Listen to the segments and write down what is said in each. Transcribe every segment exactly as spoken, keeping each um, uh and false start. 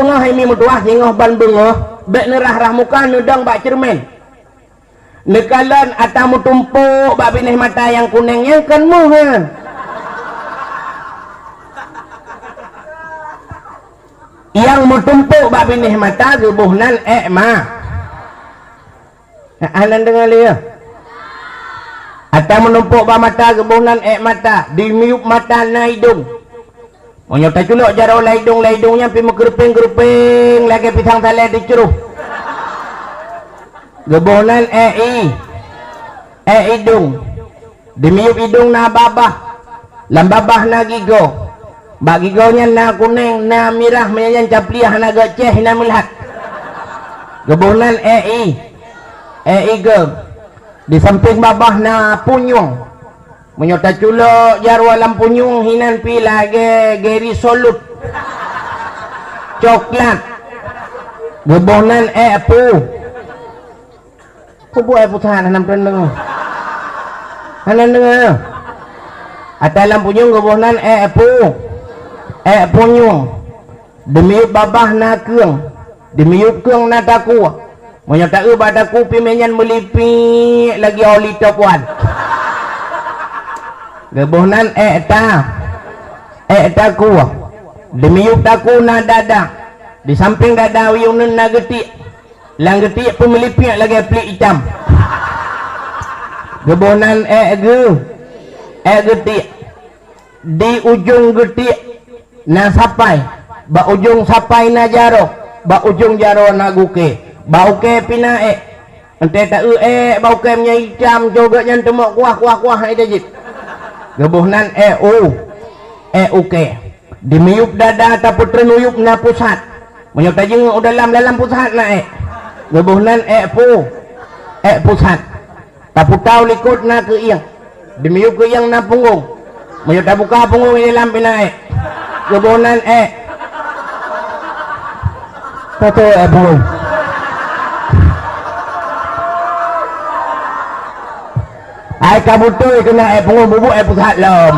Singoh hai mi meutuwah, singoh ban beungoh, bék neurah-rah muka, neudong bak ceureumen. Neukalon ata meutumpôk bak binéh mata nyang kuneng nyan kon méuh nyan. Nyang meutumpôk bak binéh mata geuboh nan ék ma. Hana deungoe lé, ya? Ata meutumpôk bak mata geuboh nan ék mata, di miyueb mata na idong. Meunyoe taculok jaroe lam idong, lam idong nyan pih meukeureupieng-keureupieng lagée pisang salée teucruh. Geuboh nan ék i, ék idong. Di miyueb idong na babah, lam babah na gigoe. Bak gigoe nyan na kuneng, na mirah, meunyan nyan caplieh, hana gét céh, hina meulat. Geuboh nan ék i, ék igoe. Di sampéng babah na punyueng. Meunyoe taculok jaroe lam punyueng, hinan pih lagée geri solut coklat. Geuboh nan ék pu. Peue buet ék pusat, hana meuteun deungoe? Hana deungoe? Ata lam punyueng geuboh nan ék pu. Ék punyueng. Di miyueb babah na keueng, di miyueb keueng na takue. Meunyoe taeu bak takue pih meunyan meulipik lagée oli top one. Geuboh nan ék ta, ék takue. Di miyueb takue na dada, di sampéng dada uyueng nan na geutiek. Lam geutiek pih meulipik lagée plik itam. Geuboh nan ék geu, ék geutiek. Di ujong geutiek na sapai, bak ujong sapai na jaroe, bak ujong jaroe na gukée, bak ukée pih na ék. Enteuk taeu ék bak ukée meunyoe itam, jogét nyan teumok kuah, kuah, kuah, ék tajép. Geuboh nan ék u, ék ukée. Di miyueb dada tapeutreun uyueb na pusat. Meunyoe tajeungeuk u dalam, dalam pusat na ék. Geuboh nan ék pu, ék pusat. Taputau likot na keuieng. Di miyueb keuieng na punggong. Meunyoe tabuka punggong di dalam pih na ék. Geuboh nan ék. Toto ék punggong. Hai ka beutôi keunan ék punggong, bubuet ék pusat lom.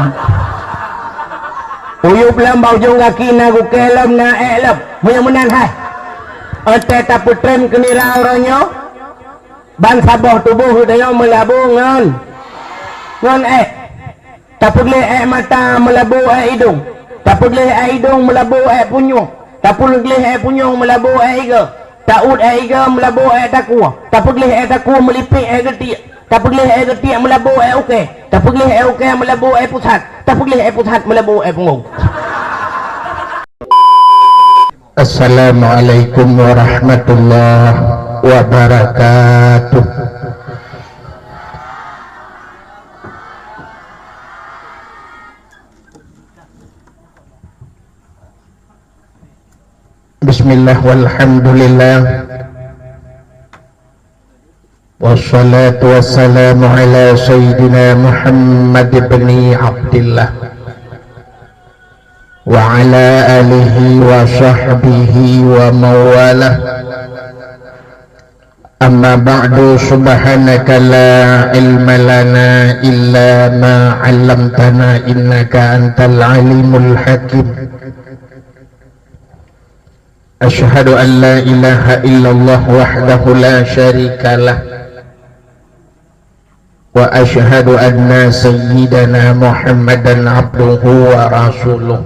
Uyueb lom bak ujong gaki na gukée lom na ék lom. Meunyoe meunan hai. Enteuk tapeutreun keunira uroe nyoe. Ban saboh tuboh geutanyoe meulabu ngon, ngon ék. Tapeugleh ék mata meulabu ék idong. Tapeugleh ék idong meulabu ék punyueng. Tapeugleh ék punyueng meulabu ék igoe. Taôt ék igoe meulabu ék takue. Tapeugleh ék takue meulipik ék geutiek. Tapeugleh ék geutiek meulabu ék ukée. Tapeugleh ék ukée meulabu ék pusat. Tapeugleh ék pusat meulabu ék punggong. Assalamualaikum warahmatullahi wabarakatuh. Bismillah, walhamdulillah. Wassalatu wassalamu ala sayyidina Muhammad ibni Abdillah wa ala alihi wa sahbihi wa mawalah. Amma ba'du, subhanaka la ilma lana illa ma 'allamtana, innaka antal alimul hakim. Asyhadu an la ilaha illallah wahdahu la syarikalah. Wa asyhadu anna sayyidana Muhammadan abduhu wa rasuluh.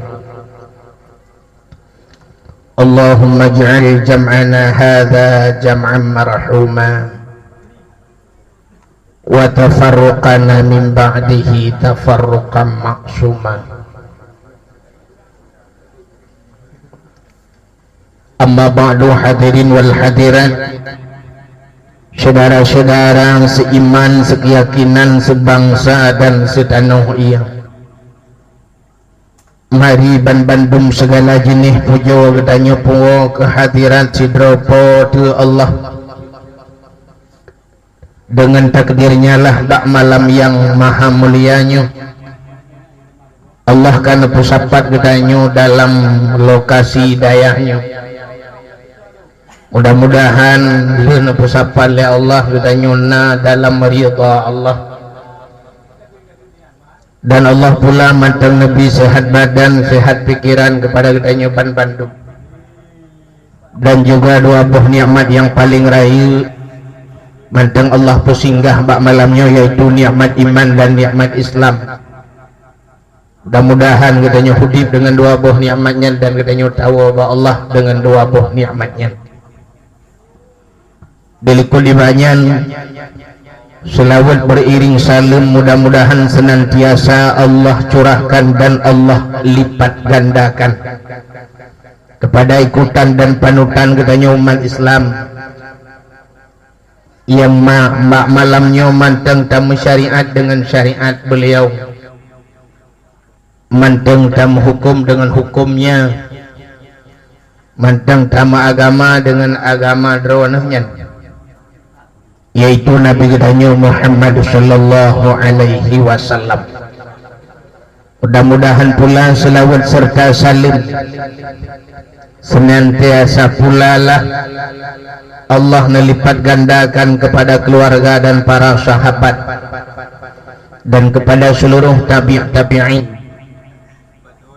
Allahumma ij'al jam'ana hadza jam'an marhuma. Wa tafarruqana min ba'dihi tafarruqan ma'suma. Amma ba'du, hadirin wal hadirat, syedara-syedara seiman, sekeyakinan, sebangsa dan setanoh ia. Mari ban bandum segala jeuneh pujoe geutanyoe pungoe keu hadirat sidroe Po teu Allah. Deungon takdirnya lah bak malam nyang maha mulia nyoe, Allah ka neupeusapat geutanyoe dalam lokasi dayah nyoe. Mudah-mudahan lheueh neupeusapat lé Allah geutanyoe na dalam ridha Allah. Dan Allah pula mantong neubri sehat badan, sehat pikiran keupada geutanyoe ban bandum. Dan juga dua boh nikmat nyang paleng rayeuk mantong Allah peusinggah bak malam nyoe, yaitu nikmat iman dan nikmat Islam. Mudah-mudahan geutanyoe udeb deungon dua boh nikmat nyan dan geutanyoe tawoe bak Allah deungon dua boh nikmat nyan. Di likot nibak nyan, seulaweuet beriring saleuem mudah-mudahan senantiasa Allah curahkan dan Allah lipat gandakan kepada ikutan dan panutan geutanyoe umat Islam nyang ma-, bak malam nyoe mantong tameusyariat deungon syariat beliau, mantong tameuhuköm deungon hukömnya, mantong tameuagama deungon agama droeneuh nyan, yaitu Nabi geutanyoe Muhammad sallallahu alaihi wasallam. Mudah-mudahan pula seulaweuet serta saleuem senantiasa pula lah Allah neulipat gandakan kepada keluarga dan para sahabat, dan kepada seluruh tabi' tabi'in,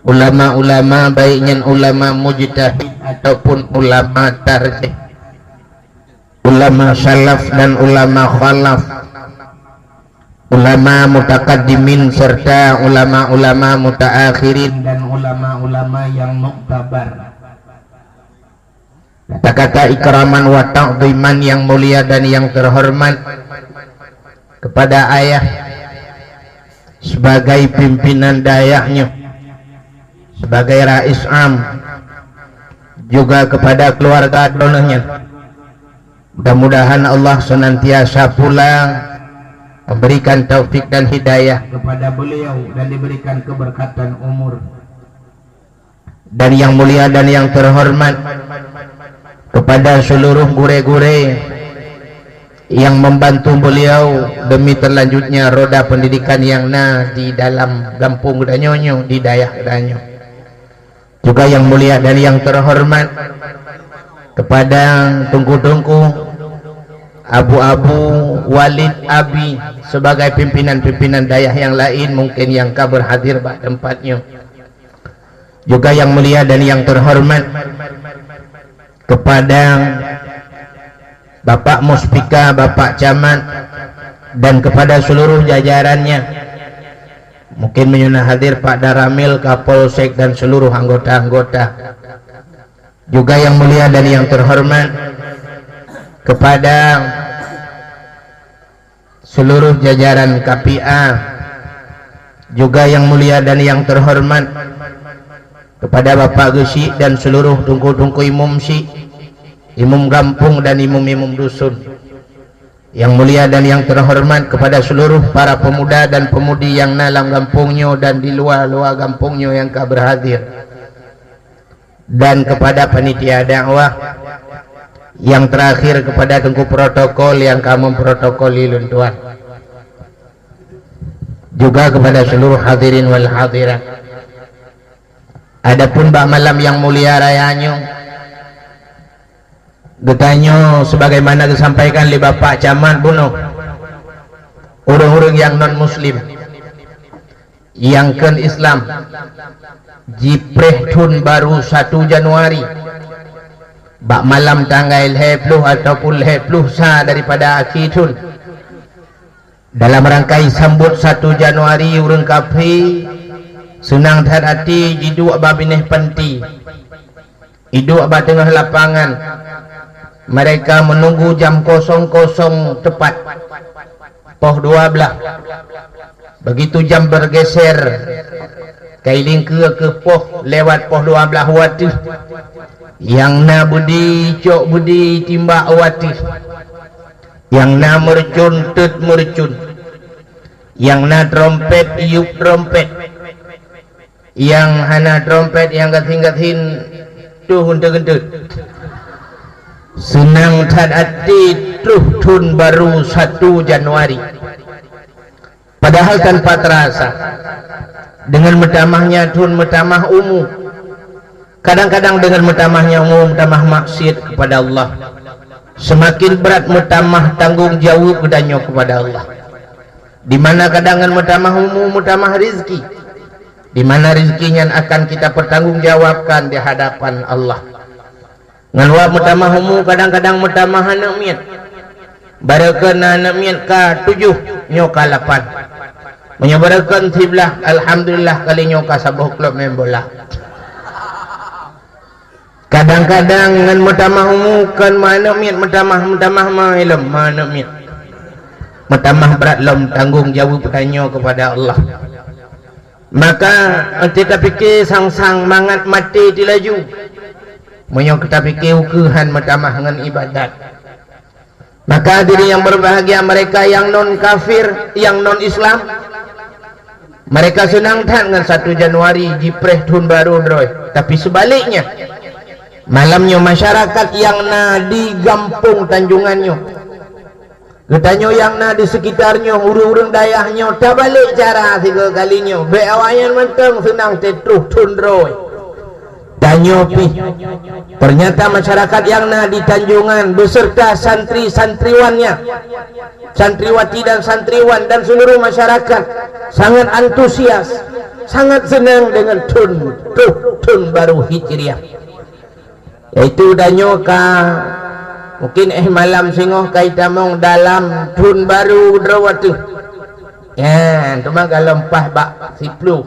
ulama-ulama, baik nyan ulama mujtahid ataupun ulama tarjih, ulama salaf dan ulama khalaf, ulama mutakaddimin serta ulama-ulama mutaakhirin dan ulama-ulama yang muktabar. Kata-kata ikraman wa ta'ziman yang mulia dan yang terhormat kepada ayah sebagai pimpinan dayahnya, sebagai rais am, juga kepada keluarga droeneuh nyan. Mudah-mudahan Allah senantiasa pula memberikan taufik dan hidayah kepada beliau dan diberikan keberkatan umur. Dan yang mulia dan yang terhormat kepada seluruh gurée-gurée yang membantu beliau demi terlanjutnya roda pendidikan yang na di dalam gampông geutanyoe nyoe, di dayah geutanyoe. Juga yang mulia dan yang terhormat kepada teungku-teungku, abu-abu, walid, abi, sebagai pimpinan-pimpinan dayah yang lain mungkin yang ka berhadir bak tempat nyoe. Juga yang mulia dan yang terhormat kepada Bapak Muspika, Bapak Camat, dan kepada seluruh jajarannya. Mungkin meunyoe na hadir Pak Danramil, Kapolsek, dan seluruh anggota-anggota. Juga yang mulia dan yang terhormat kepada seluruh jajaran K P A, juga yang mulia dan yang terhormat kepada Bapak Geuchik dan seluruh teungku-teungku imum chik, imum gampông dan imum-imum dusun. Yang mulia dan yang terhormat kepada seluruh para pemuda dan pemudi yang na lam gampông nyoe dan di luwa-luwa gampông nyoe nyang ka berhadir. Dan kepada panitia dakwah, yang terakhir kepada teungku protokol yang ka memprotokoli lôn tuan. Juga kepada seluruh hadirin wal hadirat. Adapun bak malam yang mulia raya nyoe, geutanyoe sebagaimana geusampaikan lé Bapak Camat bunoe, ureuëng-ureuëng nyang non muslim, nyang kon Islam, jipreh thon baru satu Januari, bak malam tanggai lhée ploh ataupun lhée ploh sa daripada akhé thon. Dalam rangkai sambot satu Januari, ureuëng kafé seunang that até jiduek bak binéh panti, jiduek bak teungoh lapangan. Mereka menunggu jam kosong kosong tepat, poh dua belas. Begitu jam bergeser, kai lingkeue keu poh lewat poh dua belas wateuh. Nyang na beudi cok beudi timbak wateuh. Nyang na meureucon teuet meureucon. Nyang na trompet yup trompet. Nyang hana trompet nyang gasien-gasien tuh eunteuet-eunteuet. Seunang that até troh thon baru satu Januari. Padahal tanpa terasa, dengan meutamahnya thon meutamah umu. Kadang-kadang dengan meutamahnya umu meutamah maksiat kepada Allah. Semakin berat meutamah tanggong jaweueb geutanyoe kepada Allah. Di mana kadang ngon meutamah umu meutamah rizki. Di mana rizki nyan akan kita pertanggungjawabkan di hadapan Allah. Ngon wak meutamah umu, kadang-kadang meutamah aneuk miet. Barokon na aneuk miet ka tujoh, nyoe ka lapan. Meunyoe barokon siblaih, alhamdulillah, kali nyoe ka saboh klub main bola. Kadang-kadang ngon meutamah umu, kon ma aneuk miet meutamah, meutamah ma ilom, ma aneuk miet. Meutamah brat lom tanggong jaweueb tanyoe keupada Allah. Maka, até tapike sang-sang mangat maté tilaju. Meunyoe tapike ukeue han meutamah ngon ibadat. Maka hadirin yang berbahagia, mereka yang non kafir, yang non Islam, mereka seunang that ngon satu Januari jipreh thon barô droe. Tapi sebaliknya, malam nyoe masyarakat yang na di gampông Tanjongan nyoe, geutanyoe yang na di sekitar nyoe, ureuëng-ureuëng dayah nyoe, tabalek cara sigoe kali nyoe. Bék awaknyan mantong seunang teutroh thon droe. Tanyoe pih. Ternyata masyarakat yang na di Tanjongan beserta santri-santriwannya, santriwati dan santriwan dan seluruh masyarakat sangat antusias, sangat senang dengan thon, troh thon barô Hijriah. Yaitu tanyoe ka, mungkin éh malam singoh ka itamong dalam thon barô droe ateueh. Ya, teuma galom paih bak siploh.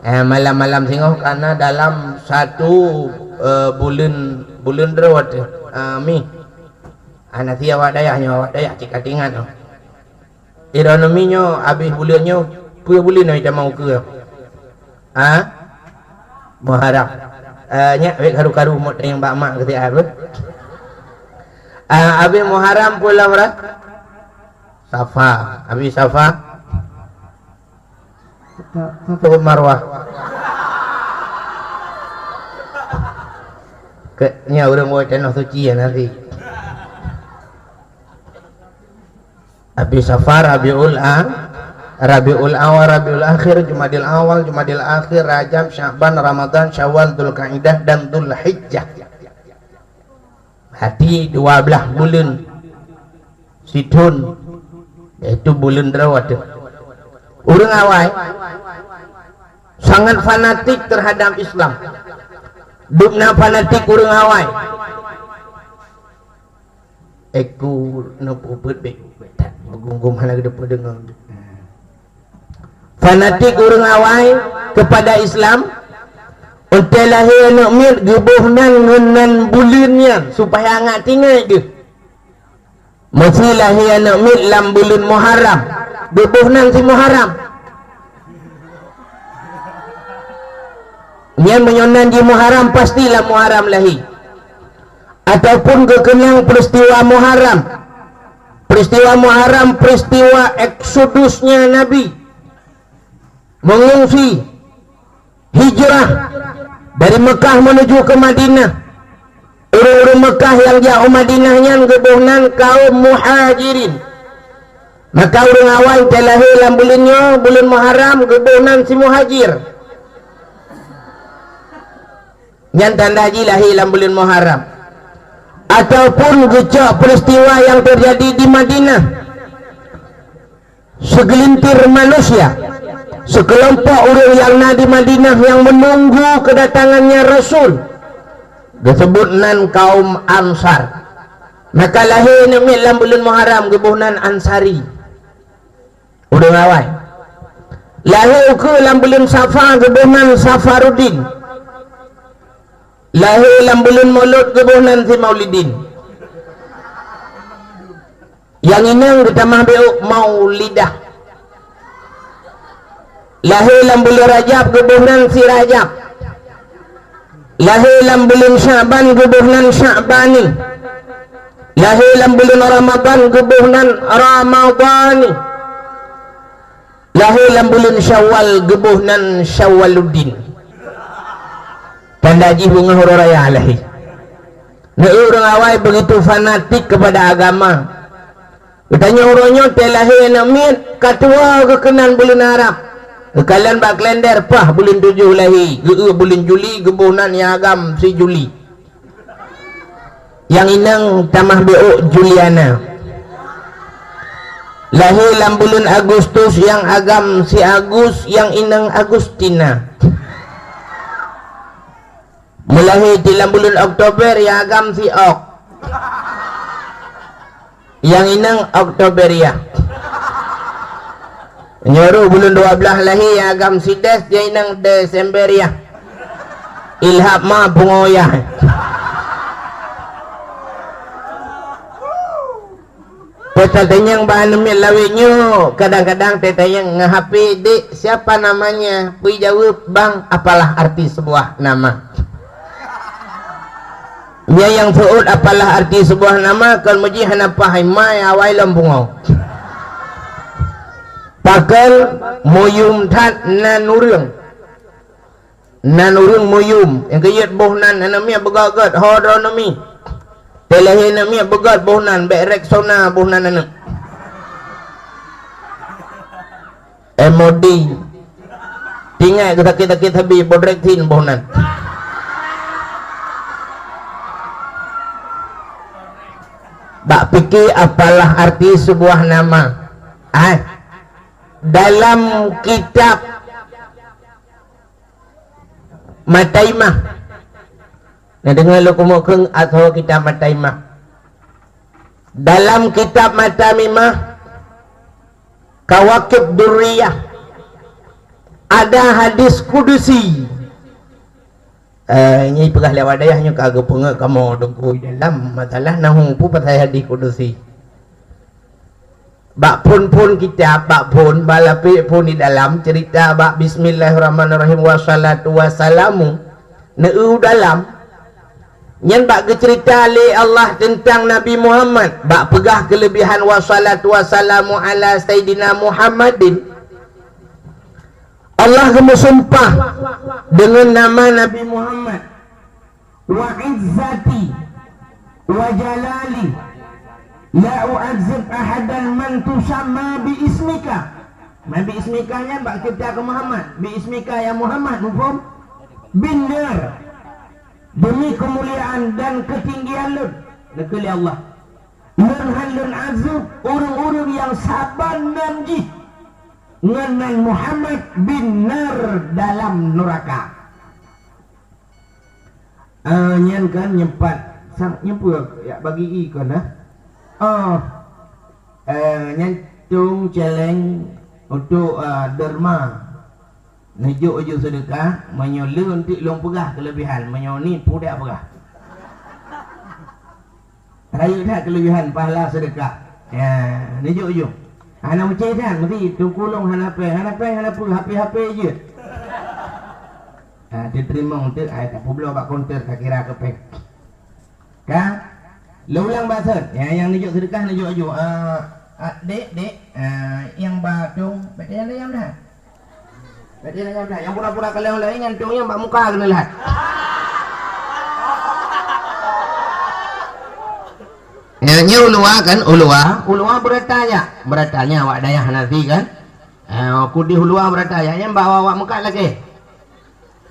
Eh, malam-malam singoh ka na dalam satu, eh, buleuen, buleuen droe teuh, eh, mi. Hana si awak dayah nyoe, awak dayah cit ka teuingat nyoe. Ironomi nyoe habéh buleuen nyoe, peue buleuen nyoe itamong ukeue? Ha? Muharram. Eh, nyak wék karu-karu mot nyang bak mak keuti apa? Ah, habéh Muharram peue lom rot? Safa. Habéh Safa? Safa Marwah. Ke, nya ureuëng woe tanoh suci ya nanti. Habéh Safar, Rabiul A, Rabiul Awal, Rabiul Akhir, Jumadil Awal, Jumadil Akhir, Rajab, Sya'ban, Ramadan, Syawal, Dzulqa'dah, dan Dzulhijjah. Hati dua belas buleuen sithon, yaitu buleuen droe teuh. Ureuëng awai sangat fanatik terhadap Islam. Dubna fanatik ureuëng awai. Eku neupeubuet bék that, meugum-gum hana geuteupeue deungoe. Fanatik ureuëng awai kepada Islam, untée lahé aneuk miet geuboh nan ngon nan buleuen nyan supaya ngat tinggai geuh. Meusé lahé aneuk miet lam buleuen Muharram, geuboh nan si Muharram. Nyan meunyoe nan jih Muharram, pasti lam Muharram lahé. Ataupun geukeunang peristiwa Muharram. Peristiwa Muharram, peristiwa eksodusnya Nabi. Mengungsi, hijrah dari Mekah menuju ke Madinah. Ureuëng-ureuëng Mekah nyang jak u Madinah nyan geuboh nan kaum Muhajirin. Maka ureuëng awai nyang lahé lam buleuen nyoe, buleuen Muharram, geuboh nan si Muhajir. Nyan tanda jih lahé lam buleuen Muharram. Ataupun geucok peristiwa yang terjadi di Madinah. Segelintir manusia, sekelompok ureuëng nyang na di Madinah nyang menunggu kedatangannya Rasul, geusebut nan kaum Ansar. Maka lahé aneuk miet lam buleuen Muharram, geuboh nan Ansari. Ureuëng awai. Lahé ukeue lam buleuen Safa, geuboh nan Safaruddin. Lahé lam buleuen Mulod, geuboh nan si Maulidin. Nyang inong geutamah bék Maulidah. Lahé lam buleuen Rajab, geuboh nan si Rajab. Lahé lam buleuen Sya'ban, geuboh nan Sya'bani. Lahé lam buleuen Ramadan, geuboh nan Ramadani. Lahé lam buleuen Syawal, geuboh nan Syawaluddin. Tanda jih beungoh uroe raya lahé. Neu ureuëng awai begitu fanatik kepada agama. Geutanyoe uroe nyoe tée lahé aneuk miet, ka tuwoe geukeunan buleuen Arab. Geukalon bak kalender, paih buleuen tujoh lahé, geu-eu buleuen Juli, geuboh nan nyang agam si Juli. Nyang inong tamah bék Juliana. Lahé lam buleuen Agustus, nyang agam si Agus, nyang inong Agustina. Meulahé di lam buleuen Oktober, nyang agam si Ok. Nyang inong Oktoberia. Nyoe buleuen dua blaih lahé, nyang agam si Des, nyang inong Desemberia. Ilham ma pungoh yah. Teutatanyong bak aneuk miet lawét nyoe, kadang-kadang teutatanyong ngon H P, "Dek, siapa namanya?" Peue jaweueb, "Bang, apalah arti sebuah nama?" Nyan nyang seuôt, "Apalah arti sebuah nama?" Kon meujih hana paih, mai awai lom pungoh. Pakon muyum that nan ureuëng. Nan ureuëng muyum, nyang keujeuet boh nan aneuk miet beugét-gét, ho droe aneuk miet. Teulahé aneuk miet beugét boh nan, bék Rexona boh nan aneuk. M O D. Tinggai keu sakét-sakét sabe, Bodreksin boh nan. Bak pike apalah arti sebuah nama. Ai, dalam kitab Mataimah. Na deungoe lôn keumeung kheun ateueh kitab Mataimah. Dalam kitab Mataimah, Kawakib Durriyah, ada hadis kudusi. Eh, nyoe peugah lé awak dayah nyoe ka geupeungeut kamoe deungon dalam masalah nahu peue pasai hadis kudusi. Bak phon-phon kitab, bak phon, bak lapék phon di dalam, cerita bak bismillahirrahmanirrahim, wassalatu wassalamu, neu dalam. Nyan bak geucerita lé Allah teuntang Nabi Muhammad, bak peugah keuleubihan wassalatu wassalamu ala Saidina Muhammadin. Allah geumeusumpah deungon nama Nabi Muhammad. Wa izzati wa jalali la u'adzib ahadan man tusamma bi ismika. Man bi ismika nyan bak cebta keu Muhammad. Bi ismika ya Muhammad, muphom? Bin nar. Demi keumuliaan dan keutinggian lôn, neukheun lé Allah, lôn hán lôn azeueb ureuëng-ureuëng nyang saban nan jih ngon nan Muhammad bin nar dalam nuraka. Ah, nyan kan nyempat sang nyempue yak bagi i kon dah. Oh. Eh, nyan tung celeng untuk, ah, derma. Neujok uju sedekah, meunyoe le untuk lôn peugah kelebihan, meunyoe ni pudak peugah. Rayeuk that kelebihan pahala sedekah. Ya, neujok uju. Hana meucai that, mesti tungkulong hana peng, hana peng, hana peue, hape-hape je. Ha, teurimong teuk, ai, tapubloe bak konter, takira keu péng. Ka? Lôn ulang bak sot. Ya, nyang neujok seudeukah, neujok aju. Ah, ah, dek, dek. Ah, nyang ba dong, bèk tajam-tajam dah. Bèk tajam-tajam dah. Nyang pura-pura kalon laén, nyang dong nyang bak muka keuneulhat. Ya, nyoe uluwa kan, uluwa. Uluwa beurata nyak. Beurata nyak awak dayah nasi kan. Ah, kudeh uluwa beurata nyak. Nyang bak awak-awak meukat lakèe.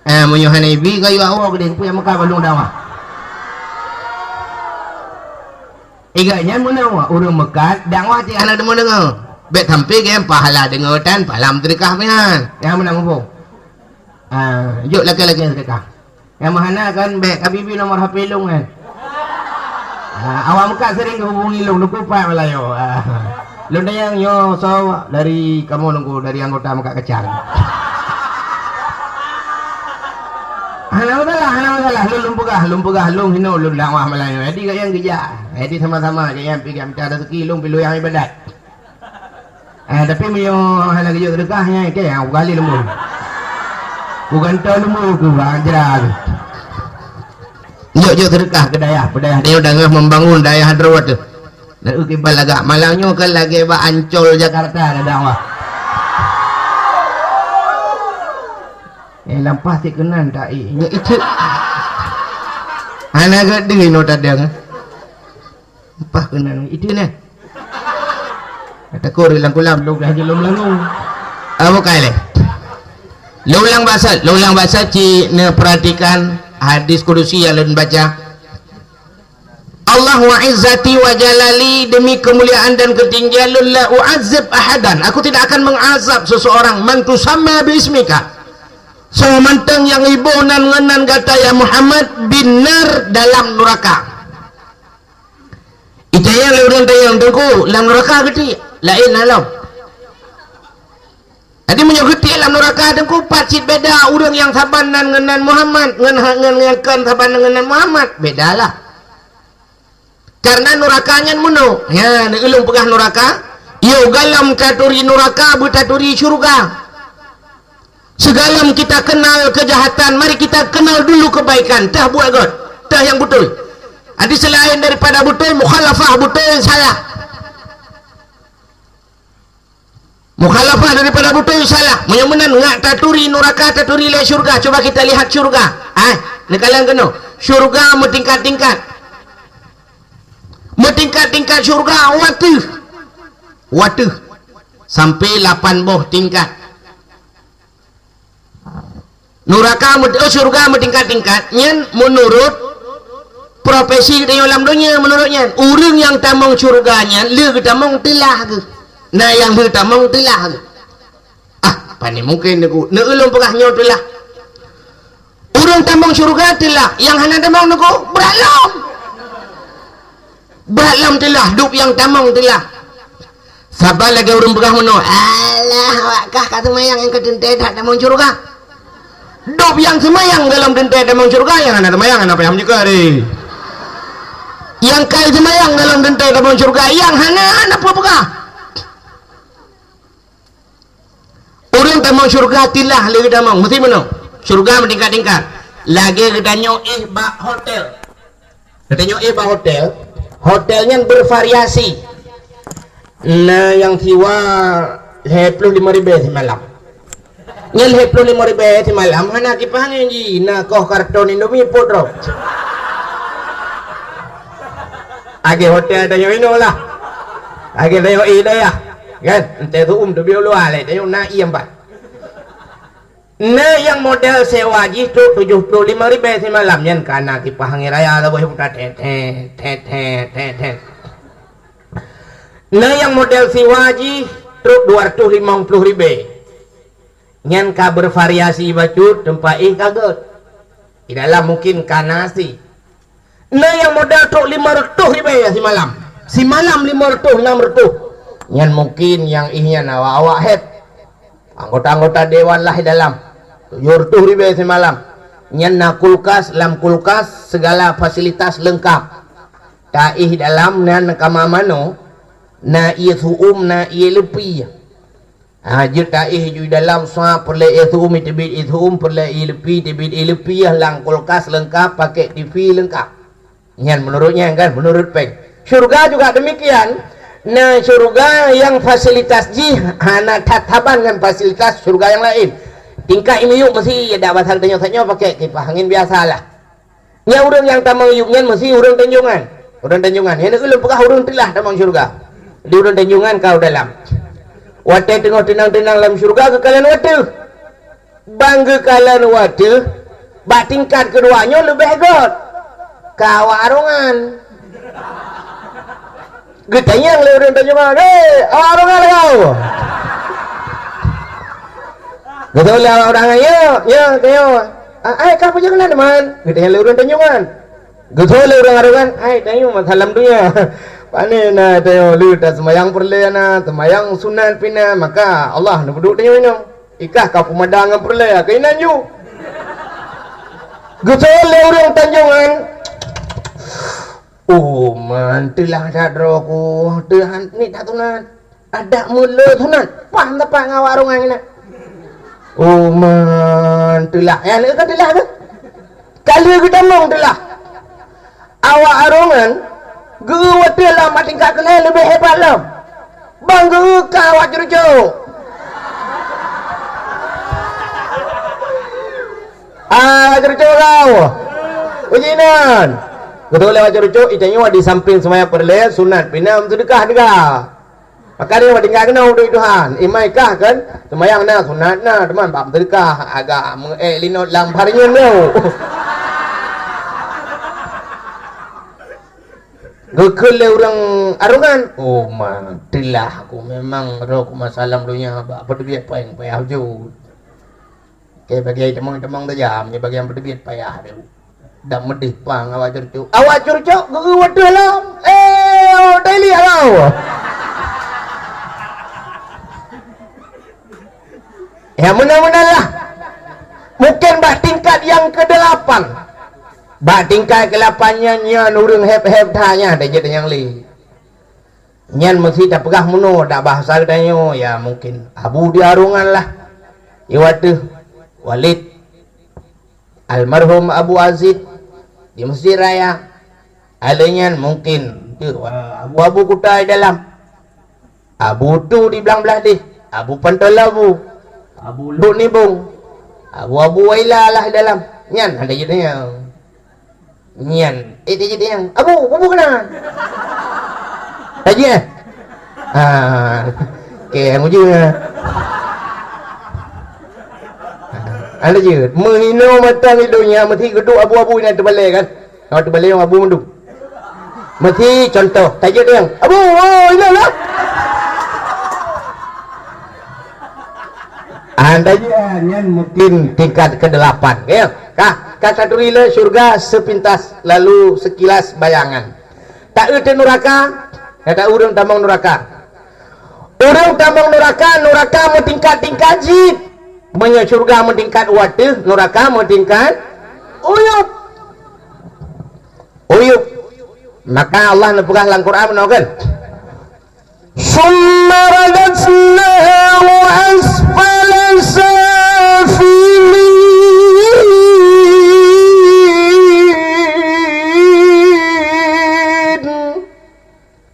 Eh, meunyoe hana ibi kayue awak geude, peue nyang meukat bandum dakwah. Iga nyan meunan awak, ureueng meukat dakwah cit hana deungoe-deungoe. Bèk sampai geuh pahala deungoe tan, pahala meuseudeukah meunan. Nyang meunan muphom. Ah, jok lakèe-lakèe seudeukah. Nyang meuhana kan bèk, ka bibi nomor H P lôn kan. Ah, awak meukat sering geuhubungi lôn, lôn kupat malayo. Ah. Lôn tanyong nyoe soe dari kamoe nunggu dari anggota meukat kacang. Hana masalah, hana masalah. Lôn, lôn peugah, lôn peugah, lôn hino, lôn dakwah malayo. Jadi gayang geujak. Jadi sama-sama gayang pi gayang mita rezeki, lôn pi lôn nyang ibadat. Eh, tapi meunyoe hana geujok seudeukah nyan, keu nyang kugali leumbô. Kugantoe leumbô ku, bak jra ku. Jok-jok seudeukah keu dayah, peudayah nyoe dangah membangun dayah Hadrot tu. Na eu kiban lagak malam nyoe kan lagèe bak Ancol Jakarta na dakwah. Eh, lampah cit keunan ta, eh, nyoe icet. Hana geudeue inoe tadeng. Lampah keunan, itu nyan. Takot ureueng lam kulam, lôn dah jeuet lôn meulangong. Ah, bukai lé. Lôn ulang bak sot, lôn ulang bak sot, ci neupeuratikan hadis kudusi nyang lôn baca. "Allah wa izzati wa jalali, demi kemuliaan dan ketinggian lôn, la u'azzib ahadan, aku tidak akan mengazab seseorang, man tusamma bi ismika." Soe mantong nyang iboh nan ngon nan gata, ya Muhammad, binnar dalam nuraka. Itanyong lé ureuëng tanyong, "Teungku, lam nuraka geuti?" "Laén na lom." Jadi meunyoe geuti lam nuraka, Teungku, pat cit beda ureuëng nyang saban nan ngon nan Muhammad, ngon, ngon, ngon kon saban nan ngon nan Muhammad? Bedalah. Karena nuraka nyan meunoe. Ya, ulôn peugah nuraka. Yo, galom taturi nuraka, beutaturi syurga. Sigalom kita kenal kejahatan, mari kita kenal dulu kebaikan. Tah buat göt. Tah nyang beutôi. Jadi selain daripada beutôi, mukhalafah beutôi, salah. Mukhalafah daripada beutôi, salah. Meunyoe meunan, ngak taturi nuraka, taturi lé syurga. Coba kita lihat syurga. Ah, neukalon keunoe. Syurga meutingkat-tingkat. Meutingkat-tingkat syurga, wateuh. Wateuh. Sampai lapan boh tingkat. Nuraka meut-, oh, syurga meutingkat-tingkat. Nyan meunurot profesi geutanyoe lam donya, meunurot nyan. Ureuëng nyang tamong syurga nyan, le geutamong teulah geuh. Na nyang le tamong teulah geuh. Ah, pane mungken, Teungku. Neulôn peugah nyoe teulah. Ureuëng tamong syurga teulah, nyang hana tamong, Teungku, brat lom. Brat lom teulah, dub nyang tamong teulah. Saban lagée ureuëng peugah meunoe, "Alah, awak kah ka seumayang nyang ka teuntée that tamong syurga." Dub nyang seumayang golom teuntée tamong syurga, nyang hana seumayang hana payah meunyeukeu deh. Nyang ka seumayang golom teuntée tamong syurga, nyang hana, hana peue peugah. Ureuëng tamong syurga teulah lé geutamong, meusti meunoe. Syurga meutingkat-tingkat. Lagée geutanyoe éh bak hotel. Geutanyoe éh bak hotel. Hotel nyan bervariasi. Na nyang siwa lhée ploh limong ribée simalam. Nyan lhée ploh limong ribée simalam, hana kipahan nyan jih, na koh karton Indomie pot droe. Lagée hotel tanyoe inoe lah. Lagée tanyoe éh dayah. Kan? Entée seu-uem teubiet u luwa lé, tanyoe na iem pat. Na nyang model sewa jih trok tujoh ploh limong ribée simalam, nyan ka na kipah angén raya saboh buta, tet, tet, tet, tet, tet, tet. Na nyang model sewa jih trok dua ratus limong ploh ribée. Nyan ka bervariasi bacut, teumpat éh ka gét. Di dalam mungkin ka na asi. Na nyang modal trok limong reutôh ribée simalam. Simalam limong reutôh, nam reutôh. Nyan mungkin nyang éh nyan awak-awak héb. Anggota-anggota dewan lah di dalam. Tujoh reutôh ribée simalam. Nyan na kulkas, lam kulkas segala fasilitas leungkap. Taéh dalam nyan kama manoe, na ié seu-uem, na ié leupie. Ha, jeuet taéh ju dalam sa peureulée ié seu-uem, teubiet ié seu-uem, peureulée ié leupie, teubiet ié leupie, lam kulkas leungkap, pakai TV leungkap. Nyan meunurot nyan kan, meunurot péng. Syurga juga demikian. Na syurga nyang fasilitas jih hana that saban ngon fasilitas syurga nyang laén. Tingkat imiyueb meusi dak basa geutanyoe saat nyoe pakai kipah angén biasalah. Nyan ureuëng nyang tamong yueb nyan meusi ureuëng tanjongan. Ureuëng tanjongan. Nyang ulôn peugah ureuëng teulah tamong syurga. Di ureuëng tanjongan ka u dalam. Watée teungoh teunang-teunang lam syurga geukalon wateuh. Ban geukalon wateuh, bak tingkat keudua nyoe leubeh gét. Ka awak arongan. Geutanyong lé ureuëng tanjongan, "Hei, awak arongan kau?" Geutanyong lé awak arongan, "Ya, ya, tanyoe." "Ah, ai, ka peue nyang na, teuma?" Geutanyong lé ureuëng tanjongan. Geutanyong lé ureuëng arongan, "Ai, tanyoe masa lam donya." "Pane na tanyoe le taseumayang peureulée na, seumayang sunat pih na, maka Allah neupeuduek tanyoe inong. Ikah ka peumada ngon peureulée, keuinan ju." Geutanyong lé ureuëng tanjongan, "Oh man, teulah that droe ku, teuhan ni that sunat. Adak meuleuet sunat, pah tapak ngon awak arongan nyan." "Oh man, teulah." Nyang leuet ka teulah tu. Ka lheueh geutamong teulah. Awak arongan geu-eu watée lam tingkat keulai leubeh hebat lom. Ban geu-eu ka awak cucok. Ah, cucok kau. Uji nan. Geutanyong lé awak cucok, "Itanyoe di samping seumayang peureulée, sunat pih na, meuseudeukah teuga." Maka dia tinggai keunoe udeb Tuhan. Imai kah kan? Seumayang na, sunat na, teuma bak meuseudeukah agak meu-ék linot lam parinyun nyoe. Geukheun lé ureuëng arongan, "Oh ma, teulah aku memang roh ku masa lam donya bak peuteubiet péng payah jeuet." Eh, bagi tamong-tamong tajam, nyoe bagi nyang peuteubiet payah tu. Dak meudeh pang awak curcok. Awak curcok geugeu wateuh lom. Eh, oh, daily halo. Ya, meunan-meunan lah. Mungkin bak tingkat nyang keudelapan. Bak tingkat keulapan nyan, nyan ureuëng heb-heb that nyan, dak jeuet nyang lé. Nyan meusi tapeugah meunoe, dak bahasa geutanyoe, ya mungkin Abu di Arungan lah. Iwateuh Walid, almarhum Abu Aziz di Mesjid Raya. Ada nyan mungkin tu, Abu-abu kuta di dalam. Abu tu di belang-belah deh. Abu Pantol Abu. Abu Luk Nibong. Abu-abu Waila lah di dalam. Nyan ada jeuet nyan. Nyan, eh, dia jadi yang, "Abu, Abu kena." Tajak, eh? Ha. Okey, yang uji, eh. Ada je. Meuhino mata di dunia, mesti geduk abu-abu yang terbalai kan? Kalau terbalai yang abu mandum. Mesti contoh, tajak dia yang, "Abu, oh, ini lah." Anda je, nyan mungkin tingkat kedelapan, ya. Ka, ka taturi lé syurga sepintas, lalu sekilas bayangan. Taeu teu nuraka, kata ureuëng tamong nuraka. Ureuëng tamong nuraka, nuraka meutingkat-tingkat jih. Meunyoe syurga meutingkat wateuh, nuraka meutingkat uyup. Uyup. Maka Allah neupeugah lam Quran meunoe kan? ثم رددناه أسفل سافلين.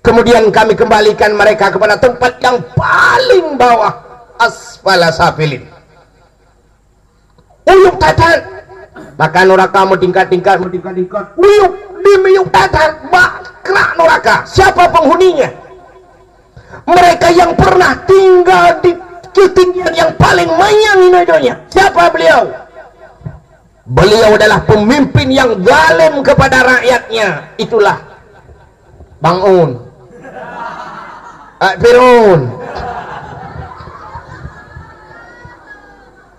Kemudian kami kembalikan mereka kepada tempat yang paling bawah, asfala safilin. Uyup that-that. Maka nuraka meutingkat-tingkat, meutingkat-tingkat. Uyup, di miyup that-that, bak krak nuraka. Siapa penghuninya? Mereka yang pernah tinggal di ketinggian yang paling manyang di dunia. Siapa beliau? Beliau adalah pemimpin yang zalim kepada rakyatnya. Itulah Bang Un. Ah, Fir'aun.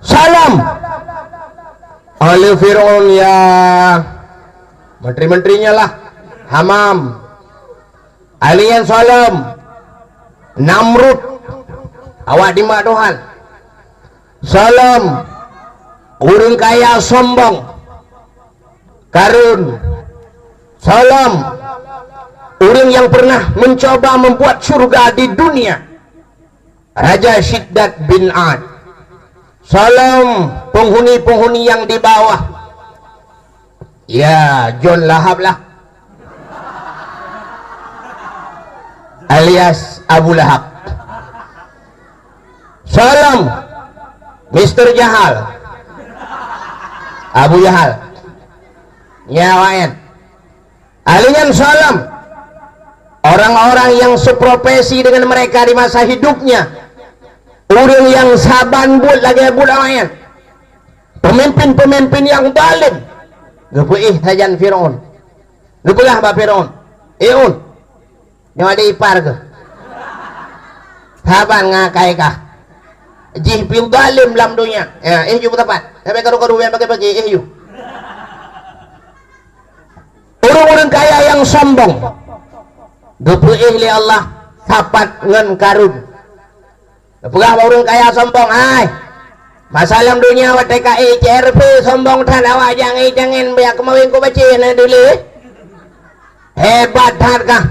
Salam. Oleh Fir'aun ya menteri-menterinya lah. Hamam. Alian salam. Namrud. Awak dimak Tuhan. Salam. Ureuëng kaya sombong. Karun. Salam. Ureuëng yang pernah mencoba membuat syurga di dunia. Raja Syiddat bin Ad. Salam penghuni-penghuni yang di bawah. Ya, John Lahab lah. Alias Abu Lahab. Salam, Mister Jahal. Abu Jahal. Nyawa en. Alian salam. Orang-orang yang seprofesi dengan mereka di masa hidupnya. Ureuëng yang saban buet lagée buet awaknyan. Pemimpin-pemimpin yang zalim. Geupeuéh sajan Fir'aun. Geupeugah bak Fir'aun, "Eh, Un, nyoe ada ipar keuh. Saban ngakai kah. Jih pih zalim lam dunia. Ya, eh, ju beusapat. Sampai karu-karu yang pakai-pakai, eh, ju." Ureuëng-ureuëng kaya yang sombong geupeuéh lé Allah sapat ngon Karun. Geupeugah bak ureuëng kaya sombong, "Hai, masa lam dunia watée ka ék C R P sombong that awak jangai-jangai biak keumawin ku baci na dulu. Hebat that kah.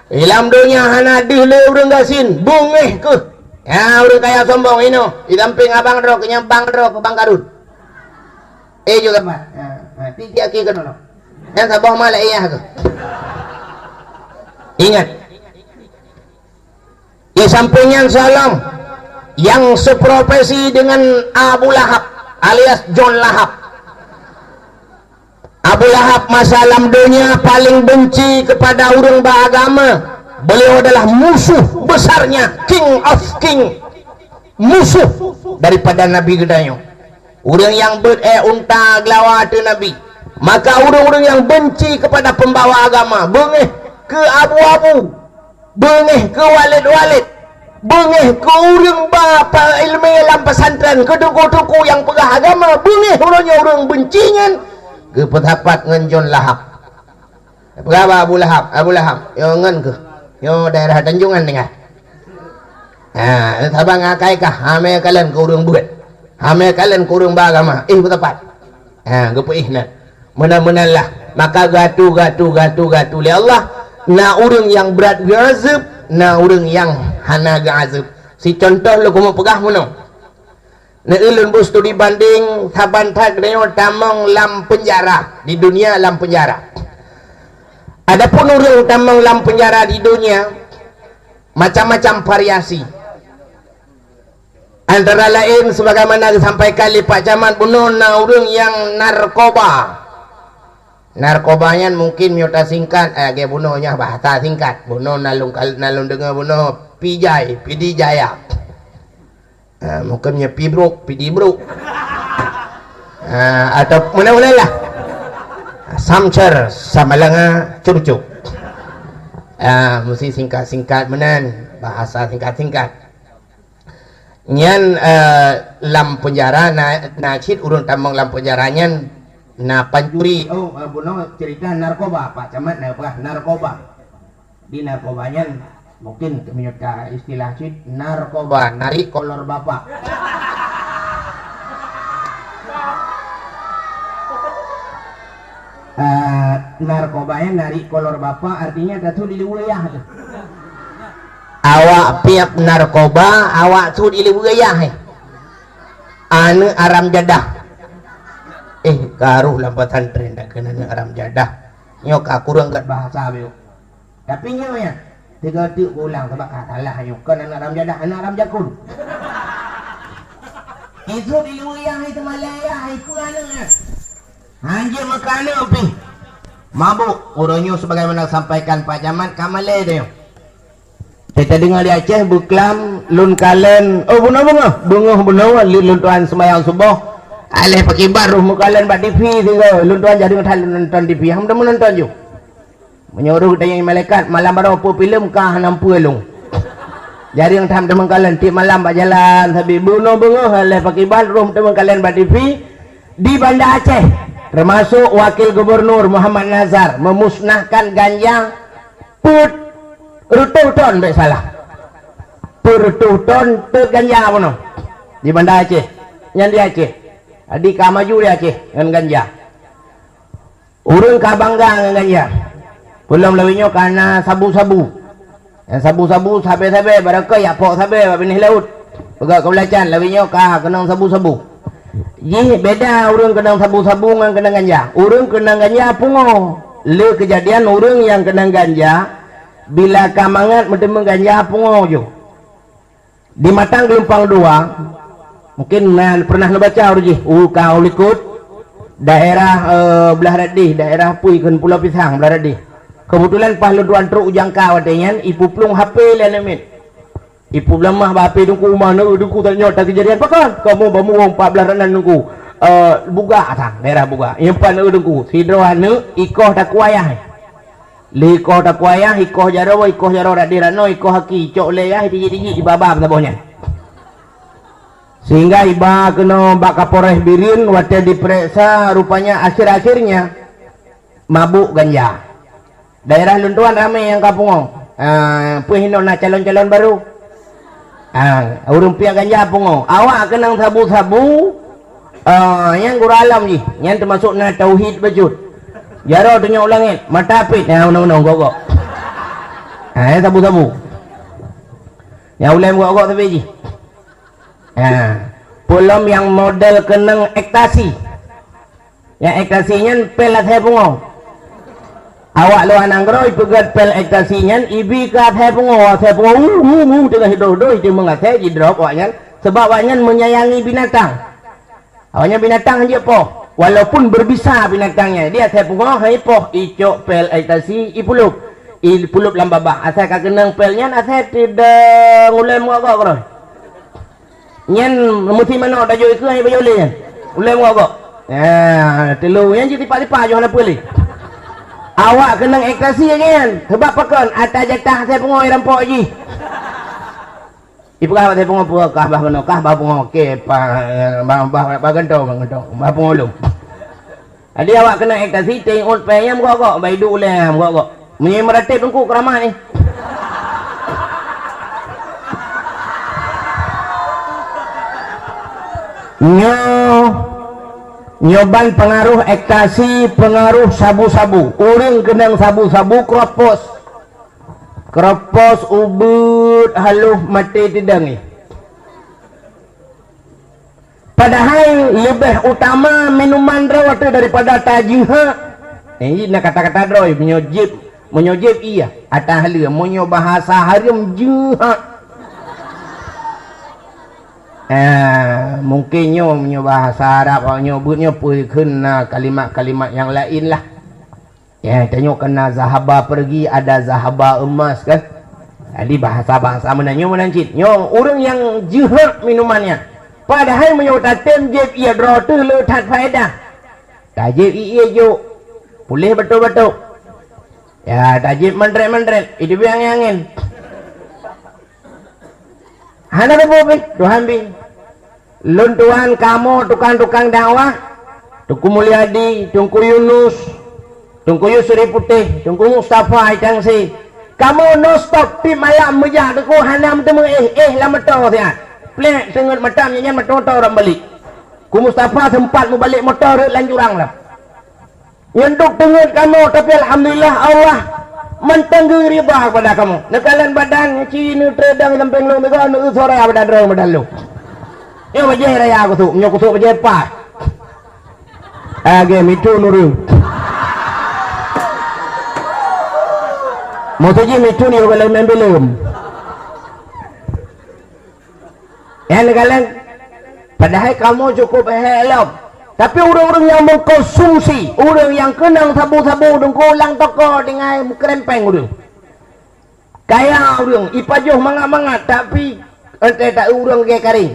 Di lam dunia hana deuh lé ureuëng gasien, beungéh keuh." Ya, ureuëng kaya sombong inoe, di samping abang droe, nyang bang droe, bang Karun. Eh, juga mah. Ha, ha, tiga kaki kena. Yang saboh malah iya tu. Ingat. Di samping nyan salam yang seprofesi dengan Abu Lahab alias John Lahab. Abu Lahab masa lam dunia paling benci kepada ureuëng beragama. Beliau adalah musuh besarnya, King of King. Musuh daripada Nabi geutanyoe. Ureuëng nyang beuet ék unta geulawa ateueh Nabi. Maka ureuëng-ureuëng nyang benci kepada pembawa agama, beungéh keu abu-abu, beungéh keu walid-walid. Beungéh keu ureuëng ba iéleumé lam pesantren, keu teungku-teungku nyang peugah agama, beungéh uroe nyoe ureuëng beunci nyan, geupeusapat ngon John Lahab. Peugah bak Abu Lahab, "Abu Lahab, nyoe ngon keuh, nyoe daerah Tanjongan tinggai. Ha, saban ngon akai kah, ha meukalon keu ureuëng beuet, ha meukalon keu ureuëng ba agama, éh peusapat." Ha, geupeuéh nan. Meunan-meunan lah. Maka geuatu, geuatu, geuatu, geuatu lé Allah. Na ureuëng nyang brat geuazeueb, na ureuëng nyang hana geuazeueb. Sicontoh lôn keumeung peugah meunoe. Neueu lôn beuet studi banding, saban that geutanyoe tamong lam peunjara, di dunia lam peunjara. Adapun ureuëng tamong lam peunjara di dunia, macam-macam variasi. Antara laén, sebagaimana geusampaikan lé Pak Camat bunoe, na ureuëng nyang narkoba. Narkoba nyan mungkin meunyoe tasingkat, eh, lagée bunoe nyan bahasa singkat. Bunoe na lôn kal-, na lôn deungoe bunoe pijai, pidi jaya. Ah, mungkin nyoe pibruk, pidi bruk. Ah, atau meunan-meunan lah. Samcer, samalanga, curcuk. Ah, mesti singkat-singkat meunan, bahasa singkat-singkat. Nyan, eh, lam peunjara na, na cit ureuëng tamong lam peunjara nyan na pancuri. Oh, eh, bunoe cerita narkoba, Pak Camat na peugah narkoba. Di narkoba nyan mungkin meunyoe ta istilah cit narkoba, narik kolor bapak. Eh, narkoba nyan narik kolor bapak artinya tatu di luwa yah tu. Awak piep narkoba, awak su di luwa yah, eh. Aneuëk aram jadah. Eh, karoh lam pesantren dak keunan aneuëk aram jadah. Nyoe ka kureueng gét bahasa biôh. Tapi nyoe nyan, tiga teuk ulang sabab ka salah nyoe. Kon aneuëk aram jadah, aneuëk aram jakun. Isu di luwa yah, itu malée yah, itu aneuëk nyan. Hanjeuet meukaneuk pih. Mabök, uroe nyoe sebagaimana sampaikan Pak Camat, ka malée deh. Teuka deungoe di Aceh beuklam lôn kalon, oh, bunoe beungoh, beungoh bunoe lé lôn tuan sembahyang suboh. Aléh pakiban roh meukalon bak T V sigoe, lôn tuan jadi meutan lôn nonton T V, ham deungon nonton ju. Meunyoe roh tanyong malaikat, malam baroe peue filem ka hana peue lôn. Jadi nyang tham deungon kalon tiep malam bak jalan sabe bunoe beungoh aléh pakiban roh deungon kalon bak T V di Banda Aceh, termasuk Wakil Gubernur Muhammad Nazar memusnahkan ganja Peuet reutôh ton, bèk salah. Peuet reutôh ton teuk ganja bunoe di Banda Aceh. Nyan di Aceh. Jadi ka maju di Aceh ngon ganja. Ureueng ka bangga ngon ganja. Peulom lawét nyoe ka na sabu-sabu. Nyang sabu-sabu sabé-sabé barangkapeue jak pok sabé bak binéh laôt. Peugah keu belacan lawét nyoe ka keunong sabu-sabu. Jih beda ureueng keunong sabu-sabu ngon keunong ganja. Ureueng keunong ganja pungo. Lé keujadian ureueng nyang keunong ganja, bila ka mangat meuteumé ganja pungo ju. Di Matang Geulumpang Dua, mungkin na pernah neubaca ureueng jih, u ka u likot, daerah, eh, Blah Radih, daerah pui kheun Pulo Pisang, Blah Radih. Keubeutulan paih lôn tuan trok u Jangka watèe nyan, ipeuplueng H P lé aneuk miet. Ipeublamah bak H P teungku, "Uma, neueu teungku, tanyoe takeujadian pakon? Kamoe bamuwoe pat blaih ranan teungku, eh, Bugak sang, daerah Bugak. Nyoe pat neueu teungku, sidroe aneuk ikoh takue ayah. Lé ikoh takue ayah, ikoh jaroe, ikoh jaroe rak deh rak noe, ikoh aki, icok lé ayah, itijik-tijik, ibaba saboh nyan." Sehingga iba keunoe bak Kapolres Bireuen, watèe dipeuriksa, rupanya akhir-akhirnya mabuk ganja. Daerah lôn tuan ramé nyang ka pungo. Ah, peue hinoe na calon-calon barô. Ah, ureueng piep ganja pungo. Awak keunong sabu-sabu, ah, nyang gura alam jih. Nyan teumasok na tauhid bacut. Jaroe tunyok u langét, mata pet, ah, unoe-unoe gok-gok. Ah, nyan sabu-sabu. Nyang ulèe gok-gok sabe jih. Ah, peulom nyang model keunong ekstasi. Nyang ekstasi nyan pèl asèe pungo. Awak luwa nanggroe ipeugèt pèl ekstasi nyan ibi keu asèe pungo, asèe pungo, hu, hu, hu, teungoh hidoh-hidoh, itu meungasèe jidrop awak nyan, sabab awak nyan meunyayangi binatang. Awak nyan binatang hanjeuet poh, walaupun berbisa binatang nyan, di asèe pungo han jipoh, icok pèl ekstasi, ipulop, ipulop lam babah, asai ka keunong pèl nyan, asai teudong ulèe meugok-gok keudroe. Nyan meusi manok tajok ikeue hana bajôh lé nyan. Ulèe meugok-gok. Nah, teulô nyan cit tipak-tipak jih hana peue lé. Awak keunong ekstasi lagèe nyan. Sabab pakon? Ata jatah asai pungo rampok jih. Ipeugah bak si pungo, "Peue kah bah keunoe, kah bah pungo, oke, pa, bah, bah, bah gantoe, bah gantoe, bah pungo lom." Jadi awak keuneuk ék tasi, teuingat péng nyan meugok-gok, bah iduek ulèe nyan meugok-gok. Meunyoe meuratéb teungku keuramat nyoe. Nyoe, nyoe ban peungaroh ék tasi, peungaroh sabu-sabu. Ureueng keunong sabu-sabu kropos. Kropos ubeuet haloh maté teudong nyoe. Padahai leubeh utama minuman droe teuh daripada tajeuhak. Eh, na kata-kata droe, meunyoe jieb, meunyoe jieb iya, ata haleue, meunyoe bahasa hareuem jeuhak. Eh, mungkin nyoe, meunyoe bahasa Arab, awak nyoe beuet nyoe peue kheun na kalimat-kalimat nyang laén lah. Ya, tanyoe kan na zahaba pergi, ada zahaba emas kan. Jadi bahasa-bahasa meunan nyoe meunan cit. Nyoe ureueng nyang jeuhak minuman nyan. Padahai meunyoe tatem jieb ié droe teuh le that faedah. Tajieb ié jok. Puléh batuk-batuk. Ya, tajieb mantret-mantret. Itu biang angin. Hana teupeu pih, Tuhan pih. Lôn tuan kamoe tukang-tukang dakwah, Teungku Mulyadi, Teungku Yunus, Teungku Yusri Putéh, Teungku Mustafa Itangse. Kamoe non stop tiep malam meujak teuku hana meuteumé éh, éh lam moto siat. Plek teungeut matam nyan moto-moto rot balik. Ku Mustafa seumpat meubalek moto rot lam jurang lah. Nyan duek teungeut kamoe, tapi alhamdulillah Allah mantong geuridha kepada kamoe. Neukalon badan ci neutreudang sampéng lôn teuga, neueu suara badan droe badan lôn. Nyoe bajèe raya kusuk, nyoe kusuk bajèe paih. Lagèe mitu nureueng. Maksud jih mitu ni bukan lagèe main filem. Nyan neukalon, padahai kamoe cukup hék lom. Tapi ureueng-ureueng nyang mengkonsumsi, ureueng nyang keunong sabu-sabu teungku lam toko tinggai meukeurempeng ureueng. Kaya ureueng, ipajoh mangat-mangat, tapi entah tak ureueng lagèe karing.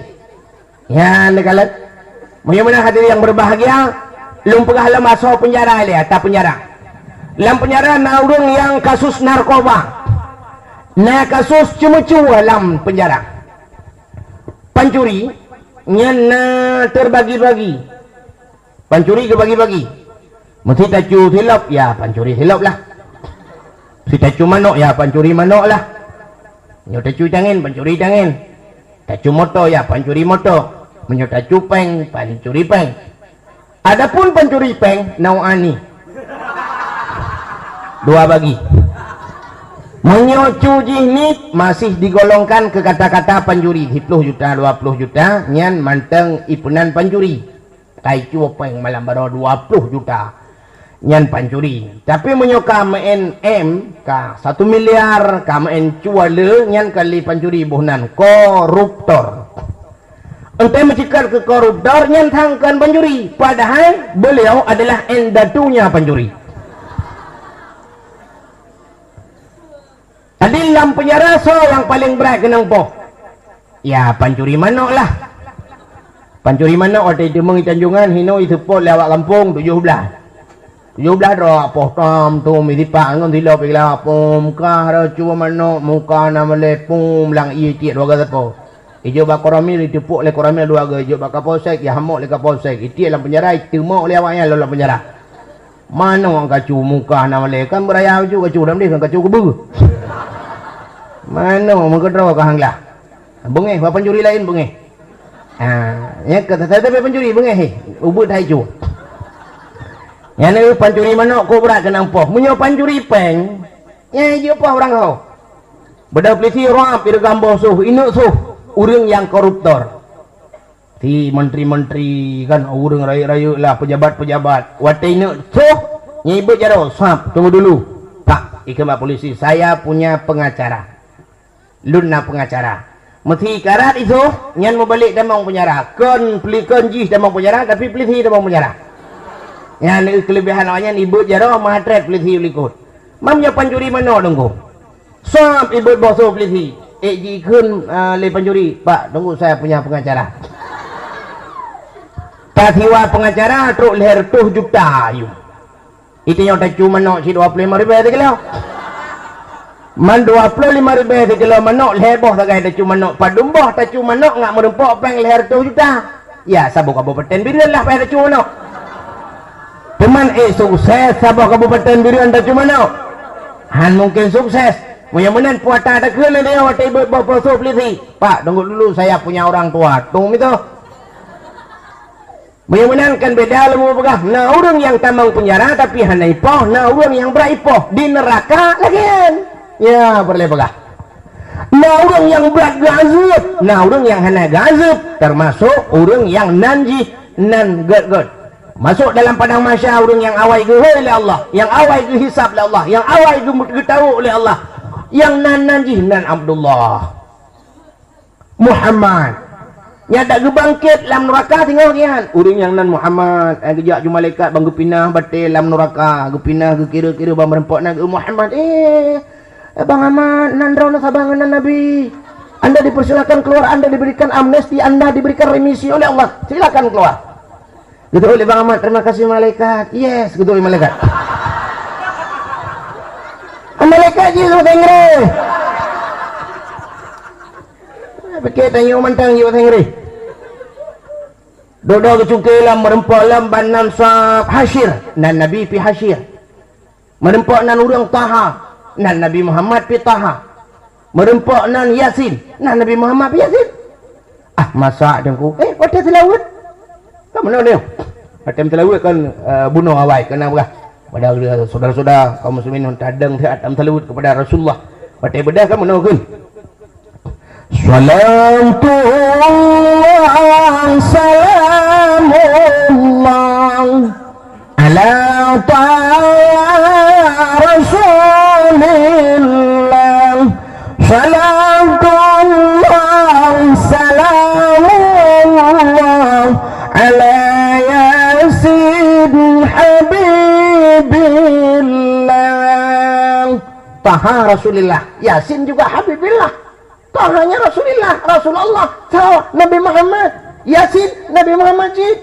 Nyan neukalon. Meunyoe meunan hadirin nyang berbahagia, lôn peugah lom asoe peunjara lé, ata peunjara. Lam peunjara na ureueng nyang kasus narkoba. Na kasus ceumeucue lam peunjara. Pancuri nyan na teubagi-bagi. Pancuri geubagi-bagi. Meusé tacue silop, ya pancuri silop lah. Meusé tacue manok, ya pancuri manok lah. Nyoe tacue tangen, pancuri tangen. Tacue moto, ya pancuri moto. Meunyoe tacue péng, pancuri péng. Adapun pancuri péng, nau ani. Dua bagi. Meunyoe cu jih nit, masih digolongkan keu kata-kata pancuri, siploh juta, dua ploh juta, nyan mantong ipeunan pancuri. Kai cue péng malam baroe dua ploh juta. Nyan pancuri. Tapi meunyoe ka meu'en M, ka satu miliar, ka meu'en cue le, nyan ka lé pancuri boh nan, koruptor. Entée meuceukat keu koruptor nyan sang kon pancuri, padahai beliau adalah indatunya pancuri. Jadi lam peunjara soe nyang paleng brat keunong poh? Ya pancuri manok lah. Pancuri manok watée teumong tanjongan hino iseupôt lé awak gampông tujoh blaih. Tujoh blaih droe poh tom tum isipak ngon silop iglap pum kah roh cuba manok muka na melé pum lam ié tiek dua gasapo. Ijok bak Koramil, iteupeuk lé Koramil dua goe, ijok bak Kapolsek, ihamok lé Kapolsek, itiek lam peunjara, iteumok lé awak nyan lom lam peunjara. Mano kacu muka na malée, kan beuraya kacu, kacu dam deh, kan kacu keubeu. Mano meukeudroe ka hanglah. Beungéh, bak pancuri laén beungéh. Ha, nyan ka sabe pancuri beungéh, eh, ubeut hai cu. Nyan pancuri manok kok brat keunong poh. Meunyoe pancuri péng, nyan jeuet poh urang ho. Beudôh peulisi rab ireugam boh soh, ineuk soh ureuëng nyang koruptor. Si menteri-menteri kan ureuëng rayeuk-rayeuk lah, pejabat-pejabat. Watée ineuk soh, nyan ibeuet jaroe, "Sab, tunggu dulu." Tak, ikheun bak peulisi, "Saya punya pengacara. Lôn na pengacara." Meusi karat isoh, nyan meubalek tamong peunjara. Kon peuli-, kon jih tamong peunjara, tapi peulisi tamong peunjara. Nyan keulebihan awak nyan ibeuet jaroe meuhatrét peulisi u likot. Mam nyoe pancuri manok deungoe. Sab ibeuet boh soh peulisi. Ék jikheun, ah, lé pancuri, "Pak, tunggu saya punya pengacara." Tasiwa pengacara trok lhèe reutôh juta ayue. Itu nyoe tacu manok sidua ploh limong ribèe sikilo. Man dua ploh lima ribèe sikilo manok, lhèe boh sagai tacu manok. Padum boh tacu manok ngat meureumpok péng lhèe reutôh juta. Ya, saboh kabupaten Bireuen lah payah tacu manok. Teuma, eh, sukses saboh kabupaten Bireuen tacu manok? Han mungken sukses. Meunyoe meunan puasa takheun lé watèe ibeuet boh peuso peulisi. "Pak, tunggu dulu, saya punya orang tua." Tung mito. Meunyoe meunan kan beda lom peugah. Na ureueng nyang tamong peunjara tapi hana ipoh, na ureueng nyang brat ipoh di neuraka lagèe nyan. Ya, peureulèe peugah. Na ureueng nyang brat geuazeueb, na ureueng nyang hana geuazeueb, teumasok ureueng nyang nan jih nan gèt-gèt. Masok dalam padang mahsyar ureueng nyang awai geuhôi lé Allah, nyang awai geuhisab lé Allah, nyang awai geu-, geutawök lé Allah. Nyang nan, nan jih nan Abdullah. Muhammad. Nyan dak geubangkét lam nuraka singoh nyan. Ureueng nyang nan Muhammad, eh, geujak ju malaikat ban geupinah batèe lam nuraka, geupinah geukira-kira ban meureumpok nan geu Muhammad. Eh, Bang Ahmad, nan droeneuh saban ngon nan Nabi. Anda dipersilakan keluar, Anda diberikan amnesti, Anda diberikan remisi oleh Allah. Silakan keluar. Geuteu'oh lé Bang Ahmad, "Terima kasih malaikat." Yes, geuteu'oh lé malaikat. Ah, malaikat jih bahasa Inggris. Pikir tanyoe mantong jih bahasa Inggris. Dudoe geucungké lom, meureumpok lom ban nan sab hasyir, nan Nabi pih hasyir. Meureumpok nan ureueng Taha, nan Nabi Muhammad pih Taha. Meureumpok nan Yasin, nan Nabi Muhammad pih Yasin. Ah, masak Teungku. Eh, watèe seulaweuet. Kan meunoe nyoe. Watèe seulaweuet kan, eh, bunoe awai keunan peugah. Pada saudara-saudara kaum muslimin nyang tadong siat tam seulaweuet kepada Rasulullah. Watèe beudôh kan meunoe kheun. Salatullah, salamullah, ala taha Rasulillah. Salatullah, salamullah, ala Yasin Habibillah. Taha Rasulillah, Yasin juga Habibillah. Tahanya Rasulillah, Rasulullah, Taha Nabi Muhammad, Yasin Nabi Muhammad cit.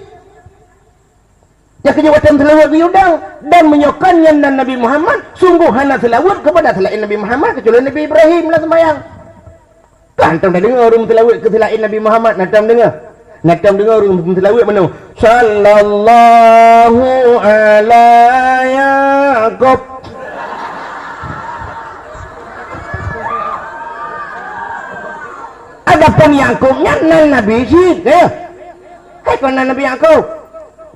Nyang keujeuet watèe seulaweuet geuyue dang, dan meunyoe kon nyan nan Nabi Muhammad, sungguh hana seulaweuet kepada seulaén Nabi Muhammad, kecuali Nabi Ibrahim lam seumbahyang. Kan hantom tadeungoe ureueng seulaweuet keu seulaén Nabi Muhammad, hantom deungoe. Hantom deungoe ureueng seulaweuet meunoe, "Sallallahu ala Yakub." Adapun Yakub nyan nan Nabi cit, ya. Hai kon nan Nabi Yakub.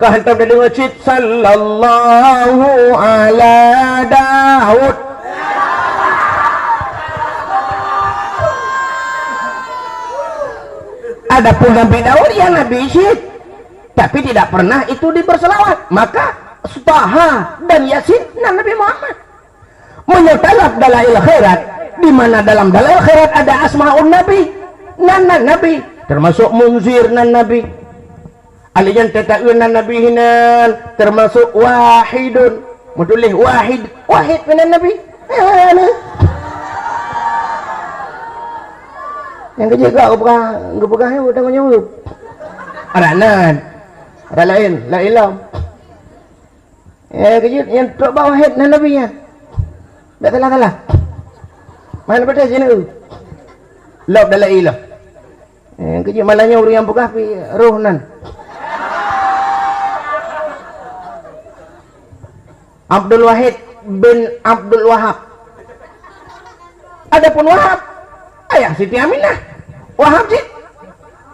Ka hantom tadeungoe cit, "Sallallahu ala Daud." Adapun Nabi Daud, ya Nabi cit. Tapi tidak pernah itu diberselawat. Maka Taha dan Yasin nan Nabi Muhammad. Meunyoe talab dalail khairat, di mana dalam dalail khairat ada asmaun Nabi, nan-nan Nabi, termasuk Munzir nan Nabi. Alèh nyan tataeun nan Nabi hinan, termasuk Wahidun. Meutuléh Wahid, Wahid pih nan Nabi. Eh, nyang keujeuet ka geupeugah, geupeugah nyoe tanggung jaweueb. Adak nan, adak laén, laén lom. Eh, keujeuet nyang trok bak Wahid nan Nabi nyan. Bèk salah-salah. Mana beutôi sinoe? Lop dalam ilah. Eh, keujeuet malam nyoe ureueng nyang peugah pih roh nan. Abdul Wahid bin Abdul Wahab. Adapun Wahab, ayah Siti Aminah. Wahab cit.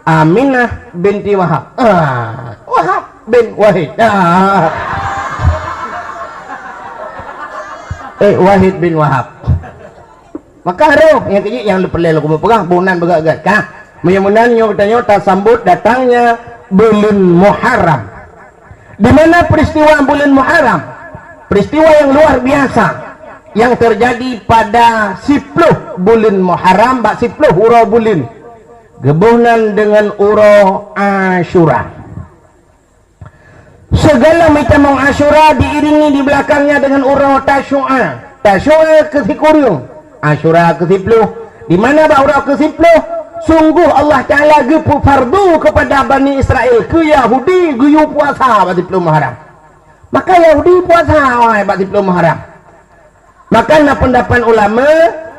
Aminah binti Wahab. Ah, Wahab bin Wahid. Ah. Eh, Wahid bin Wahab. Maka roh nyang keujeuet nyang peureulèe lôn peugah, bunan beugèt-gèt, ka. Meunyoe meunan nyoe geutanyoe tasambot datangnya buleuen Muharram. Di mana peristiwa buleuen Muharram? Peristiwa yang luar biasa yang terjadi pada siploh buleuen Muharram, bak siploh uroe buleuen. Geuboh nan deungon uroe Asyura. Sigohlom itamong Asyura diiringi di belakangnya dengan uroe Tasyu'a. Tasyu'a keu sikureueng, Asyura keu siploh. Di mana bak uroe keu siploh, sungguh Allah Taala geupeufardu kepada Bani Israel, keu Yahudi geuyue puasa bak siploh Muharram. Maka Yahudi puasa awai bak siploh Muharram. Maka na peundapat ulama,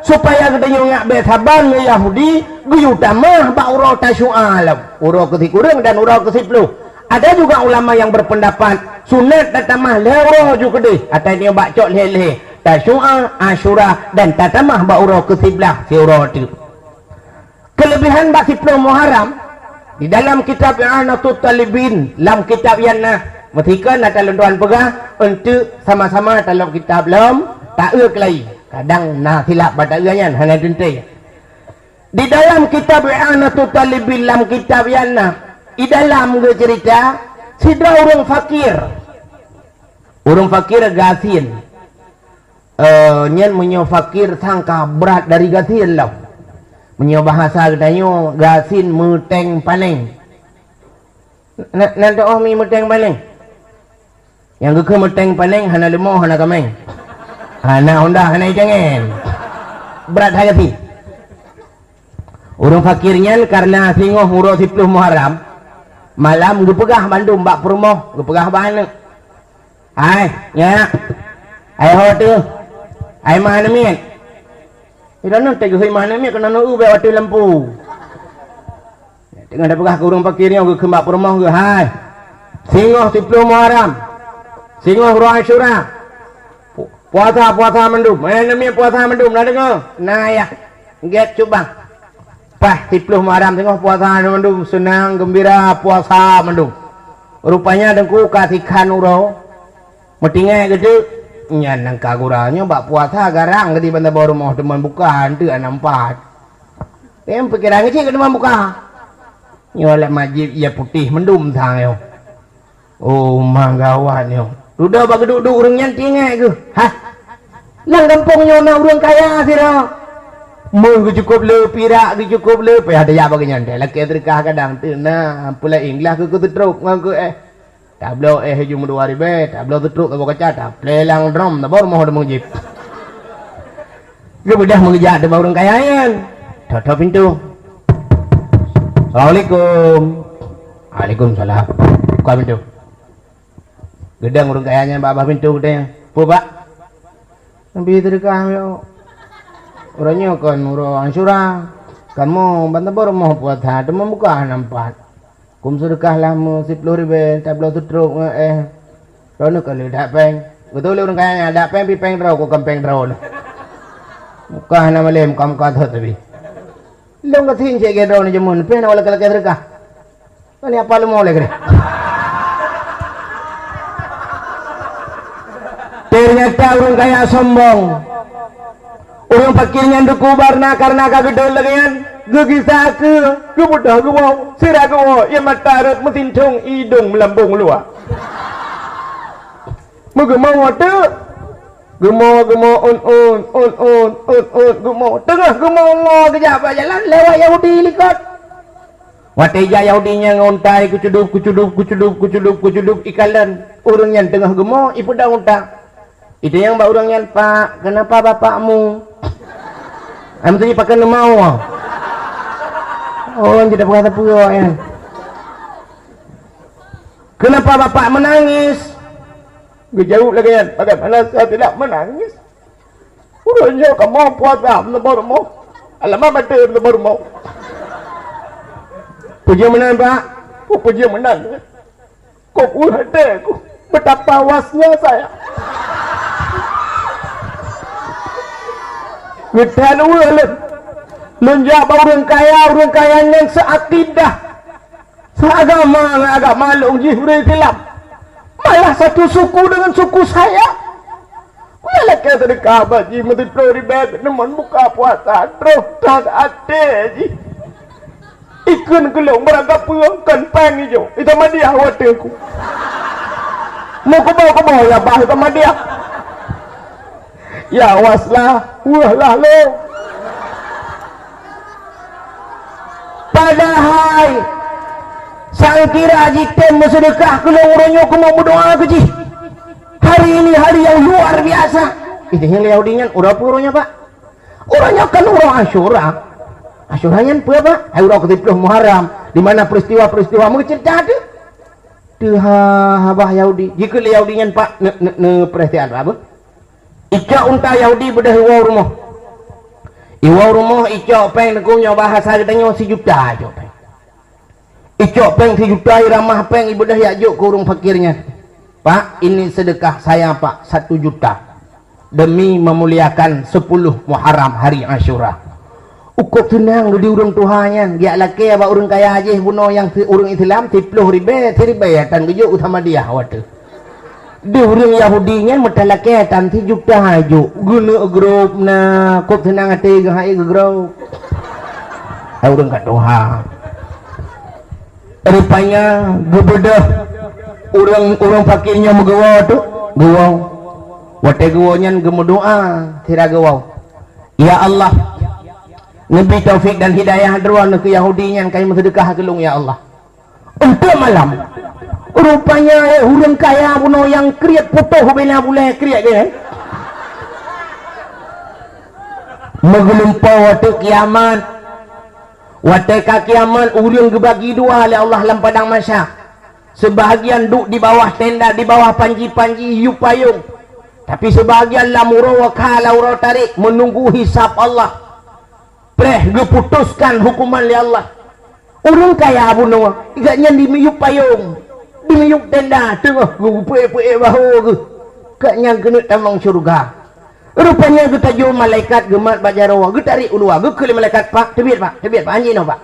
Supaya geutanyoe ingat bèk saban ngon Yahudi geuyue tamah bak uroe Tasyu'a lom, uroe keusikureueng dan uroe keusiploh. Ada juga ulama yang berpendapat sunat tatamah lhèe uroe ju keudeh, atawa nyoe bak cok lhèe-lhèe, Tasyu'a, Asyura, dan tatamah bak uroe keusiblaih siuroe teuk. Keulebihan bak siploh Muharram, di dalam kitab I'anatut Talibin, lam kitab nyan na, meusikan ata lôn tuan peugah, eunteuk sama-sama talom kitab lom, taeu keulai. Kadang na silap bak taeu nyan, hana teuntèe. Di dalam kitab I'anatut Talibin, lam kitab nyan na, di dalam geuceurita, sidroe ureueng fakir. Ureueng fakir gasien. Eh, nyan meunyoe fakir sang ka brat dari gasien lom. Meunyoe bahasa geutanyoe, gasien meuténg panéng. Na, na teu'oh mi meuténg panéng? Nyang geukheun meuténg panéng hana leumo, hana kaméng. Hana honda, hana icangen. Brat hai gasien. Ureueng fakir nyan kareuna singoh uroe siploh Muharram, malam geupeugah bandum bak peurumoh, geupeugah bak aneuk, "Hai, nyak, hai ho teuh, hai ma aneuk miet." Sidroe nyoe teuh geuhôi ma aneuk miet keunoe neu-eu bèk watèe lampu. Teungoh tapeugah keu ureueng fakir nyoe geukheun bak peurumoh geuh, "Hai, singoh siploh Muharram, singoh uroe Asyura, pu-, puasa, puasa mandum, eh, aneuk miet puasa mandum, na deungoe?" "Na, yah." Gèt cut bang. Paih siploh Muharram teungoh puasa mandum, seunang geumbira puasa mandum. Rupanya teungku ka sikhan uroe, meutinggai geuteuk, nyan nyang ka gura nyoe bak puasa garang geuti ban saboh rumoh teuma buka eunteuk hana meupat. Em, pikiran geucit keu teuma buka. Nyoe lé majib ie putéh mandum sang nyoe. Oh, ma gawat nyoe. Dudoe bak geuduek-duek ureueng nyan teuingat geuh. Hah? Lam gampông nyoe na ureueng kaya sidroe. Meu geucukôp le, pirak geucukôp le, payah tajak bak geuh nyan. Lakèe seudeukah kadang teuk na, peulaén glah keu, keu seutrop ngon keu éh. Tabloe éh ju meudua ribèe, tabloe seutrop saboh kaca, taplé lam drom, saboh rumoh teuma jip. Geubeudôh meugeujak teuma ureueng kaya nyan. Thot-thot pintoe. "Assalamualaikum." "Waalaikumsalam." Buka pintoe. Geudong ureueng kaya nyan bak babah pintoe geudong. "Peue, Pak?" "Neubi seudeukah nyoe. Uroe nyoe kon uroe Asyura. Kamoe ban saboh rumoh puasa, teuma buka hana meupat. Kôm seudeukah lah meu siploh ribèe, tabloe seutrop ngon éh. Droeneuh ka lheueh dak péng." Geutôi lé ureueng kaya nyan, "Dak péng pih péng droe, kon péng droeneuh. Buka hana malém, muka-muka thot tapi." Lôn gasien cit lagèe droeneuh jameun, pih na lakèe-lakèe seudeukah. Kan apa leumo lé keudeh. Ternyata ureueng kaya sombong. Ureueng fakir nyan teukubar na kareuna ka geudong lagèe nyan, geugisa keu, geubeudôh geuwoe, sira geuwoe, ie mata rhot meusintong, idông meulambông luwa. Meugeumoe teuk. Geumoe, geumoe, un, un, un, un, un, un, geumoe. Teungoh geumoe, ngoe geujak bak jalan, lewat Yahudi likot. Watèe jak Yahudi nyan ngon unta, kucudub, kucudub, kucudub, kucudub, kucudub, ikalon. Ureueng nyan teungoh geumoe, ipeudong unta. Itanyong bak ureueng nyan, "Pak, kenapa bapakmu?" Ah, meusti pakon neumao. Oh, tidak peugah sapeue awak nyan. "Kenapa bapak menangis?" Geujaweueb lagèe nyan, "Bagaimana saya tidak menangis? Uroe nyoe kamoe puasa meuneuboh rumoh. Alamak, maté meuneuboh rumoh." "Peue jeuet meunan, Pak?" "Peue, peue jeuet meunan? Kok ueh até ku, betapa wasnya saya." Geuthan ueh lôn. Lôn jak bak ureueng kaya, ureueng kaya nyan seuakidah. Seagama ngon agama lôn jih ureueng Islam. Malah satu suku dengan suku saya. Ulôn lakèe seudeukah bak jih meusiploh ribèe, neumon buka puasa, troh that até jih. Ikheun keu lôn beurangkapeue kon péng ijo, itamadiah watèe ku. Meukubo-kubo ya bah itamadiah. Ya waslah, weueh lah lôn. Padahai, sang kira jitém meuseudeukah keu lôn uroe nyoe keunoe meudoa keu jih. Hari ini hari yang luar biasa. Ih, nyang Yahudi nyan uroe peue uroe nyoe, Pak? Uroe nyoe kan uroe Asyura. Asyura nyan peue, Pak? Hai uroe keusiploh Muharram, di mana peristiwa-peristiwa meuceurita teuh. Teuha babah Yahudi. Jikheun lé Yahudi nyan, Pak, ne, ne, ne, perhatian, Pak, apa? Icok unta Yahudi beudôh iwoe u rumoh. Iwoe rumoh icok péng, neukum nyoe bahasa geutanyoe, sijuta icok péng. Icok péng sijuta, iramah péng, ibeudôh yak jok keu ureuëng fakir nyan. "Pak, ini sedekah saya, Pak, satu juta. Demi memuliakan sepuluh Muharram, hari Asyura." Ukôb seunang di ureuëng tuha nyan, geujak lakée bak ureuëng kaya jih bunoe nyang si-, ureuëng Islam, siploh ribée, siribée tan geujok u Samadiyah watée. Di ureuëng Yahudi nyan meutalakée tan sijuta jok, geuneuk grôp na, kôb seunang até geuhai geugrôp. Hai ureuëng ka tuha. Rupanya geubeudôh ureuëng, ureuëng fakir nyoe meuguwoe tu, guwoe. Watée guwoe nyan geumeudoá sira guwoe, "Ya Allah, neubi taufik dan hidayah droeneuh keu Yahudi nyan, ka meuseudeukah keu lôn, ya Allah." Untôk malam, rupanya, eh, ureuëng kaya bunoe nyang kriet putôh bina bulée kriet dia, eh. Meugeulumpoe watée kiamat. Watée ka kiamat, ureuëng geubagi dua lé Allah lam padang mahsyar. Seubahagian duek di bawah tenda, di bawah panji-panji yub payong. Tapi seubahagian lam uroe kha, lam uroe tarek, meununggu hisab Allah. Preh geuputoskan huköman lé Allah. Ureuëng kaya bunoe, gobnyan dimiyueb payong, dimiyueb tenda, teungoh geupeuék-peuék bahô geuh. Gobnyan keuneuk tamong syeuruga. Rupanya geutajok malaikat geumat bak jaroe, geutarek u luwa, geukheun lé malaikat, "Pak, teubiet, Pak, teubiet, Pak, hanjeuet inoe, Pak."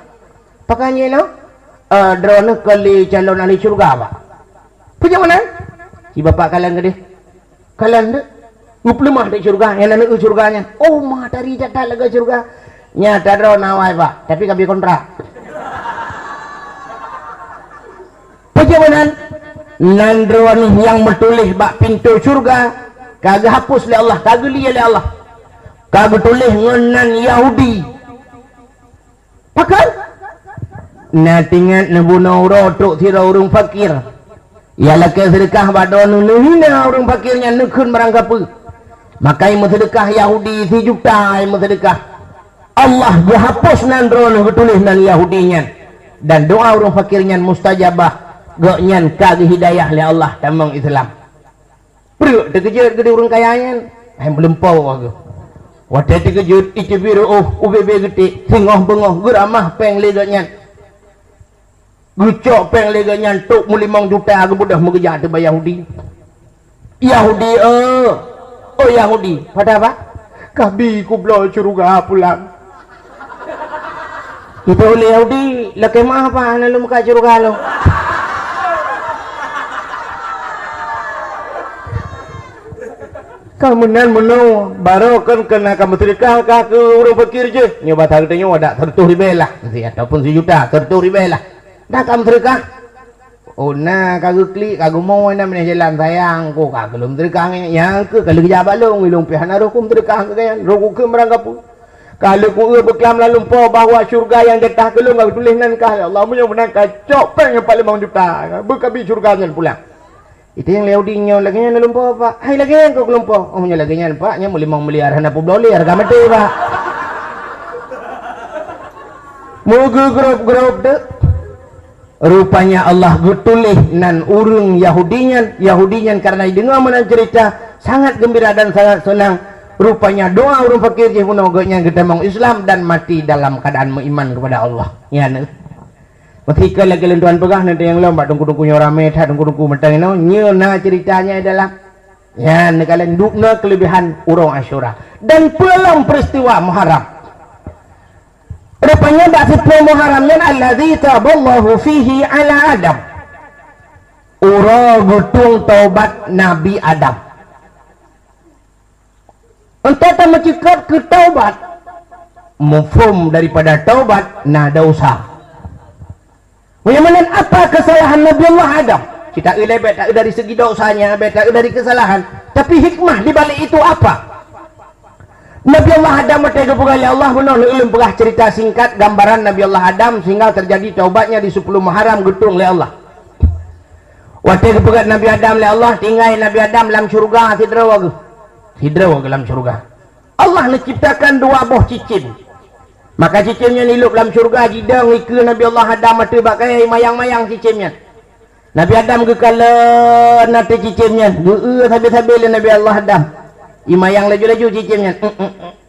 "Pakon hanjeuet inoe?" "Eh, droeneuh kon lé calon ahli syeuruga, Pak." "Peue nyang meunan?" "Si bapak kalon keudeh." "Kalon deuek?" "Geupeuleumah di syeuruga, nyan na syeuruga nyan." "Oh, matahari that lagée syeuruga." "Nyata droe na awai, Pak, tapi ka bi kontrak." Peue meunan? Nan droeneuh nyang meutuléh bak pintoe syeuruga ka geuhapus lé Allah, ka geulie lé Allah. Ka geutuléh ngon nan Yahudi. Pakon? Na teuingat neubunoe uroe trok sidroe ureuëng fakir. Ia lakée seudeukah bak droeneuh, neuhina ureuëng fakir nyan, neukheun barang kapeue. Maka meuseudeukah Yahudi sijuta meuseudeukah. Allah geuhapus nan droeneuh geutuléh nan Yahudi nyan. Dan doá ureuëng fakir nyan mustajabah, gobnyan ka geuhidayah lé Allah tamong Islam. Peureuk teukeujot geuh di ureuëng kaya nyan, hai meulumpoe geuh. Watée teukeujot, iteubiet reuôh, ubé-bé geuték, singoh beungoh, geuramah péng lé gobnyan. Geucok péng lé gobnyan, trok meulimong juta geubeudôh meugeujak ateueh bak Yahudi. "Yahudi, eh, oh Yahudi, pada apa?" "Kabi kubloe syeuruga pulang." Itu ulée Yahudi, "Lakée meu'ah, Pak, hana lôn mukat syeuruga lôn." Ka meunan meunoe, barô kon keunan ka meuseudeukah ka keu ureuëng fakir jih. Nyoe basa geutanyoe adak seureutôh ribée lah, si, ataupun sijuta, seureutôh ribée lah. Dak ka meuseudeukah? Oh, na ka geuklik, ka geumoe na meunyoe jalan sayang, ko ka keu lôn meuseudeukah nyan. Nyang keu ka lheueh geujak bak lôn, lôn pih hana roh ku meuseudeukah keu gobnyan, roh ku keu meurang gapu. Ka lheueh ku eu beuklam lam lumpoe bahwa syeuruga nyang jatah keu lôn ka geutuléh nan kah lé Allah. Meunyoe meunan ka cok péng nyoe pat limong juta, beukabi syeuruga nyan pulang. Itu nyang Yahudi nyoe lagée nyan lumpoe, Pak. Hai lagée nyan kok lumpoe. Oh, meunyoe lagée nyan, Pak, nyan meulimong miliar hana peubloe lé hareuga maté, Pak. Meugeugrôp-grôp deuek. Rupanya Allah geutuléh nan ureuëng Yahudi nyan, Yahudi nyan kareuna jideungoe meunan ceurita, sangat geumbira dan sangat seunang. Rupanya doá ureuëng fakir jih bunoe gobnyan geutamong Islam dan mati dalam keuadaan meuiman keupada Allah. Nyan. Meusika lagée lôn tuan peugah, neudeungoe lom bak teungku-teungku nyoe ramé that, teungku-teungku mantong inoe, nyoe na ceurita nyan dalam. Nyan neukalon dubna keuleubehan uroe Asyura. Dan peue lom peuristiwa Muharram. Rupanya bak siploh Muharram nyan, allazi taballahu fihi ala Adam. Uroe geutueng taubat Nabi Adam. Untuk tameuceukat keu taubat, mufhum daripada taubat na dosa. Meunyoe meunan, apa kesalahan Nabi Allah Adam? Kita ilai baik tak dari segi dosanya, baik tak dari kesalahan. Tapi hikmah di balik itu apa? Nabi Allah Adam watée geupeugah lé Allah, bunoe ulôn peugah cerita singkat gambaran Nabi Allah Adam sehingga terjadi taubatnya di sepuluh Muharram geutueng lé Allah. Watée geupeugah Nabi Adam lé Allah, tinggai Nabi Adam lam syeuruga sidroe geuh. Sidroe geuh lam syeuruga. Allah neuciptakan dua boh cicém. Maka cicém nyan ilôb lam syeuruga, jidong ikeue Nabi Allah Adam ateueh bak kayée imayang-mayang cicém nyan. Nabi Adam geukalon ateueh cicém nyan, geu-eu sabe-sabe lé Nabi Allah Adam. Imayang laju-laju cicém nyan.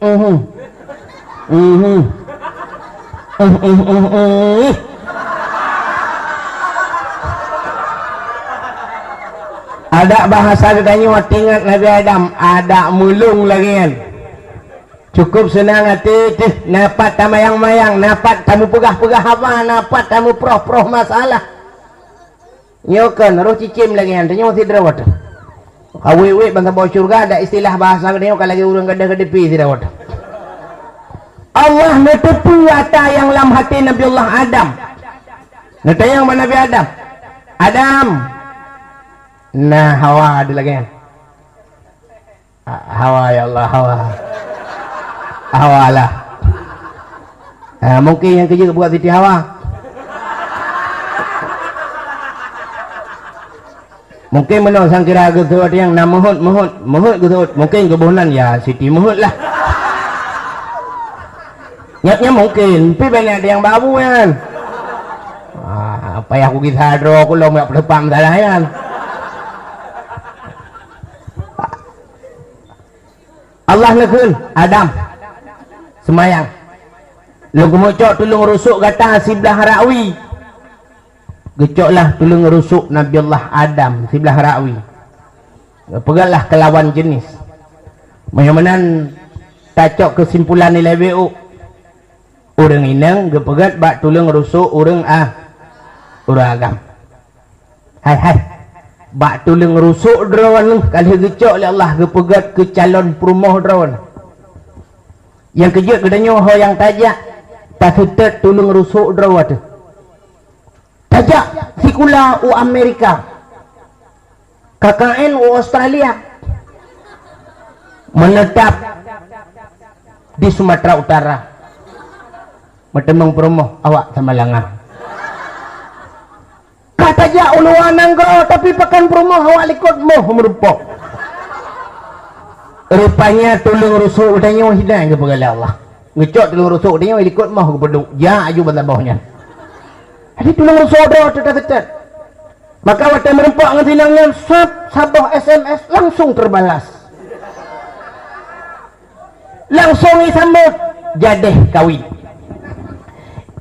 Uhuh. Mhm. Uh, uh, uh, uh. Adak bahasa geutanyoe teuingat Nabi Adam, adak mulông lagèe nyan. Cukup seunang até teuh, na pat tamayang-mayang, na pat tameupeugah-peugah haba, na pat tameuproh-proh masalah. Nyoe kon roh cicém lagèe nyan, tanyoe sidroe teuh. Ka wék-wék ban saboh syeuruga, adak istilah bahasa geutanyoe ka lagèe ureueng gadôh ka deupi sidroe teuh. Allah neuteupeue ata nyang lam até Nabi Allah Adam. Neutanyong bak Nabi Adam, "Adam." Nah, Hawa ada lagèe nyan. Ah, Hawa, ya Allah, Hawa. Hawa lah. Ah, mungkin nyang keujeuet buat Siti Hawa. Mungkin meunoe sangkira geuseuôt nyang na meuhôt, meuhôt, meuhôt geuseuôt. Mungkin geuboh nan ya Siti Meuhôt lah. Nyak nyan mungkin, tapi banyak ada nyang babu nyan. Ah, payah kugisa droe kulom yak peuleupak meusalah nyan. Allah neukheun, "Adam, seumayang. Lôn keumeung cok tuleueng rusok gata siblah rakwi." Geucoklah tuleueng rusok Nabi Allah Adam siblah rakwi. Geupeugètlah keu lawan jeunèh. Meunyoe meunan tacok keusimpulan ilèe B U. Ureueng inong geupeugèt bak tuleueng rusok ureueng a-, ureueng agam. Hai, hai. Bak tuleueng rusok droeneuh ka lheueh geucok lé Allah geupeugèt keu calon peurumoh droeneuh. Nyang keujeuet geutanyoe ho nyang tajak, taseutôt tuleueng rusok droe teuh. Tajak sikula u Amerika. K K N u Australia, menetap di Sumatera Utara, meuteumèe peurumoh awak Samalanga. Ka tajak u luwa nanggroe, tapi pakon peurumoh awak likot moh meurumpok. Rupanya tuleueng rusok geutanyoe hidang geupeugah lé Allah. Geucok tuleueng rusok geutanyoe likot moh geupeuduek, jak aju ban saboh nyan. Jadi tuleueng rusok droe teuh taseutôt. Maka watèe meurumpok ngon si inong nyan, sab, saboh S M S langsung terbalas. Langsung isambot, jadeh kawin.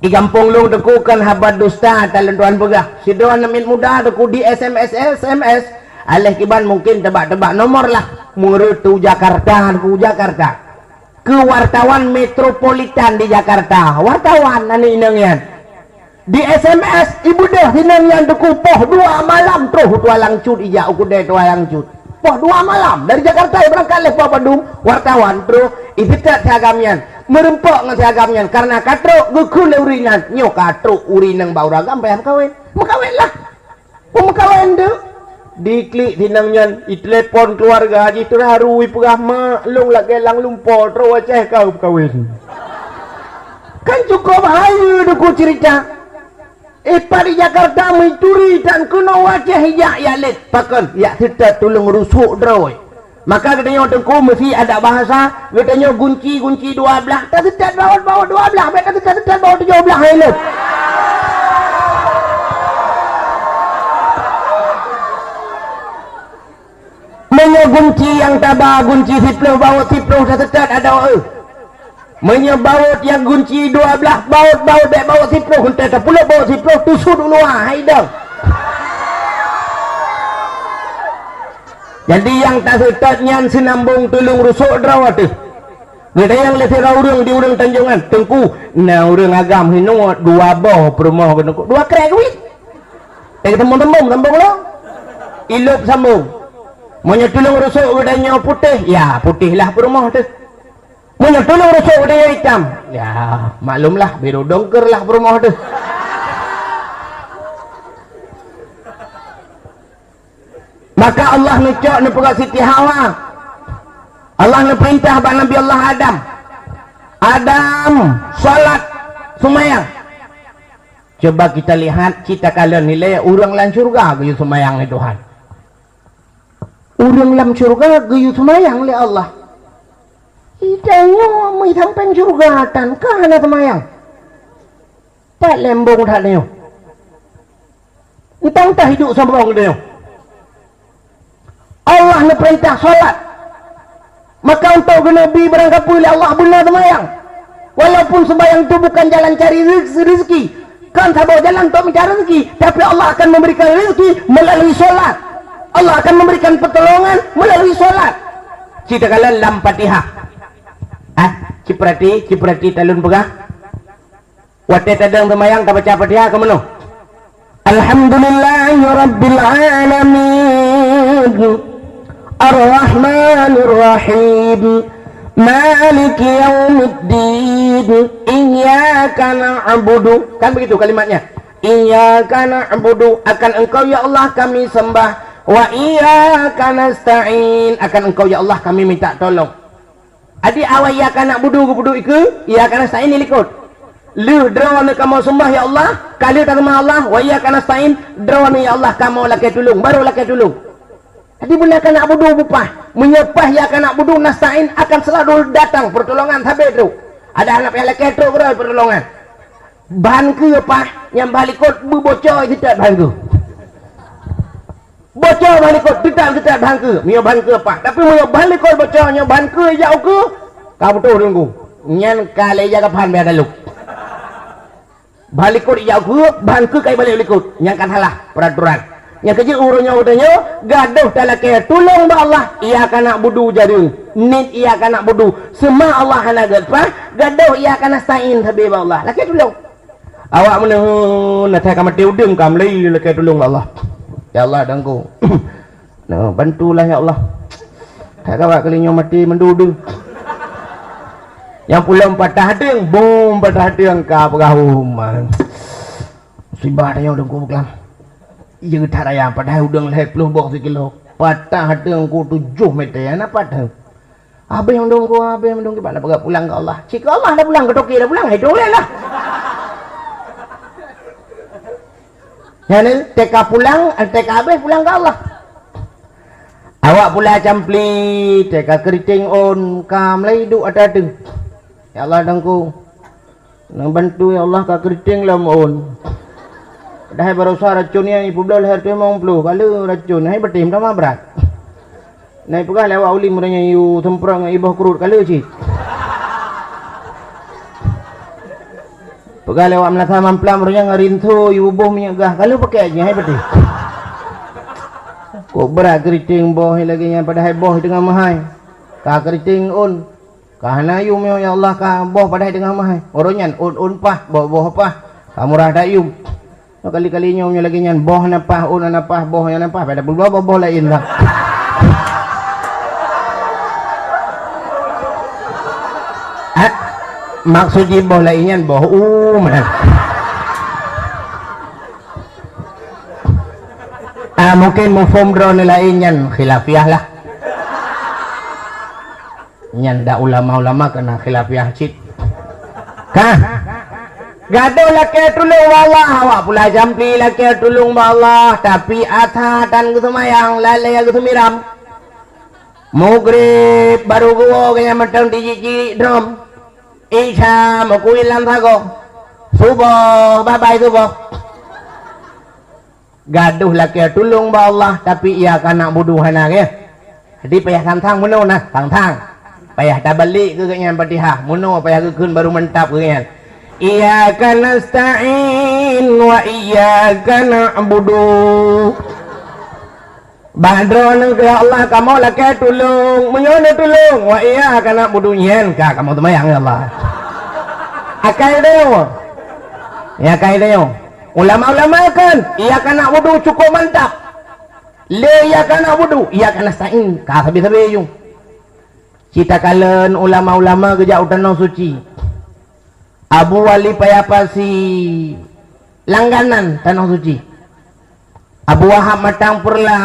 Di gampông lôn teuku kon haba dusta, ata lôn tuan peugah. Sidroe aneuk miet muda teuku di S M S, S M S. Aléh kiban mungkin teuba-teuba nomor lah. Meureutu Jakarta, teuku Jakarta. Keu wartawan metropolitan di Jakarta. Wartawan aneuk inong nyan. Di S M S, ibeudôh si inong nyan teuku poh dua malam troh u Tualang Cut ijak u keudè Tualang Cut. Poh dua malam, dari Jakarta ibeurangkat lé poh padum, wartawan troh, iseutôt si agam nyan. Meurumpok ngon si agam nyan, kareuna ka trok geukheun lé ureueng nyan, nyoe ka trok ureueng inong bak ureueng agam payah meukawen. Meukawen lah. Peumeukawen deuek, diklik si inong nyan, itelepon keuluwarga jih teuharu, ipeugah, "Mak, lôn lagèe lam lumpo, troh u Aceh ka peumeukawen." Kan cukôp hayeue teuku ceurita. Eh, pat di Jakarta meuturi tan keunoe u Aceh ijak, ijak lét. Pakon? Ijak seutôt tuleueng rusok droe. Maka geutanyoe teuku meusi adak bahasa, geutanyoe gunci, gunci dua blah, taseutôt bawot, bawot dua blah, bèk taseutôt, seutôt bawot tujoh blah hai lôn. Meunyoe gunci nyang taba gunci siploh bawot siploh taseutôt adak, eh. Meunyoe bawot nyang gunci dua blah bawot, bawot bèk bawot siploh, eunteuk tapeuleuk bawot siploh, tusut u luwa hai dong. Jadi nyang taseutôt nyan seunambong tuleueng rusok droe teuh. Geutanyong lé sidroe ureueng di ureueng Tanjongan, "Teungku, na ureueng agam hinoe dua boh peurumoh keu Teungku." "Dua krèk keubiet." Eh, teumbong-teumbong sambong lom. Ilop sambong. Meunyoe tuleueng rusok geutanyoe putéh, ya putéh lah peurumoh teuh. Meunyoe tuleueng rusok geutanyoe itam, ya maklum lah biru dongker lah peurumoh teuh. Maka Allah neucok neupeugah Siti Hawa. Allah neupeurintah bak Nabi Allah Adam. "Adam, salat, seumayang." Coba kita lihat, cit takalon ilèe ureueng lam syeuruga geuyue seumayang lé Tuhan. Ureueng lam syeuruga geuyue seumayang lé Allah. Geutanyoe meusampéng syeuruga tan ka hana seumayang. Pat lembong that nyoe. Entang tah hidup saboh geutanyoe. Allah neupeurintah salat. Maka untuk geuneubri barangkapeue lé Allah beuna seumayang. Walaupun sembahyang itu bukan jalan cari rez-, rezeki, kan saboh jalan untuk mencari rezeki, tapi Allah akan memberikan rezeki melalui sholat. Allah akan memberikan pertolongan melalui sholat. Cita kalian lam Fatihah. Ah, ciprati, ciprati talun peugah. Watée tadong seumayang tabaca Fatihah keumeunyoe, "Alhamdulillahirabbil alamin. Arrahmanirrahim. Maliki yaumiddin. Iyyaka na'budu." Kan begitu kalimatnya. "Iyyaka na'budu." Akan Engkau, ya Allah, kami sembah. "Wa iyyaka nasta'in." Akan Engkau, ya Allah, kami minta tolong. Adik awai iyyaka na'budu geupeuduek ikeue, iyyaka nasta'in ilikot. Lheueh droeneuh kamoe seumbah ya Allah, ka lheueh takeumah Allah, wa iyyaka nasta'in, droeneuh ya Allah kamoe lakée tulông, baru lakée tulông. Jadi beuna ka na'budu bupah. Meunyoe pah iyyaka na'budu nasta'in akan selalu datang pertolongan sabe trok. Ada anak payah lakée trok keudroe pertolongan. Ban keue pah nyang bah likot beuboco jeuet ban keue. Boco ban likot, teutab-teutab ban keue, meunyoe ban keue pah. Tapi meunyoe ban likot boco, nyoe ban keue ijak ukeue, ka beutôi teungku. Nyan ka lé ija kaphan bèe dalok. Ban likot ijak ukeue, ban keue ka ibalek likot. Nyan ka salah peraturan. Nyang keujeuet uroe nyoe geutanyoe, gadoh talakée tulông bak Allah, iyyaka na'budu jareung. Niet iyyaka na'budu. Seumah Allah hana geuleupah, gadoh iyyaka nasta'in sabe bak Allah. Lakée tulông. Awak meuneun, na that ka maté udeueng ka meulai lakée tulông bak Allah. Ya Allah, dangku. Nah, bantulah ya Allah. That ka awak kali nyoe maté mandum udeueng. Nyang pulang patah deueng, bom patah deueng ka peugah umat. Musibah tanyoe dangku beukelam. Iya that raya padahai udeueng lhèe ploh boh sikilo. Patah deueng ku tujoh meter, na patah. Habéh mandum ku, habéh mandum ku, bak na peugah pulang keu Allah. Cit keu Allah dah pulang, keu toke dah pulang, hai dong lé lah. Nyan, teuka pulang, teuka habéh pulang keu Allah. Awak pula campli, teuka keriting ôn, ka meulai duek ata teuh. Ya Allah, dangku. Nang bantu ya Allah ka keriting lom ôn. Padahai barosa racun nyan ipubloe lhèe reutôh limong ploh kali racun, hai beutém tamah brat. Nai peugah lé awak ulim uroe nyan yue seumprot ngon iboh keurot kali cit. Peugah lé awak meunasah mamplam uroe nyan ngon rinso yue buboh minyeuk gah kali pakèk jih hai beutém. Kok brat keriting boh lagèe nyan padahai boh teungoh meuhai. Ka keriting ôn. Ka hana yum nyoe, ya Allah, ka boh padahai teungoh meuhai. Uroe nyan ôn-ôn pah, boh-boh pah. Ka murah that yum. Nyoe kali-kali nyoe, nyoe lagèe nyan, boh hana pah, ôn hana pah, boh hana pah, pada peureulèe boh-boh laén dah. Ah, maksud jih boh laén nyan boh u meunan. Ah, mungkin mufhom droeneuh laén nyan khilafiah lah. Nyan dak ulama-ulama keunan khilafiah cit. Kah? Gadoh lakèe tulông bak Allah, awak pula jampli lakèe tulông bak Allah, tapi atra tan geuseumayang, lalèe geuseumiram. Mugrib baru geuwoe geuh nyan mantong tijik-tijik droe. Isya meukui lam sagoe. Suboh, babai suboh. Gadoh lakèe tulông bak Allah, tapi iyyaka na'budu hana geuh. Jadi payah sang-sang meunoe nah, sang-sang. Payah tabalek keu geuhnyan Fatihah, meunoe payah geukheun baru mantap keu geuhnyan. Iyyaka nasta'in wa iyyaka na'budu. Bak droeneuh ya Allah kamoe lakèe tulông, meunyoe neutulông, wa iyyaka na'budu nyan ka kamoe seumayang ya Allah. Akai tanyoe. Ya akai tanyoe. Ulama-ulama kan, iyyaka na'budu cukup mantap. Lé iyyaka na'budu, iyyaka nasta'in, ka sabe-sabe yum. Cit takalon ulama-ulama geujak u Tanoh Suci. Abu Wali Paya Pasi langganan Tanoh Suci. Abu Wahab Matang Peureula,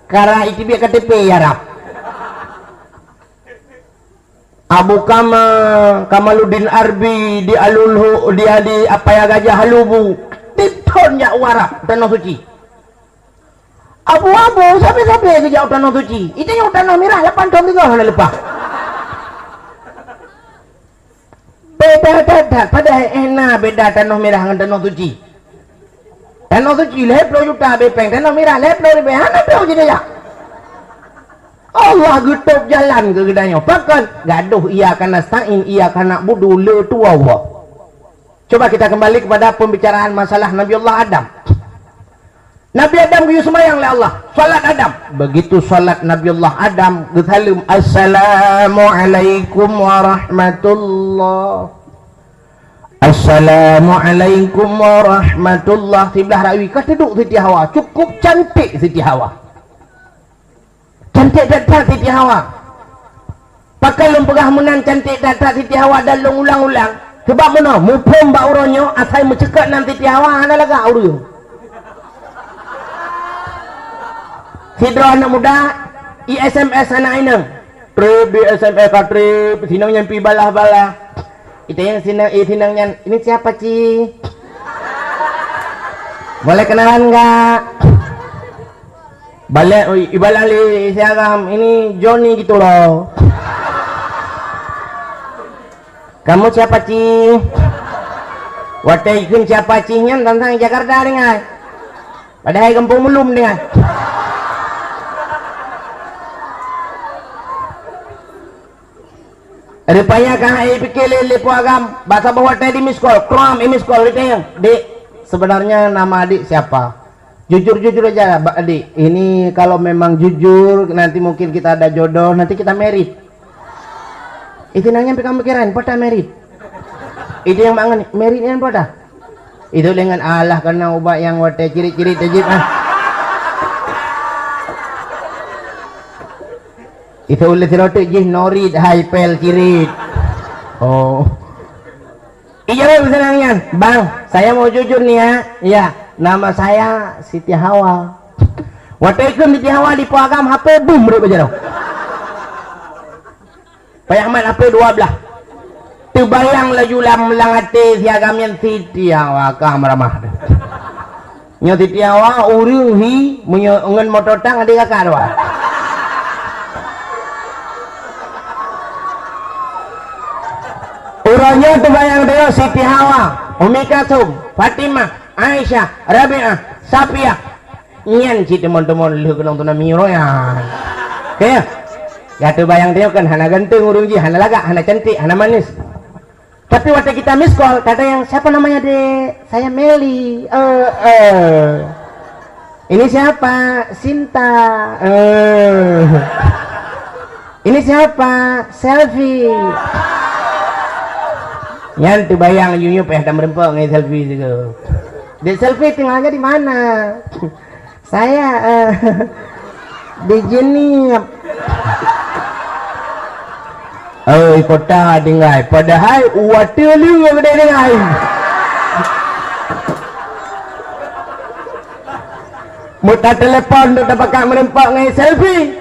kara iteubiet K T P ya rab. Abu Kama, Kamaluddin Arbi di Alulhu, di, di Apaya Gajah Halubu, tip thon jak u Arab, Tanoh Suci. Abu-abu, sabe-sabe geujak u Tanoh Suci. Itanyoe u Tanoh Mirah lapan thon sigoe hana leupah. Beda that-that, padahai eh na beda Tanoh Mirah ngon Tanoh Suci. Tanoh Suci lhèe ploh juta bèe pèng, Tanoh Mirah lhèe ploh ribèe, hana ploh jih jak. Allah geutôb jalan keu geutanyoe. Pakon? Gadôh iyyaka nasta'in, iyyaka na'budu, le tuwoe. Coba kita kembali kepada pembicaraan masalah Nabiullah Adam. Nabi Adam geuyue seumayang lé Allah. Salat Adam. Begitu salat Nabiullah Adam, geusaleuem, "Assalamualaikum warahmatullah. Assalamualaikum warahmatullah." Siblah rawi ka teuduek Siti Hawa. Cukup cantik Siti Hawa. Cantik that-that Siti Hawa. Pakon lôn peugah meunan cantik that-that Siti Hawa dan lôn ulang-ulang? Sebab meunoe, muphom bak uroe nyoe, asai meuceukat nan Siti Hawa hana lagak ureueng. Sidroe aneuk muda, i S M S aneuk inong. Treb di S M S ka treb, sinong nyan pi balah-balah. Itanyong sinong, eh, sinong nyan, "Ini siapa, Ci? Boleh kenalan nggak?" Balek, ui, ibalah lé si agam, "Ini Joni gitu loh." "Kamu siapa, Ci?" Watèe ikheun siapa, Ci, nyan tantang Jakarta deungon. Padahai gampông Meulom deungon. Rupanya ka hai pike lé, lé po agam, bak saboh watèe di miss call, krom, i miss call, ditanyong, "Dik, sebenarnya nama adik siapa?" "Jujur-jujur aja, Adik. Ini kalau memang jujur, nanti mungkin kita ada jodoh, nanti kita married." Itu nanya pih kamu pikiran, pada married. Itu yang mangan, married yang pada. Itu dengan Allah kena ubat yang watèe cirit-cirit tajib ah. Itu uleh sirotek jih norit hai pel cirit. Oh. Ijaweueb seunang nyan, "Bang, saya mau jujur nih ya. Ya, nama saya Siti Hawa." Watèe ikheun Siti Hawa di po agam, H P bum rot bak jaroe. Payah mat H P dua blah. Teubayang laju lam, lam até si agam nyan Siti Hawa ka meuramah. Nyoe Siti Hawa ureueng hi meunyoe ngon moto tang adik kakak dua. Uroe nyoe teubayang teuh Siti Hawa, Ummi Kalsum, Fatimah, Aisyah, Rabi'ah, Safiyah. Nyan cit teumon-teumon lheueh keunong tuna miroe nyan. Oke? Ya teubayang teuh kan hana ganteng ureueng jih, hana lagak, hana cantik, hana manis. Tapi watèe kita miss call, kadang yang, "Siapa namanya, Dek?" "Saya Meli." "Eh, eh." "Ini siapa?" "Sinta." "Eh." "Ini siapa?" "Selfie." Nyan teubayang, yue payah tameureumpok ngon Selfie sigoe. "Dek Selfie, tinggalnya di mana?" "Saya, eh, di Jeunieb." Oi, kota tinggai, padahai u ateueh leueng geude tinggai. Meuta telepon tu tapakat meureumpok ngon Selfie.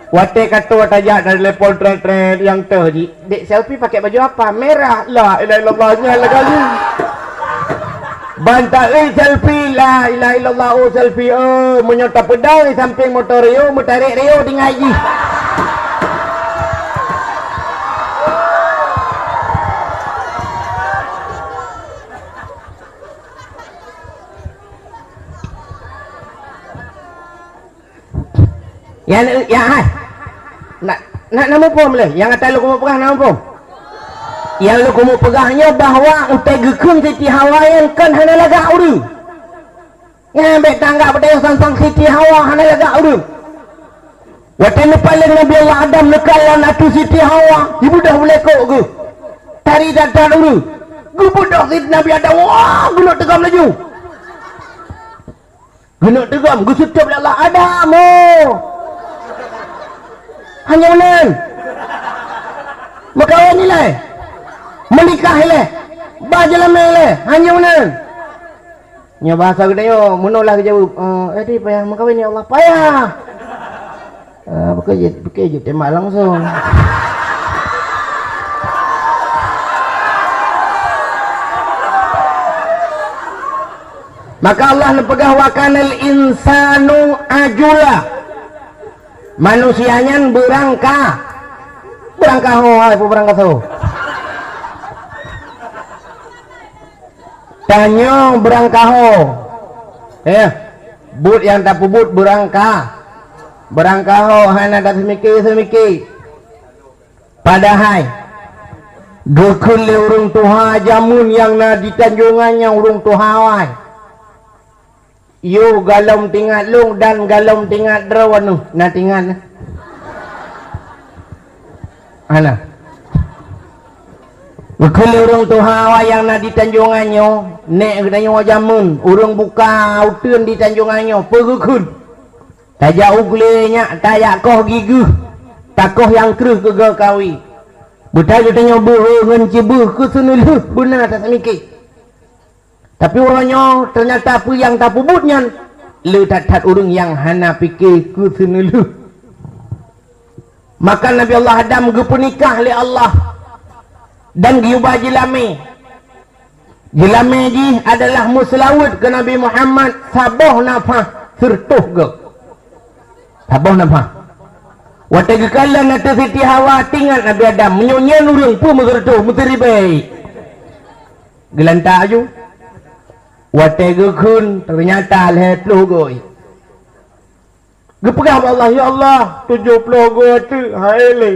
Watèe ka tô tajak telepon tret-tret nyang teuh jih. "Dek, Selfie pakai baju apa?" "Merah." La ilaha illallah, nyan lagak lheueh. Ban taeu Selfie, la ilaha illallah, oh Selfie, oh, meunyoe tapeudong di sampéng moto Rio, meutarek Rio tinggai jih. Ya, ya, hai. Nak, nak, nak muphom lé? Nyang ata lôn keumeung peugah na muphom? Nyang lôn keumeung peugah nyoe bahwa watèe geukheun Siti Hawa nyan kon hana lagak ureueng. Nyan bèk tanggap beutôi sang-sang Siti Hawa hana lagak ureueng. Watèe neupaleng Nabi Allah Adam neukalon ateueh Siti Hawa, jibeudôh beulekok geuh. Tari that-that ureueng. Geubeudôh Siti Nabi Adam, wah, geuneuk teugom laju. Geuneuk teugom, geuseutôt lé Allah, "Adam, ho!" Hana meunan. Meukawen ilèe. Meunikah ilèe. Ba jeulamèe ilèe. Hana meunan. Nyoe bahasa geutanyoe, meunoe lah geujaweueb, "Eh, eh, di payah meukawen, ya Allah, payah." Ah, beukeuh jeuet, beukeuh jeuet tembak langsung. Maka Allah neupeugah, "Wa kanal insanu ajula." Manusia nyan beurangka. Beurangka ho, hai, peue beurangka ho? Tanyoe beurangka ho. Ya. Buet nyang tapeubuet beurangka. Barangkaho hana taseumiké-seumiké. Padahai geukheun lé ureuëng tuha jameun nyang na di Tanjongan nyan ureuëng tuha awai. Yo galom tingat lôn dan galom tingat droeneuh na tingat. Hana. Geukheun lé ureuëng tuha awai nyang na di Tanjongan nyoe, nék geutanyoe jameun ureuëng buka uteuen di Tanjongan nyoe, peue geukheun? Tajak u glé nyak, tajak koh gigeuh, takoh nyang kreueh keu geukawi. Beutai geutanyoe beuhe ngon cibeuh keu seuneulheueh beuna taseumiké. Tapi uroe nyoe teunyata peue nyang tapeubuet nyan le that-that ureuëng nyang hana pike keu seuneulheueh. Maka Nabi Allah Adam geupeunikah lé Allah dan geuyuba jeulamé. Jeulamé jih adalah meuseulaweuet keu Nabi Muhammad saboh nafah seureutoh goe. Saboh nafah. Watée geukalon ateueh Siti Hawa, teuingat Nabi Adam, meunyoe nyan ureuëng peue meuseureutoh, meuteuribée. Geulantak aju. Watée geukheun, teunyata lhée ploh goe. Geupeugah bak Allah, "Ya Allah, tujoh ploh goe teuk hai lé.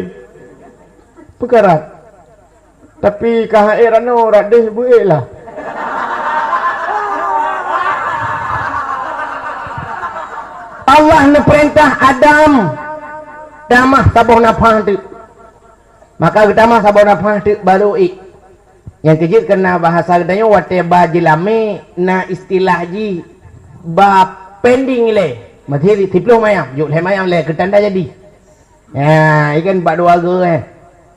Peukarat. Tapi ka hai ranoe radeh beuék lah." Allah neupeurintah Adam tamah saboh nafah teuk. Maka geutamah saboh nafah teuk barô ék. Nyang keujeuet keu na bahasa geutanyoe watée ba jeulamé na istilah jih ba pending ilée. Masih siploh mayam, jok lhée mayam lé keutanda jadi. Ya, ikan bak dua goe eh.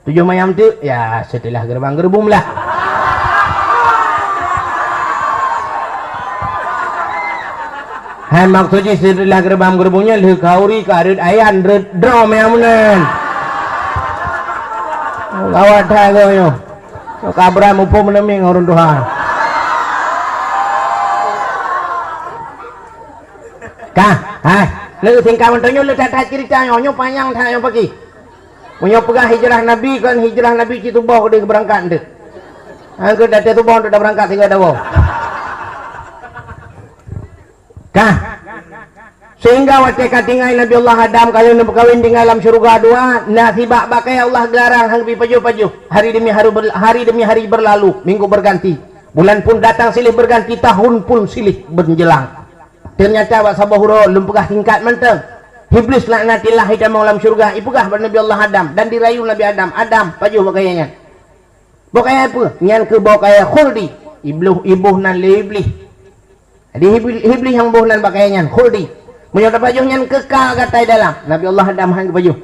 Tujoh mayam teuk, ya seuteulah geureubang-geureubung lah. Hai maksud jih seuteulah geureubang-geureubung nyan lheueh kauri ka reuet ayan reuet droe mayam meunan. Gawat that goe nyoe. Nyoe ka brat muphom meuneumé ngon ureuëng tuha. Kah, hai, le singkat mantong nyoe le that-that ceurita nyoe, nyoe panyang that nyoe pagi. Meunyoe peugah hijrah Nabi kon hijrah Nabi cit tuboh keudeh beurangkat deh. Hana keu datée tuboh untuk beurangkat sigoe dawoe. Kah. Sehingga watée ka tinggai Nabi Allah Adam ka lheueh neumeukawen tinggai lam syeuruga dua, na sibak bak kayée Allah geularang hana geubi pajoh-pajoh. Hari demi hari, ber, hari demi hari berlalu, minggu berganti. Bulan pun datang silih berganti, tahun pun silih menjelang. Teunyata bak saboh uroe lôn peugah singkat mantong. Iblis laknatillah itamong lam syeuruga, ipeugah bak Nabi Allah Adam dan dirayu Nabi Adam, "Adam, pajoh bak kayée nyan." Bak kayée peue? Nyan keuh bak kayée khuldi. Ibloh iboh nan lé Iblih. Jadi Ibl- Iblih nyang boh nan bak kayée nyan khuldi. Meunyoe tapajoh nyan keuka gata dalam, Nabi Allah Adam han geupajoh.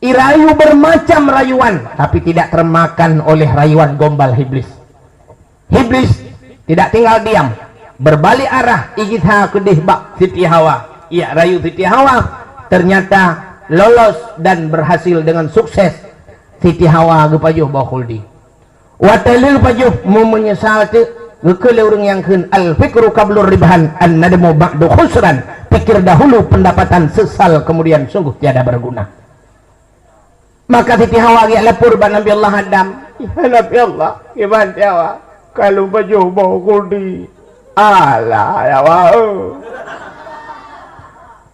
Irayu bermacam rayuan, tapi tidak termakan oleh rayuan gombal Iblis. Iblis tidak tinggal diam, berbalik arah igisa keudeh bak Siti Hawa. Ia rayu Siti Hawa, ternyata lolos dan berhasil dengan sukses. Siti Hawa geupajoh bak khuldi. Watée lheueh pajoh meumeunyeusal teuk, geukheun lé ureuëng nyang kheun, "Al-fikru qablur ribhan, an-nadmu ba'du khusran." Pikir dahulu pendapatan, sesal kemudian sungguh tiada berguna. Maka Siti Hawa geujak lapor bak Nabi Allah Adam, "Ya Nabi Allah, kiban Siti Hawa, ka lôn pajoh boh khuldi." "Alah, ya Hawa, eu.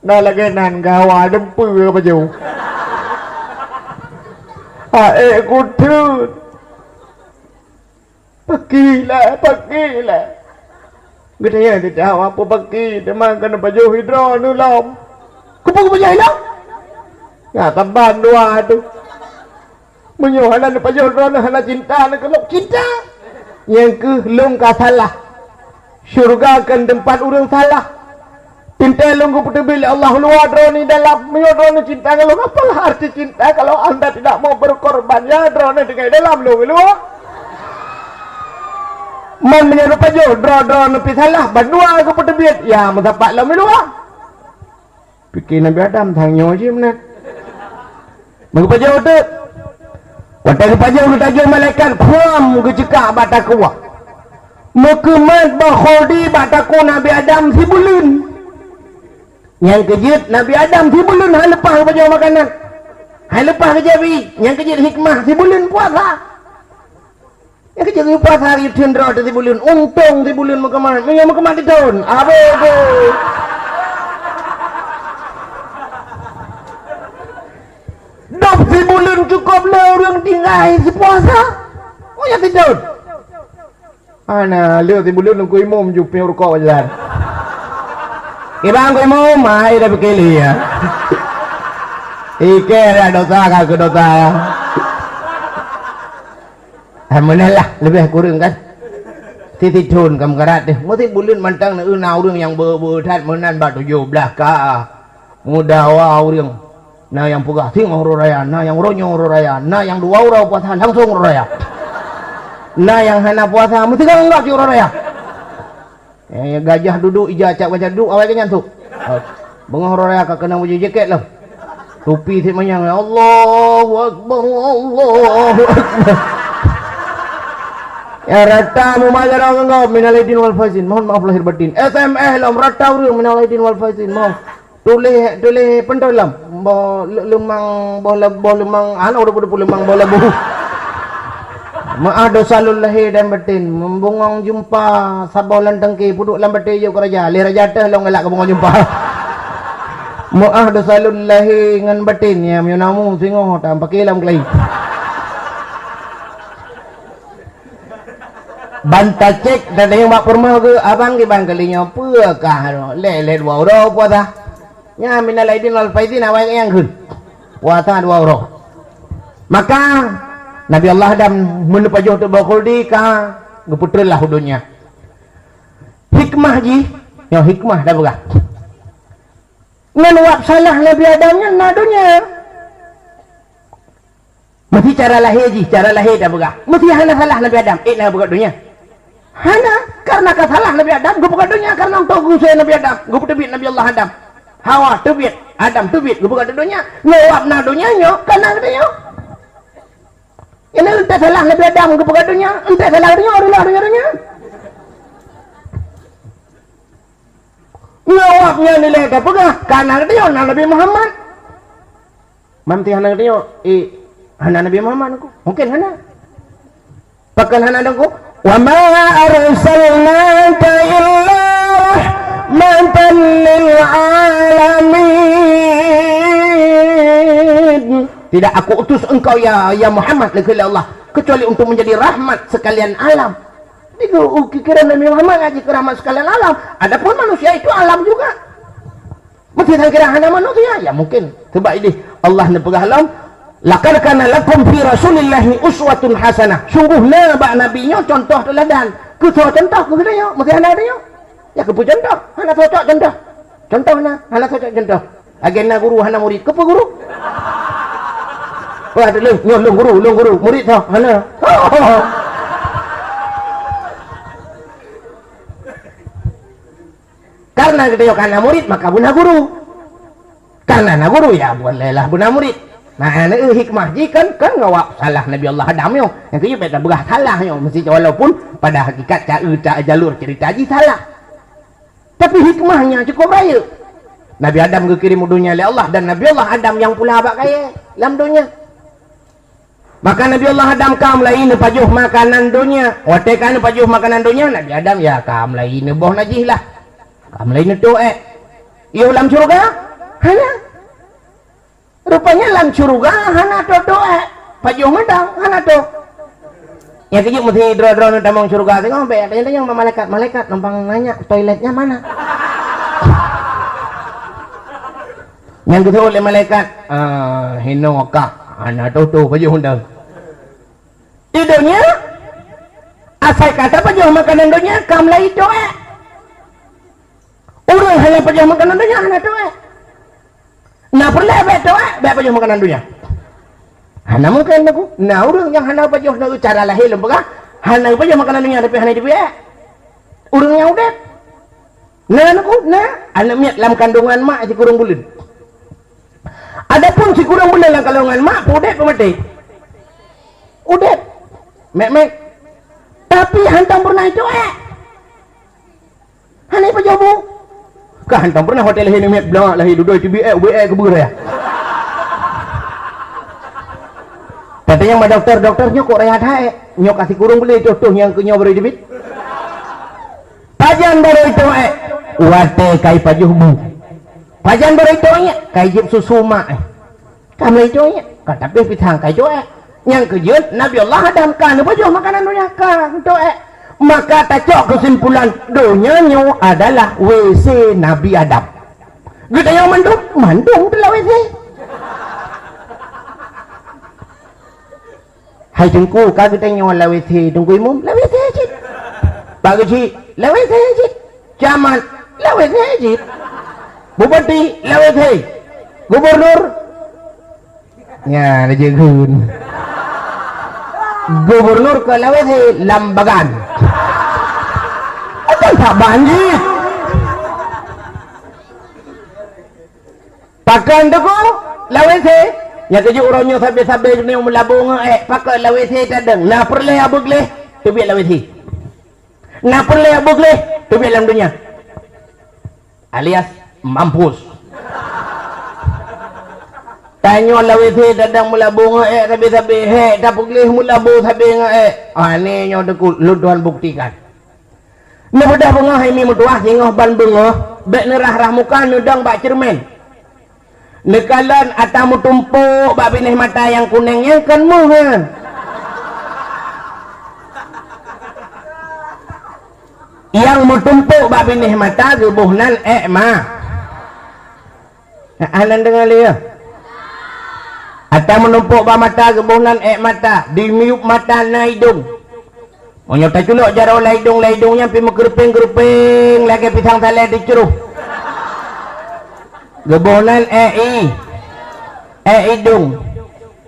Na lagée nan geuhawa deumpeue pajoh. Aék kuteut." "Paki lé, paki lé." Geutanyong Siti Hawa, "Peue paki, teuma keuneuk pajoh droeneuh lom?" "Keupeue kupajoh lom?" "Nyan saban dua tu. Meunyoe hana neupajoh droeneuh hana cinta neuh keu lôn, cinta. Nyang keuh lôn ka salah. Syeuruga kon teumpat ureuëng salah. Teuntée lôn geupeuteubiet lé Allah luwa, droeneuh dalam. Meunyoe droeneuh cinta ngon lôn, apalah arti cinta kalau anda tidak mau berkorban? Ya, droeneuh tinggai dalam, lôn luwa." "Man meunyoe neupajoh droe-droeneuh pih salah, bandua geupeuteubiet, ya meusapat lom luwa." Pike Nabi Adam, tanyoe jih meunan. Meupajoh teuk. Watée geupajoh, geutajok malaikat khuam geuceukak bak takue. Meukeumat bak khuldi bak takue Nabi Adam sibuleuen. Nyang keujeuet Nabi Adam sibuleuen han leupah geupajoh makanan. Han leupah geujabi. Nyang keujeuet hikmah sibuleuen puasa. Nyang keujeuet geupuasa hari uteuen droe teuh sibuleuen, untông sibuleuen meukeumah, meunyoe meukeumah teuthon, abéh-béh. Lé ureuëng tinggai sipuasa. Oh, ya, tidur. Ana, lé si buleuen Teungku Imum ju piep rukok jalan. Ibang Teungku Imum, ai dah pikir lé ya. Ike dah dosa ka ke dosa ya. Ah, meunan lah, lebih kurang kan. Siti thon ka meukarat deh. Meusi buleuen mantong na ureuëng nyang beu-beu that meunan bak tujoh blaih ka. Mudawa ureuëng. Na nyang peugah singoh uroe raya, na nyang uroenyoe uroe raya, na nyang dua uroe puasa langsung uroe raya. Na nyang hana puasa meusigoe anggap cit uroe raya. Eh, gajah duduk, ija acak gajah duduk, awai ke nyan tu. Oh. Beungoh uroe raya ka keunong baju jakét lom. Tupi sit manyang, Allahu Akbar, Allahu Akbar. Ya rata mumajarah ngon minal aidin wal faizin. Mohon maaf lahir batin. S M S lom rata ureuëng minal aidin wal faizin. Mohon. Tuléh, tuléh peuntoe lom. Boh le-, leumang, boh le-, boh leumang, hana udah peuduek leumang, boh leubeh. Meu'ah dosa lôn lahé dan batin. Meubungong jumpa saboh lam tangke, peuduek lam batée jok keu raja. Lé raja teuh lôn galak keu bungong jumpa. Meu'ah dosa lôn lahé ngon batin, ya meunyoe namu singoh ta paké lam keulayi. Ban tacék, tatanyong bak peurumoh geuh, "Abang, kiban kali nyoe peue kah lé-lé dua uroe puasa?" Nyan minal aidin wal faizin awai nyang kheun. Puasa dua uroe. Maka Nabi Allah Adam meuneupajoh teuh boh khuldi ka geupeutreun lah u donya. Hikmah jih, nyoe hikmah dah peugah. Ngon wab salah Nabi Adam nyan na donya. Meusi cara lahé jih, cara lahé dah peugah. Meusi hana salah Nabi Adam, ék na geupeugah donya. Hana, karena ka salah Nabi Adam, geupeugah donya karena untuk geuusé Nabi Adam, geupeuteubiet Nabi Allah Adam. Hawa teubiet, Adam teubiet, geupeugah donya. Nyoe wab na donya nyoe, ka na geutanyoe. Ini entah salah Nabi Adam geupeugah donya, entah salah donya, Allah donya, donya. Nyoe wab nyan ilée ka peugah, ka na geutanyoe na Nabi Muhammad. Mam ti hana geutanyoe, eh, hana Nabi Muhammad aku. Mungkin hana. Pakon hana dong ku? "Wa ma arsalnaka illa rahmatan lil alamin." Tidak aku utus engkau ya, ya Muhammad, lé Allah, kecuali untuk menjadi rahmat sekalian alam. Di ku, kira Nabi Muhammad ngaji ke rahmat sekalian alam. Adapun manusia itu alam juga. Meusti kira hana manusia, ya mungkin. Sebab idih Allah neupeugah lom, "Laqad kana lakum fi Rasulillahi uswatun hasanah." Sungguh na bak Nabi nyoe contoh teuladan. Keu soe contoh? Keu geutanyoe, meusti hana geutanyoe. Ya keupeue contoh? Hana cocok contoh. Contoh na, hana cocok contoh. Lagée na guru hana murit, keupeue guru? Wah, lôn, nyoe lôn guru, lôn guru, murit soe? Hana. Karena geutanyoe ka na murit, maka beuna guru. Karena na guru, ya, bukan lelah beuna murit. Nah, ini hikmah jih kan, kan ngawab salah Nabi Allah Adam nyoe. Nyang keujeuet bèk tapeugah salah nyoe, meusti walaupun pada hakikat ca-, ca-, jalur cerita jih salah. Tapi hikmahnya cukup rayeuk. Nabi Adam geukirém u donya lé Allah dan Nabi Allah Adam nyang pula bak kayèe lam donya. Maka Nabi Allah Adam ka mulai neupajoh makanan donya. Watèe ka neupajoh makanan donya, Nabi Adam ya ka mulai neuboh najih lah. Ka mulai neutôh èk. Yoh lam syeuruga? Hana. Rupanya lam syeuruga hana tôh-tôh èk. Pajoh mantong hana tôh. Nyang keujeuet meusti droe-droe neutamong syeuruga singoh bèk tanyong-tanyong bak malaikat, "Malaikat, numpang nanya toiletnya mana?" Nyang geuseuôt lé malaikat, "Ah, hinoe kah, hana tôh-tôh pajoh mantong." Di donya, asai ka tapajoh makanan donya, ka mulai tôh èk. Ureueng hana pajoh makanan donya hana tôh èk. Na peureulèe bèk tôh èk, bèk pajoh makanan donya. Hana mungken aku. Na ureueng nyang hana pajoh, na cara lahé lôn peugah, hana pajoh makanan donya tapi hana teubiet èk. Ureueng nyang udép. Na aku, na aneuk miet lam kandungan mak sikureueng buleuen. Adapun sikureueng buleuen lam kandungan mak, udép peu maté? Udép. Mèk-mèk. Tapi hantom peureunah itôh èk. Hana ipajoh bu. Ka hantom peureunah watèe lahé aneuk miet, blang lahé dudoe teubiet èk, ubé èk keubeue raya. Tatanyong bak dokto, "Dokto, nyoe kok raya that èk? Nyoe ka sikureueng buleuen tôh-tôh nyang keu nyoe barô teubiet?" Pajan barô itôh èk? Watèe ka ipajoh bu. Pajan barô itôh èk? Ka ijép susu mak èk. Ka mulai itôh èk. Ka tabeh pisang ka jok ék. Nyang keujeuet, Nabi Allah Adam ka neupajoh makanan donya, ka untuk ék. Maka tacok keusimpulan, donya nyoe adalah W C Nabi Adam. Geutanyoe mandum, mandum teuh lam W C. Hai Teungku, ka geutanyoe lam W C Teungku Imum, lam W C cit. Pak Geuchik, lam W C cit. Camat, lam W C cit. Bupati, lam W C. Gubernur, nyan aja gun. Gubernur ka lam W C, lam bagan. Akan tak banjir. Pakon Teungku, lam W C. Nyang keujeuet uroe nyoe sabe-sabe geutanyoe meulabô ngon ék, pakon lam W C tadong. Na peureulée abu gleh, teubiet lam W C. Na peureulée abu gleh, teubiet lam donya. Alias mampus. Tanyoe lam W C tadong meulabô ngon ék sabe-sabe, hék tapeugleh meulabô sabe ngon ék. Ah, nyoe Teungku, lôn tuan buktikan. Neubeudôh beungoh hai mi meutuwah, singoh ban beungoh, bék neurah-rah muka neudong bak ceureumen. Neukalon atra meutumpôk bak binéh mata nyang kuneng nyan kon méuh, ha. Nyang meutumpôk bak binéh mata geuboh nan ék ma. Hana deungoe lé, ya? Atra meutumpôk bak mata geuboh nan ék mata, di miyueb mata na idong. Meunyoe taculok jaroe lam idong, lam idong nyan pih meukeurupeng-keurupeng lagée pisang salée teucroh. Geuboh nan ék i, ék idong.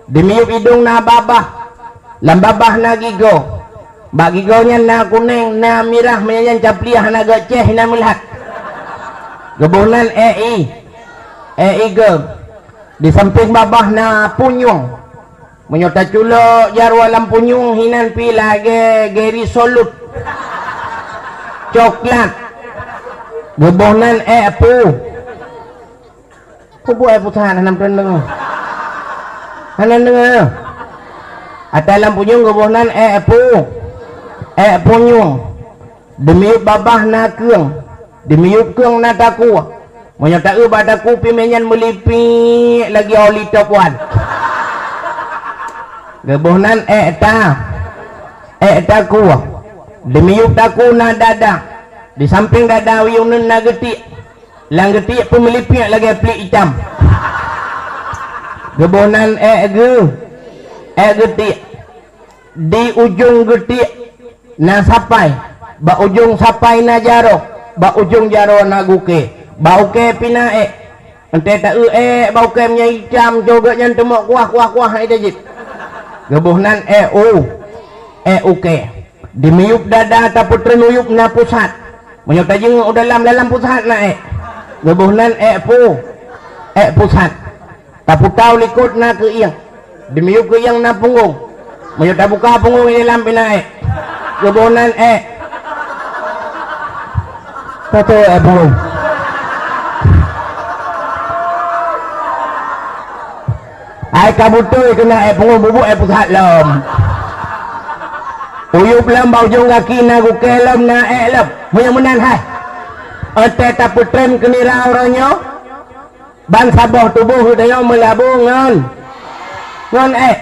Di miyueb idong na babah, lam babah na gigoe. Bak gigoe nyan na kuneng, na mirah, meunyan caplieh hana geucéh, na meulat. Geuboh nan ék i, ék igoe. Di sampéng babah na punyueng. Meunyoe taculok jaroe lam punyueng hinan pih lagée geri solut. Coklat. Geuboh nan ék pu. Peue buet ék pusat hana meudeungoe? Hana deungoe? Atra lam punyueng geuboh nan ék pu, ék punyueng. Di miyueb babah na keueng, di miyueb keueng na takue. Meunyoe taeu bak takue pih meunyan meulipiek lagée oli top one. Geuboh nan ék ta, ék takue. Di miyueb takue na dada, di sampéng dada uyueng nan na geutiek. Lam geutiek peumeulipek lagée plik itam. Geuboh nan ék geu, ék geutiek. Di ujong geutiek na sapai, bak ujong sapai na jaroe, bak ujong jaroe na gukée. Bak ukée pih na ék. Enté taeu ék bak ukée meunyan itam, jogét nyan teumok kuah-kuah-kuah hai tajit. Geuboh nan ék u, ék ukée. Di miyueb dada tapeutreun uyueb na pusat. Meunyoe tajeungeuk u dalam, dalam pusat na ék. Geuboh nan ék pu, ék pusat. Taputa u likot na keuieng. Di miyueb keuieng na punggong. Meunyoe tabuka punggong di dalam pih na ék. Geuboh nan ék. Tato ék punggong. Ai ka beutôi keunan ék punggong, bubuet ék pusat lom. Uyueb lom bak ujong gaki na gukée lom na ék lom. Meunyoe meunan hai. Enté tapeutreun keu nira uroe nyoe. Ban saboh tuboh geutanyoe meulabô ngon, ngon ék.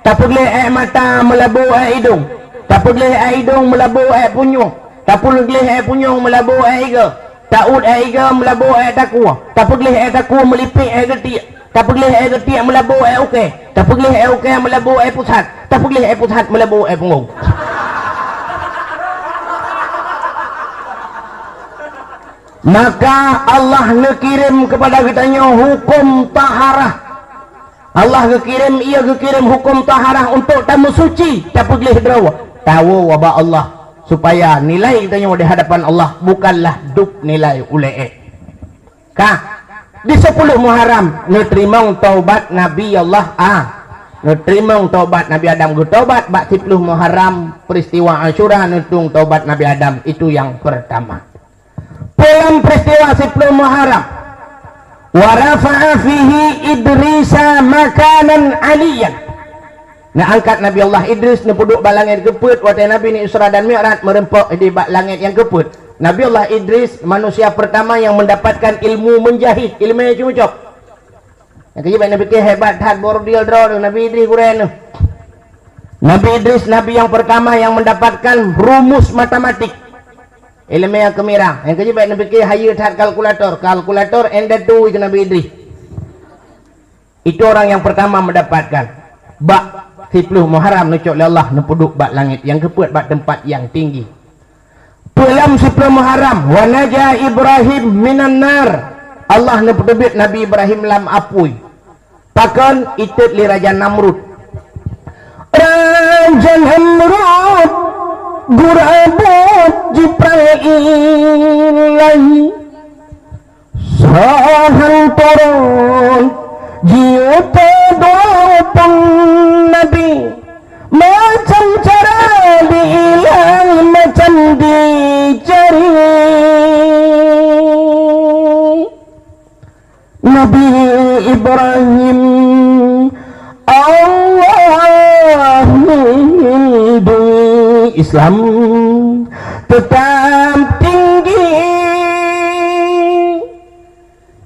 Tapeugleh ék mata meulabô ék idong. Tapeugleh ék idong meulabô ék punyueng. Tapeugleh ék punyueng meulabô ék igoe. Taôt ék igoe meulabô ék takue. Tapeugleh ék takue meulipek ék geutiek. Tapeugleh ék geutiek meulabô ék ukée. Tapeugleh ék ukée meulabô ék pusat. Tapeugleh ék pusat meulabô ék punggong. Maka Allah neukirém keupada geutanyoe huköm taharah. Allah geukirém, Ia geukirém huköm taharah untuk tameusuci, tapeugleh droe, tawoe ubak Allah, supaya nilai geutanyoe di hadapan Allah bukanlah dub nilai ulée ék. Ka, di sepuluh Muharram neuteurimong taubat Nabi Allah A. Neuteurimong taubat Nabi Adam, geutaubat bak sepuluh Muharram, peristiwa Asyura, neutueng taubat Nabi Adam, itu yang pertama. Dalam peristiwa sepuluh Muharram, wa rafa'a fihi Idrisa makanan aliyyan. Neuangkat Nabi Allah Idris, neupeuduek bak langét keupeuet, watée Nabi ni Isra dan Mi'raj, meureumpok di bak langét nyang keupeuet. Nabi Allah Idris manusia pertama yang mendapatkan ilmu menjahit, ileumé cucok. Nyang keujeuet bèk neupike hebat that bordil droeneuh Nabi Idris gurèe neuh. Nabi Idris nabi nyang peurtama nyang mendapatkan rumus matematik. Ileumèe nyang keumirah. Nyang keujeuet bèk neupike hayeue that kalkulator. Kalkulator indatu keu Nabi Idris. Itu orang yang pertama mendapatkan. Bak siplôh Muharram neucok lé Allah neupeuduek bak langét nyang keupeuet bak teumpat nyang tinggi. Peue lam siplôh Muharram, wa naja Ibrahim minan nar. Allah neupeuteubiet Nabi Ibrahim lam apui. Pakon? Itot lé Raja Namrud. Raja Namrud gurabot jiprang ilai. Sahan turun jiuta dua pun nabi, macam cara diilang, macam dicari. Nabi Ibrahim, Allah lindungi Islam tetap tinggi.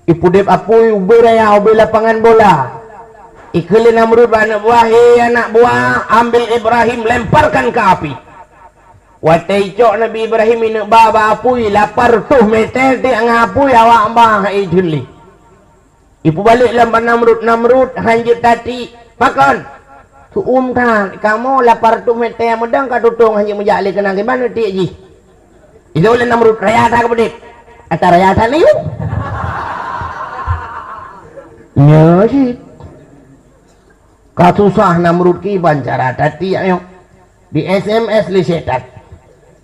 Ipeudeb apui ubé raya, ubé lapangan bola. Ikheun lé Namrud bak aneuk buah, "Hei aneuk buah, ambil Ibrahim, lemparkan ke api." Watèe icok Nabi Ibrahim ineuk ba bak apui, lapan reutôh meter tiek ngon apui, awak bah itheun lé. Ipeubalek lom bak Namrud, Namrud han jeuet tatiek. Pakon? Seu-uem that, kamoe lapan reutôh meter meudong ka tutong han jeuet meujak lé keunan, kiban tiek jih. Ijok lé Namrud, raya that keupeudeb. Ata raya that niyueb. Nyoe cit. Ka susah Namrud kiban cara tatiek nyoe. Di S M S lé syètan.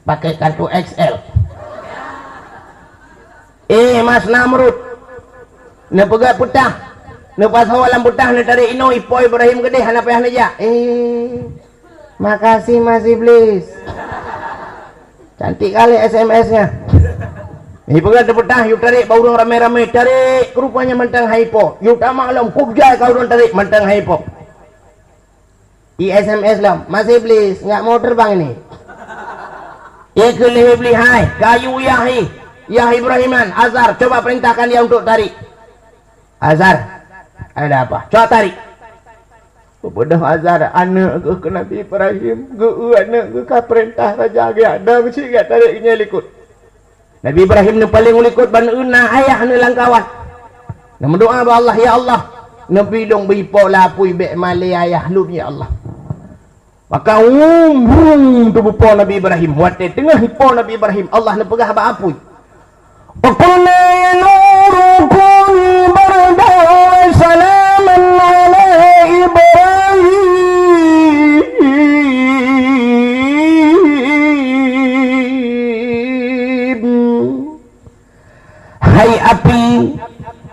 Pakai kartu X L. Eh, Mas Namrud. Neupeugah peutah. Neupasoe lam peutah, neutarek inoe, ipo Ibrahim keudeh, hana payah neujak. Eh, makasih Mas Iblis. Cantik kali S M S-nya. Ipeugah teupeutah, yue tarek bak ureueng ramé-ramé, tarek, rupanya mantong han ipo. Yue tamak lom, kujai ka ureueng tarek, mantong han ipo. I S M S lom, "Mas Iblis, nggak mau terbang ini." Ikheun lé Iblis, "Hai, kayu yah hi, yah Ibrahiman, Azar, coba perintahkan dia untuk tarik." "Azar, ada apa? Coba tarik." Beudôh Azar, aneuk geuh keu Nabi Ibrahim, geu-eu aneuk geuh ka peurintah raja geujak, dong cit geujak tarek nyan likot. Nabi Ibrahim neupaléng u likot ban na ayah neuh lam kawat. Neumeudoá bak Allah, "Ya Allah, neubi lôn beuipo lam apui, bèk malèe ayah lôn, ya Allah." Maka, wum, wum, teubeupo Nabi Ibrahim. Watèe teungoh ipo Nabi Ibrahim, Allah neupeugah bak apui, "Wa qulna ya naru kuni bardan wa salaman ala Ibrahim." Hai api,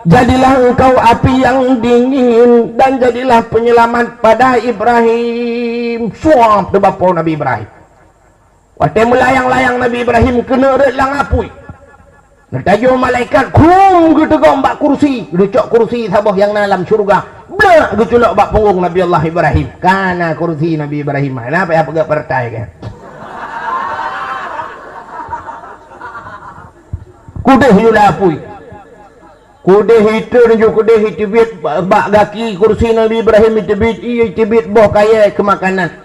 jadilah engkau api yang dingin dan jadilah penyelamat pada Ibrahim. Suap teubapo Nabi Ibrahim. Watèe meulayang-layang Nabi Ibrahim keuneuk rhot lam apui, neutajô malaikat, khum, geuteugom bak kursi, geucok kursi saboh nyang na lam syeuruga, blak, geuculok bak punggong Nabi Allah Ibrahim. Kana kursi Nabi Ibrahim. Kenapa ya peugah partai kan? Kudeh yue lam apui. Kudeh itreun ju kudeh iteubiet bak gaki kursi Nabi Ibrahim, iteubiet ié, iteubiet boh kayèe keu makanan.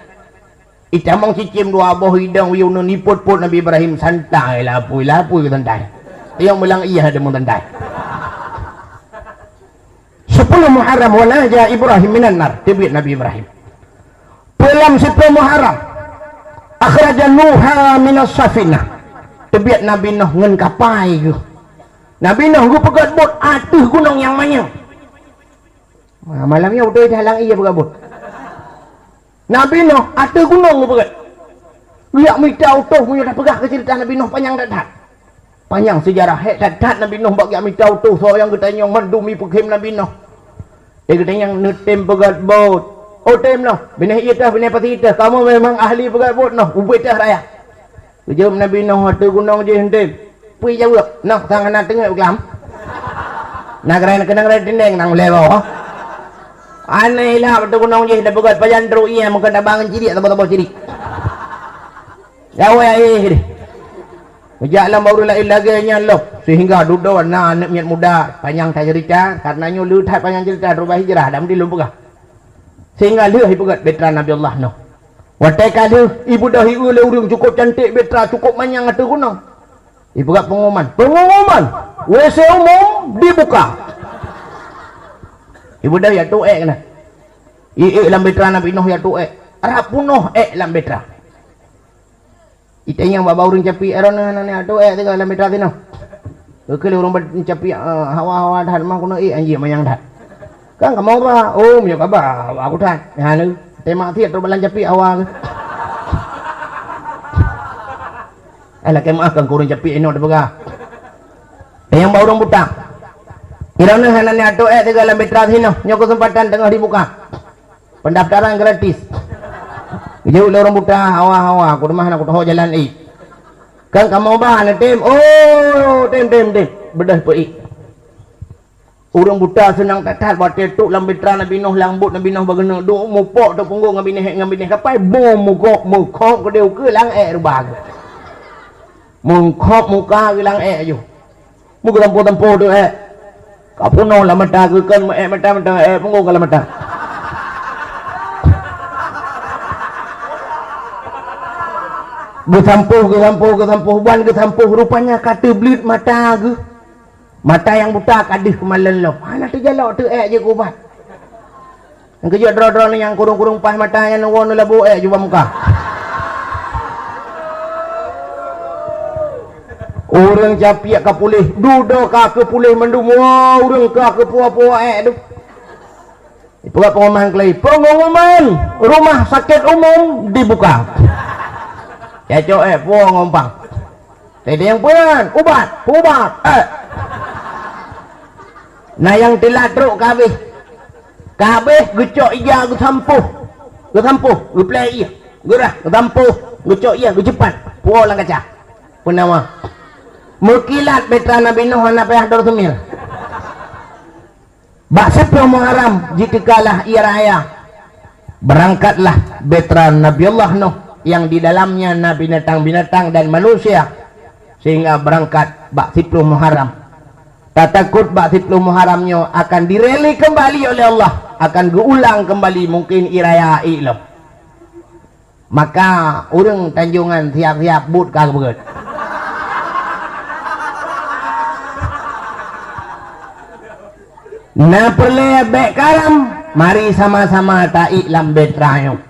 Itamong cicém dua boh idong yue nipot-pot Nabi Ibrahim santai lapui-lapui santai. Nyang meulang ié ada meusantai. Sepuluh Muharram, wa naja Ibrahim minan nar, teubiet Nabi Ibrahim. Peue lam siplôh Muharram, akhraja Nuha minas safinah, teubiet Nabi Nuh ngon kapai geuh. Nabi Nuh geupeugöt bot ateueh gunong nyang manyang. Malam nyoe beutôi dalang ié peugöt bot. Nabi Nuh ateueh gunong geupeugöt. Geujak mita utôh, meunyoe tapeugah keu ceurita Nabi Nuh panyang that-that. Panyang seujarah, hék that-that Nabi Nuh bak geujak mita utôh, soe nyang geutanyong mandum ipeukhem Nabi Nuh. Di geutanyong neutem peugöt bot. Oh tem noh, binéh ié teuh, binéh pasi teuh, kamoe memang ahli peugöt bot noh, ubé teuh raya. Geujaweueb Nabi Nuh ateueh gunong jih, "Ntem." Peue jaweueb, "Noh sang hana teungeut u klam." Na geuraya, keunong geuraya tindeng nang lé boh. Aneh lah ateueh gunong jih, da peugöt pajan trok ié, meukeun tabang cirik, saboh-saboh cirik. Jaweueb aé deh. Geujak lam bak ureuëng laén lagée nyan lom, seuhingga dudoe na aneuëk miet muda, panyang that ceurita, kareuna nyoe le that panyang ceurita, teuma hijrah, dak meudeh lôn peugah. Seuhingga lheueh ipeugét bahtera Nabi Allah Nuh. Watée ka lheueh, ibeudôh ié lé ureuëng cukôp canték, bahtera cukôp manyang ateueh gunong. Ipeugét peungumuman, "Peungumuman, W C umum dibuka." Ibeudôh ié tu ék keunan. Ié lam bahtera Nabi Nuh ié tu ék. Rab punoh ék lam bahtera. Itanyong bak ureuëng capiek, "Eh, droeneuh hana niat tu ék teuka lam bahtera sinoe?" Geukheun lé ureuëng ba-, capiek, "Eh, hawa-hawa that mah keuneuk ék anjing manyang that." "Kan kamoe ba, oh, meunyoe ka ba, hawa ku that." "Nyan lé, teuma tiet trok balang capiek hawa." Eh, lakée meuáh keu ureuëng capiek inoe teupeugah. Itanyong bak ureuëng buta, "Eh, droeneuh hana niat tu ék teuka lam bahtera sinoe, nyoe keuseumpatan teungoh dibuka." Pendaftaran gratis. Geujak lé ureuëng buta, "Hawa-hawa, ku teuma hana kutohô jalan ék." "Kan kamoe ba neutem?" "Oh, tem, tem, tem." Beudôh peuék. Ureuëng buta seunang that-that watée trok lam bahtera Nabi Nuh, lam bot Nabi Nuh bak geuneuk duek, mupok teuk punggong ngon binéh, ngon binéh kapai, boh mugok, meukhop keudeh ukeue lam ék rubah geuh. Meukhop muka geuh lam ék ju. Meugeutampoh-tampoh tu ék. Ka punoh lam mata geuh, kon meu-ék mata, mata ék punggong ka lam mata. Geutampoh, geutampoh, geutampoh, ban geutampoh, rupanya ka teubleuet mata geuh. Mata nyang buta ka deuh keumalon lom. Hana teujalok teu ék jeuet keu ubat. Nyang keujeuet droe-droe nyan nyang kurong-kurong paih mata nyan neuwoe neulabu ék jubah muka. Ureuëng capiek ka puléh, dudoe ka keupuléh mandum, woe ureuëng ka keupuwoe-puwoe ék tu. Ipeugah peungumuman keulai, "Peungumuman, rumah sakit umum dibuka." Cacok ék puwoe ngon umpang. Teudeung peue nyan? Ubat, ubat, eh. Na nyang teulat trok ka habéh. Ka habéh geucok ija geusampôh. Geusampôh, geuplée ié. Geurah, geusampôh, geucok ié, geuceupat. Puwoe lam kaca. Peunawa. Meukilat bahtera Nabi Nuh hana payah dor seumil. Bak siplôh Muharram jiteukalah ié raya. Berangkatlah bahtera Nabi Allah Nuh yang di dalamnya na binatang-binatang dan manusia, sehingga berangkat bak siplôh Muharram. Tatakot bak siplôh Muharram nyoe akan direli kembali oleh Allah, akan geuulang kembali mungkin ié raya ék lom. Maka ureuëng Tanjongan siap-siap buet ka geubeugét. Na peureulée bék karam, mari sama-sama taék lam bahtera nyoe.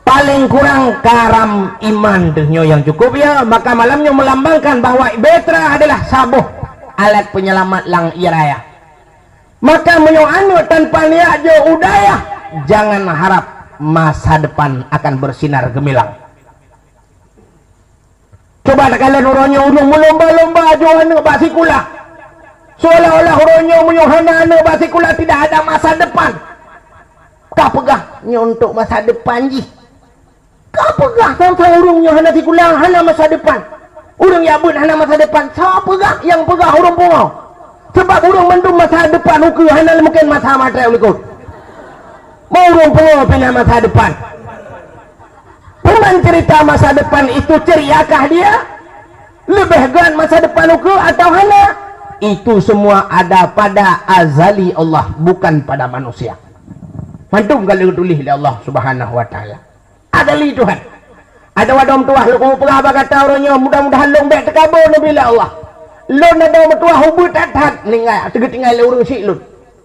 Paléng kurang karam iman deuh nyoe nyang cukup ya, maka malam nyoe meulambangkan bahwa bahtera adalah saboh alat penyelamat lam ié raya. Maka meunyoe aneuëk tanpa niat jeuet u dayah, jangan harap masa depan akan bersinar gemilang. Cuba takalon uroe nyoe ureuëng meulomba-lomba jok aneuëk bak sikula. Seolah-olah uroe nyoe meunyoe hana aneuëk bak sikula tidak ada masa depan. Ka peugah nyoe untuk masa depan jih. Ka peugah sang-sang ureuëng nyang hana sikula, hana masa depan. Ureuëng jak beuet hana masa depan. Soe peugah? Nyang peugah ureuëng pungo. Sabab ureuëng mandum masa depan ukeue hana mungken masa maté u likot. Meu ureuëng pungo pih na masa depan. Peunan cerita masa depan itu ceriakah dia? Leubeh göt masa depan ukeue atau hana? Itu semua ada pada azali Allah, bukan pada manusia. Mandum ka lheueh geutuléh lé Allah Subhanahu wa Taala. Azali Tuhan. Adoe-adoe meutuwah lôn peugah bak gata uroe nyoe, mudah-mudahan lôn bék teukaboe neubi lé Allah. Lôn adoe meutuwah ubeut that-that, ninggai, teugeuteuingai lé ureuëng syiek lôn.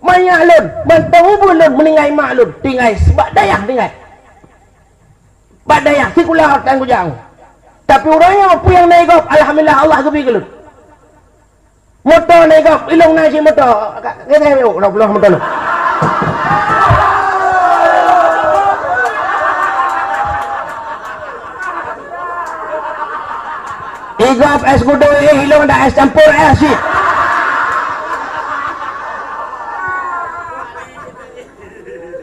Manyak lôn, mantong ubeut lôn meuninggai mak lôn, tinggai bak dayah tinggai. Bak dayah sikula tan kujak. Tapi uroe nyoe peue nyang na igob, alhamdulillah Allah geubi keu lôn. Moto na igob, ilong na cit moto. Ka, ka, ka, ka, ka, moto lom. Igob es gudong, eh, ilong dak es campur, eh, cit.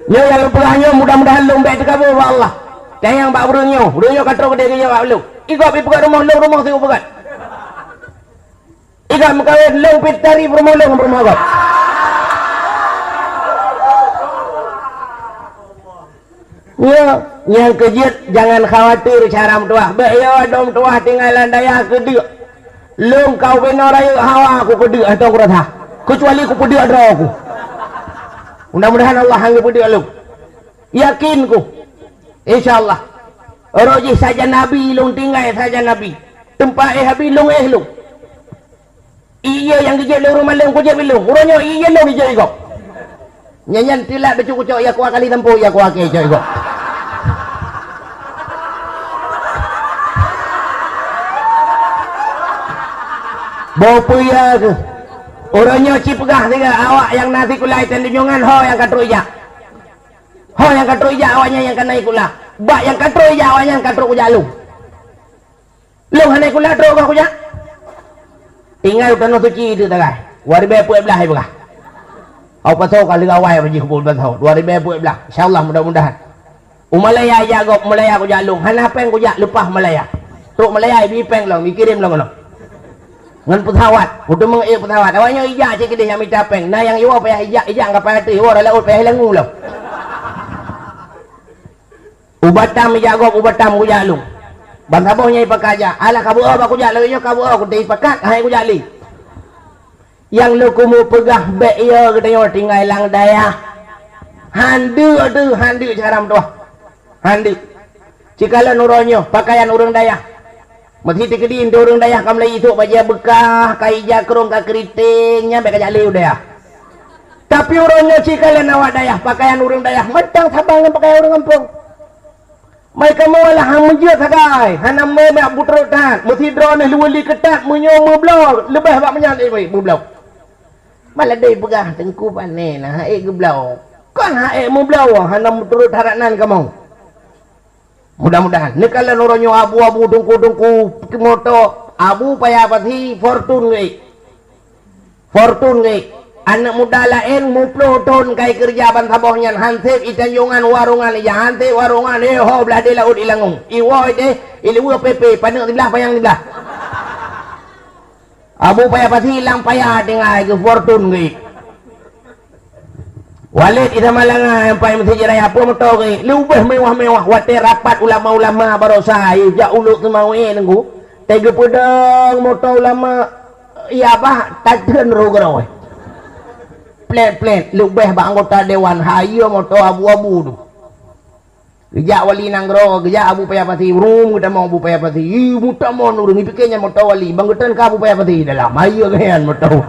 Nyoe nyang lôn peugah nyoe mudah-mudahan lôn bék teukaboe bak Allah. Tanyong bak ureuëng nyoe, ureuëng nyoe ka trok keudeh geujaweueb lôn. Igob ipeugah rumoh lôn, rumoh sigoe peugah. Igob meukawen lôn pih tari peurumoh lôn ngon peurumoh gob. Nyoe, nyang keujeuet jangan khawatir cara meutuwah. Bék yo dong meutuwah tinggai lam dayah keudeuk. Lôn ka ubé noe rayeuk hawa ku keudeuk hantom kurasa. Keucuali ku peudeuk droe ku. Mudah-mudahan Allah han geupeudeuk lôn. Yakin ku. Insya Allah. Roh jih sajan Nabi lôn tinggai sajan Nabi. Teumpat éh Abi lôn éh lôn. Ié nyang geujeuet lé ureuëng malém kujeuet bilong. Uroe nyoe ié lôn geujeuet igob. Nyan nyan tilat bacut kucok ya kuah kali tempo ya kuah ke cok igob. Boh peue ya keuh. Uroe nyoe ci peugah siga awak nyang na sikulai tan deunjongan ho nyang ka trok ijak. Ho nyang ka trok ijak awak nyan nyang ka na sikula. Bak nyang ka trok ijak awak nyan ka trok kujak lôn. Lôn hana sikula trok goh kujak. Tinggai u Tanoh Suci teuk tagai. Dua ribèe peuet blah ipeugah. Au pasoe ka lheueh awai bak jih kubu pasoe. Dua ribèe peuet blah. Insya Allah mudah-mudahan. U Malaya ijak gob, Malaya kujak lôn. Hana péng kujak leupah Malaya. Trok Malaya ibi péng lom, ikirém lom keunoe. Ngon peusawat. Kuteumé ék peusawat. Awak nyoe ijak cit keudéh nyang mita péng. Na nyang iwoe payah ijak, ijak ka payah teuh. Iwoe rot laôt payah ilangu lom. U Batam ijak gob, u Batam kujak lôn. Ban saboh nyang ipakat jak. Alah ka beuo bak kujak lagèe nyoe ka beuo kutém ipakat hai kujak lé. Nyang lôn keumeung peugah bék yo geutanyoe tinggai lam dayah. Handeuk teuh, handeuk cara meutuwah. Handeuk. Cikalon uroe nyoe pakaian ureuëng dayah. Meusi teukeudi ureuëng dayah ka mulai isok bajèe beukah, ka ija krong ka keriting, nyan bék ka jak lé u dayah. Tapi uroe nyoe cikalon awak dayah, pakaian ureuëng dayah mantong saban ngon pakaian ureuëng gampông. Mai kamoe lah han meujeuet sagai, hana meumeubak butrok that, meusidroe neuh luweuli keutat, meunyoe meubloe, leubeh bak meunyan ék meubloe. Maladé peugah teungku pané na han ék geubloe. Kon han ék meubloe, hana meuturot harat nan kamoe. Mudah-mudahan. Neukalon uroe nyoe abu-abu tungku-tungku moto, Abu Paya Pasi Fortune geuék. Fortune geuék. Aneuk muda laén muploh thon kai keureuja ban saboh nyan, han sép i Tanjongan warongan ija, han sép warongan, eh, ho blah deh laôt ilangung. Iwoe deh, iluweue pépé, paneuk siblah, panyang siblah. Abu Paya Pasi lam paya tinggai geufortun geuék. Walét Isa Malanga nyang pai meuseujid raya peue moto geuék, leubeh mewah-mewah watée rapat ulama-ulama barosa jak uluk seumawé nunggu, teugeupeudeung moto ulama, iya bah tateun roh geuroe. Plét-plét leubeh bak anggota dewan hayeue moto abu-abu tu. Geujak wali nanggroe, geujak Abu Paya Pasi, rum geutamong Abu Paya Pasi. Ih, meutamong ureuëng, ipike nyan moto wali, bang geutan ka Abu Paya Pasi dalam. Ayo geuyan moto.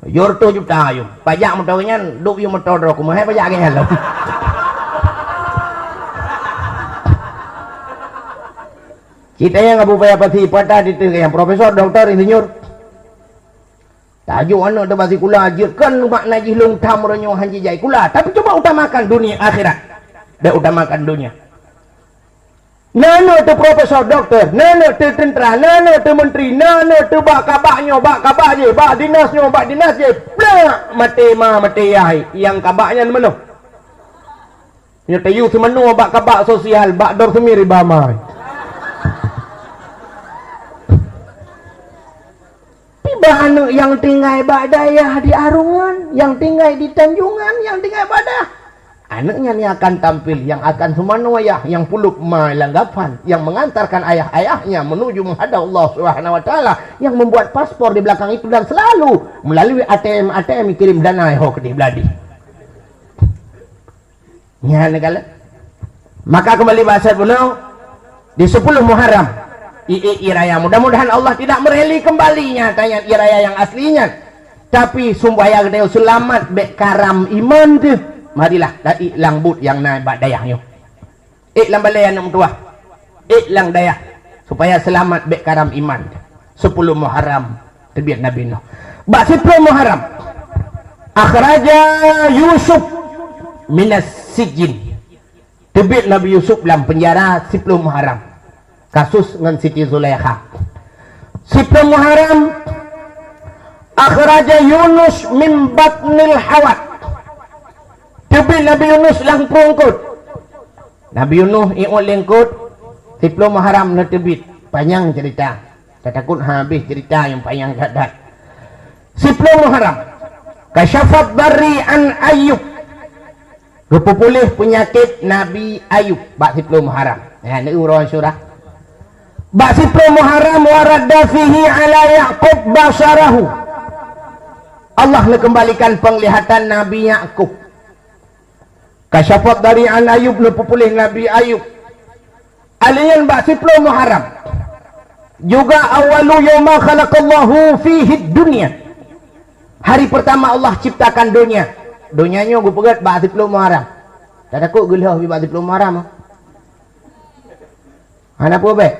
Jor toh juta ayum. Pajak moto nyan, dok yum moto droe, kumahe pajak geuyan lom. Cita nyang Abu Paya Pasi patah di tengah yang profesor, doktor, insinyur. Tajuk aneuk teuh bak sikula jeuet kon makna jih lôn tham uroe nyoe han jijak sikula, tapi cuba utamakan dunia akhirat. Bék utamakan dunia. Na aneuk teuh profesor, doktor, na aneuk teuh tentara, na aneuk teuh menteri, na aneuk teuh bak kabak nyoe, bak kabak jih, bak dinas nyoe, bak dinas jih. Plak! Maté ma, maté yah, nyang kabak nyan meunoh. Nyoe tayue seumanoe bak kabak sosial, bak dor seumiri bamai. Tiba aneuk nyang tinggai bak dayah di Arungan, nyang tinggai di Tanjongan, nyang tinggai bak dayah. Aneuk nyan yang akan tampil, yang akan seumanoe ayah, yang pulup ma lam gapan, yang mengantarkan ayah, ayahnya menuju menghadap Allah Subhanahu Wa Taala, yang membuat paspor di belakang itu dan selalu melalui A T M, A T M kirim dana ho keudeh beuladi. Nyan kala. Maka kembali bak asai bunoe di sepuluh Muharram. I, i, i raya. Mudah-mudahan Allah tidak mereli kembali nyata nyan i raya yang asli nyan. Tapi sumbaya geutanyoe seulamat bék karam iman teuh. Marilah, dan i lam buet nyang na bak dayah nyoe. Ék lam balée aneuk meutuwah. Ék lam dayah, supaya seulamat bék karam iman. Sepuluh Muharram teubiet Nabi Nuh. Bak siploh Muharram, akhraja Yusuf minas sijin. Teubiet Nabi Yusuf lam peunjara siploh Muharram. Kasus ngon Siti Zulaikha. Siploh Muharram, akhraja Yunus min batnil hawat. Teubiet Nabi Yunus lam prueng eungkôt. Nabi Yunus iôt lé eungkôt, siploh Muharram neuteubiet. Panyang ceurita. Tatakot habéh ceurita nyang panyang that-that. Siploh Muharram. Kasyafat barri an Ayyub. Geupeupuléh peunyakét Nabi Ayub bak siplôh Muharram. Nyan, neueu uroe Asyura. Bak siplôh Muharram, wa radda fihi ala Ya'qub basarahu. Allah neukeumbalikan peunglihatan Nabi Yakub. Kasyafat dari an Ayub, neupeupuléh Nabi Ayub. Alèh nyan bak siplôh Muharram. Juga awwalu yauma khalaqallahu fihi dunya. Hari pertama Allah ciptakan donya. Donya nyoe geupeugét bak siplôh Muharram. Tatakot geulheueh bak siplôh Muharram. Hana peue bèk.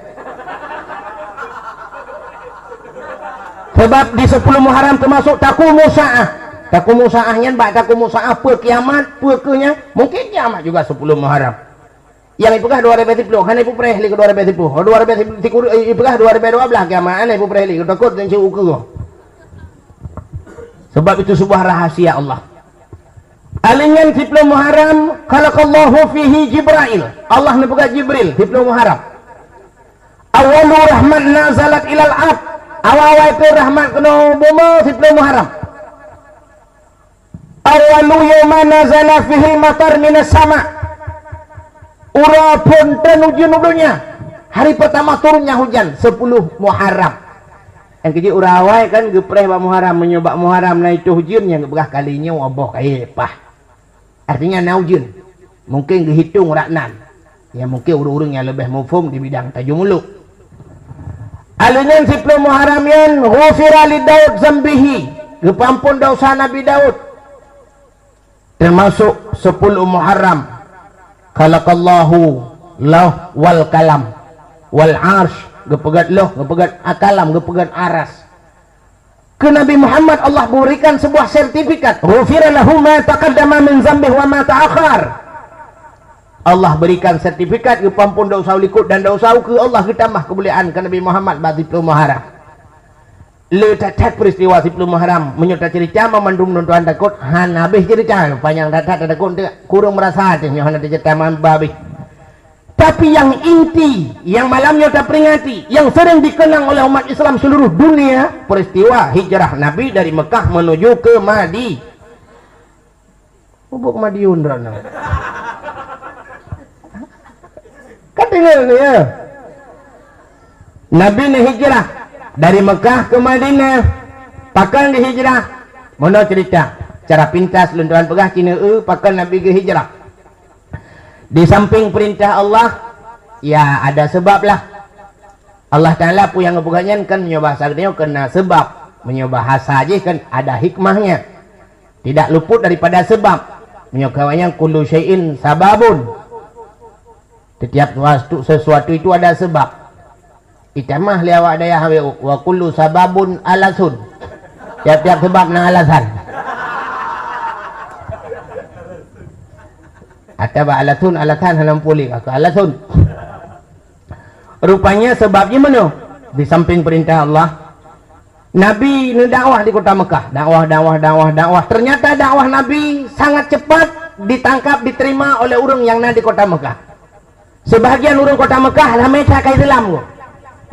Sebab di sepuluh Muharram teumasuk taqumu sa'ah. Taqumu sa'ah nyan bak taqumu sa'ah peue kiamat, peue keuh nyan, mungkin kiamat juga sepuluh Muharram. Nyang ipeugah dua ribèe siplôh, hana ipeugah lé keu dua ribèe siplôh. Dua ribèe siplôh, ipeugah dua ribèe dua blah kiamat, hana ipeugah lé keu takot dan ceu ukeue. Sebab itu sebuah rahasia Allah. Alèh nyan siplôh Muharram, khalaqallahu fihi Jibrail. Allah neupeugah Jibril, siplôh Muharram. Awwalu rahmat nazalat ilal ard. Awai-awai keu rahmat keunoe bumoe siplôh Muharram. Awwalu yauma nazala fihi matar minas sama. Uroe phôn trön ujeuen u donya. Hari pertama turunnya hujan, sepuluh Muharram. Nyang keujeuet uroe awai kan geupreh bak Muharram, meunyoe bak Muharram na itôh ujeuen nyang geupeugah kali nyoe boh kayèe pah. Artinya na ujeuen. Mungkin geuhitong rak nan. Ya mungkin ureueng-ureueng nyang leubeh muphom di bidang tajeuem uluk. Alèh nyan siplôh Muharram nyan ghufira li Daud zambihi, geupeuampon desya Nabi Daud. Teumasuk sepuluh Muharram, khalaqallahu lauh wal kalam wal arsh, geupeugét lauh, geupeugét kalam, geupeugét aras. Keu Nabi Muhammad Allah berikan sebuah sertifikat, ghufira lahu ma taqaddama min zambihi wa ma ta'akhkhar. Allah berikan sertifikat geupeuampon desya likot dan desya ukeue, Allah geutamah keumuliaan keu Nabi Muhammad bak siplôh Muharram. Le that-that peristiwa siplôh Muharram, meunyoe taceurita mandum lôn tuan takot hana habéh ceurita, panyang that-that takot kureueng meurasa teuh nyoe hana taceurita mamba habéh. Tapi yang inti, yang malam nyoe taperingati, yang sering dikenang oleh umat Islam seluruh dunia, peristiwa hijrah Nabi dari Mekah menuju ke Madi-, Ubuk Madiun droeneuh. Ka deungö nyoe, ya? Nabi neuhijrah dari Mekah ke Madinah. Pakon geuhijrah? Meunoe ceurita. Cara pintas lôn tuan peugah cit neu-eu pakon Nabi geuhijrah. Di samping perintah Allah, ya ada sebab lah. Allah Taala peue nyang geupeugah nyan kan meunyoe bahasa geutanyoe kan na sebab, meunyoe bahasa jih kan ada hikmahnya. Tidak luput daripada sebab. Meunyoe keu awak nyan kullu syai'in sababun. Setiap sesuatu, sesuatu itu ada sebab. Itamah lé awak dayah, "Wa kullu sababun alasun." Tiap-tiap sebab na alasan. Atawa alasun, alasan hana muphom lé ka alasun. Rupanya sebab jih meunoe, di samping perintah Allah, Nabi neudakwah di kota Mekah. Dakwah, dakwah, dakwah, dakwah. Ternyata dakwah Nabi sangat cepat ditangkap, diterima oleh ureuëng nyang na di kota Mekah. Sebahagian ureuëng kota Mekah ramé that ka Islam.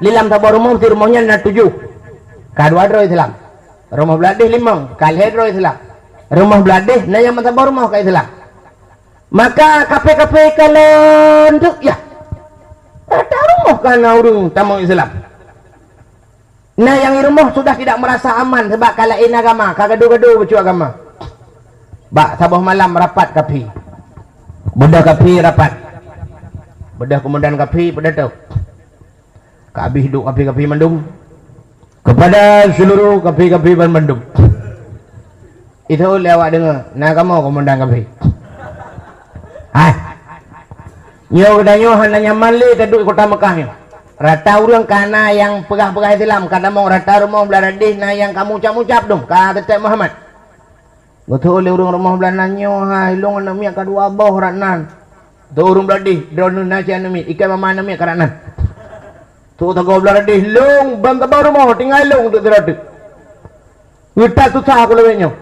Di lam saboh rumoh, di rumoh nyan na tujoh. Ka dua droe Islam. Rumoh blah deh limong, ka lhèe droe Islam. Rumoh blah deh na nyang meusaboh rumoh ka Islam. Maka kafé-kafé ka lôn deuek, ya. Rata rumoh ka na ureuëng tamong Islam. Na nyang di rumoh sudah tidak merasa aman sebab ka laén agama, ka gadoh-gadoh bacut agama. Bak saboh malam rapat kafé. Beudôh kafé rapat. Beudôh komandan kafé, beudôh tu. Ka habéh duek kafé-kafé mandum. Kepada seluruh kafé-kafé ban mandum. Itu lé awak deungoe, na kamoe komandan kafé. Hai. Nyoe geutanyoe hana nyaman lé taduek di kota Mekah nyoe. Rata ureuëng ka na nyang peugah-peugah Islam, ka tamong rata rumoh blah deh na nyang ka mucab-mucab dong, ka teutek Muhammad. Geuteupeue lé ureuëng rumoh blah nan nyoe, "Hai, lôn aneuk miet ka dua boh rot nan." Teuh ureuëng blah deh, "Droeneuh na cit aneuk miet, ikai mama aneuk miet ka rot nan." Teuh sagoe blah deh, "Lôn ban saboh rumoh, tinggai lôn teuk sidroe teuk." Geutak susah aku lagée nyoe.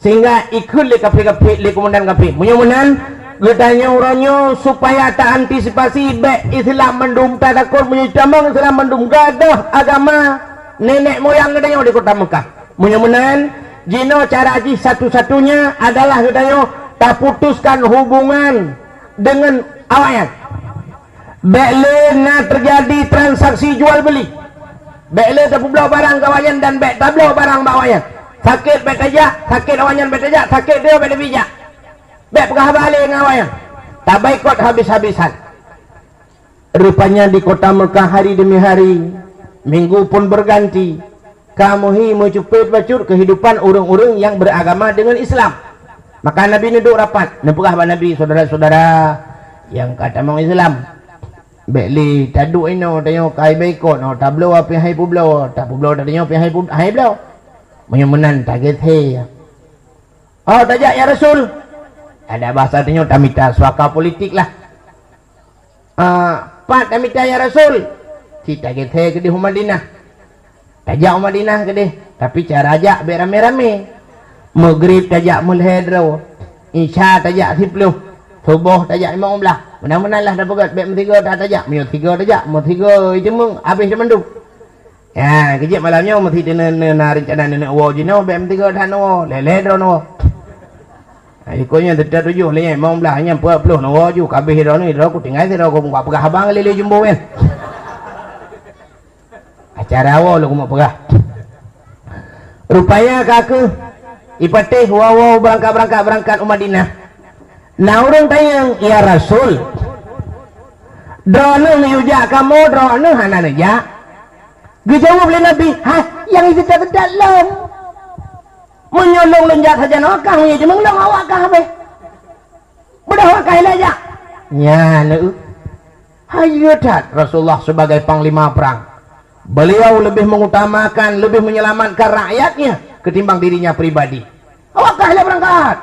Sehingga ikheun lé kafé-kafé, lé komandan kafé. Meunyoe meunan, geutanyoe uroe nyoe supaya ta antisipasi bék Islam mandum, ta takot meunyoe tamong Islam mandum gadôh agama nenek moyang geutanyoe di kota Mekah. Meunyoe meunan, jinoe cara jih satu-satunya adalah geutanyoe taputuskan hubungan deungon awaknyan. Bék lé na teujadi transaksi jual beuli. Bék lé tapeubloe barang keu awaknyan dan bék tabloe barang bak awaknyan. Sakét bék tajak, sakét awaknyan bék tajak, sakét droe bék tabijak. Bék peugah haba lé ngon awaknyan. Tabaikot habis-habisan. Rupanya di kota Mekah hari demi hari, minggu pun berganti, ka meuhi meucupet bacut keuhidupan ureuëng-ureuëng nyang beragama deungon Islam. Maka Nabi neuduek rapat, neupeugah bak Nabi, "Syedara-syedara nyang ka tamong Islam, bék lé taduek inoe tanyoe ka baikot, nyoe tabloe pih hai peubloe, tapeubloe tanyoe pih hai pu-, hai bloe. Meunyoe meunan tagét he." "Oh, tajak ya Rasul." Ada bahasa tanyoe tamita suaka politik lah. "Ah, pat tamita ya Rasul?" "Cit tagét he keudeh u Madinah." Tajak u Madinah keudeh, tapi cara jak bék ramé-ramé. Maghrib tajak meulhée droe, Isya tajak siplôh, Suboh tajak limong blaih. Meunan-meunan lah tapeugét, bék meusigoe that tajak. Meunyoe sigoe tajak, meusigoe jimeueng, habéh teumandum. Ya, keujieb malam nyoe meusi teuneuk na reuncana neuneuk woe jinoe, bék meusigoe that neuwoe, lhée-lhée droe neuwoe. Nah, ikôt nyan teutab tujoh lé nyan, limong blaih nyan, peuet ploh neuwoe ju, kabéh droe nyoe, droe ku tinggai sidroe ku, bak peugah abang lé-lé jumbo nyan. Acara woe lôn keumeung peugah. Rupanya ka kheueh ipatéh woe-woe beurangkat-beurangkat, beurangkat u Madinah. Na ureuëng tanyong, "Ya Rasul, droeneueh neuyue jak kamoe, droeneueh hana neujak?" Geujaweueb lé Nabi, "Hai, nyang jiteutab-teutab lôn. Meunyoe lôn, lôn jak sajan awak kah, meunyoe jimeueng lôn, awak kah habéh. Beudôh awak kah ilée jak." Nyan, hayeue that Rasulullah sebagai panglima perang. Beliau lebih mengutamakan, lebih menyelamatkan rakyatnya ketimbang dirinya pribadi. "Awak kah ilée beurangkat."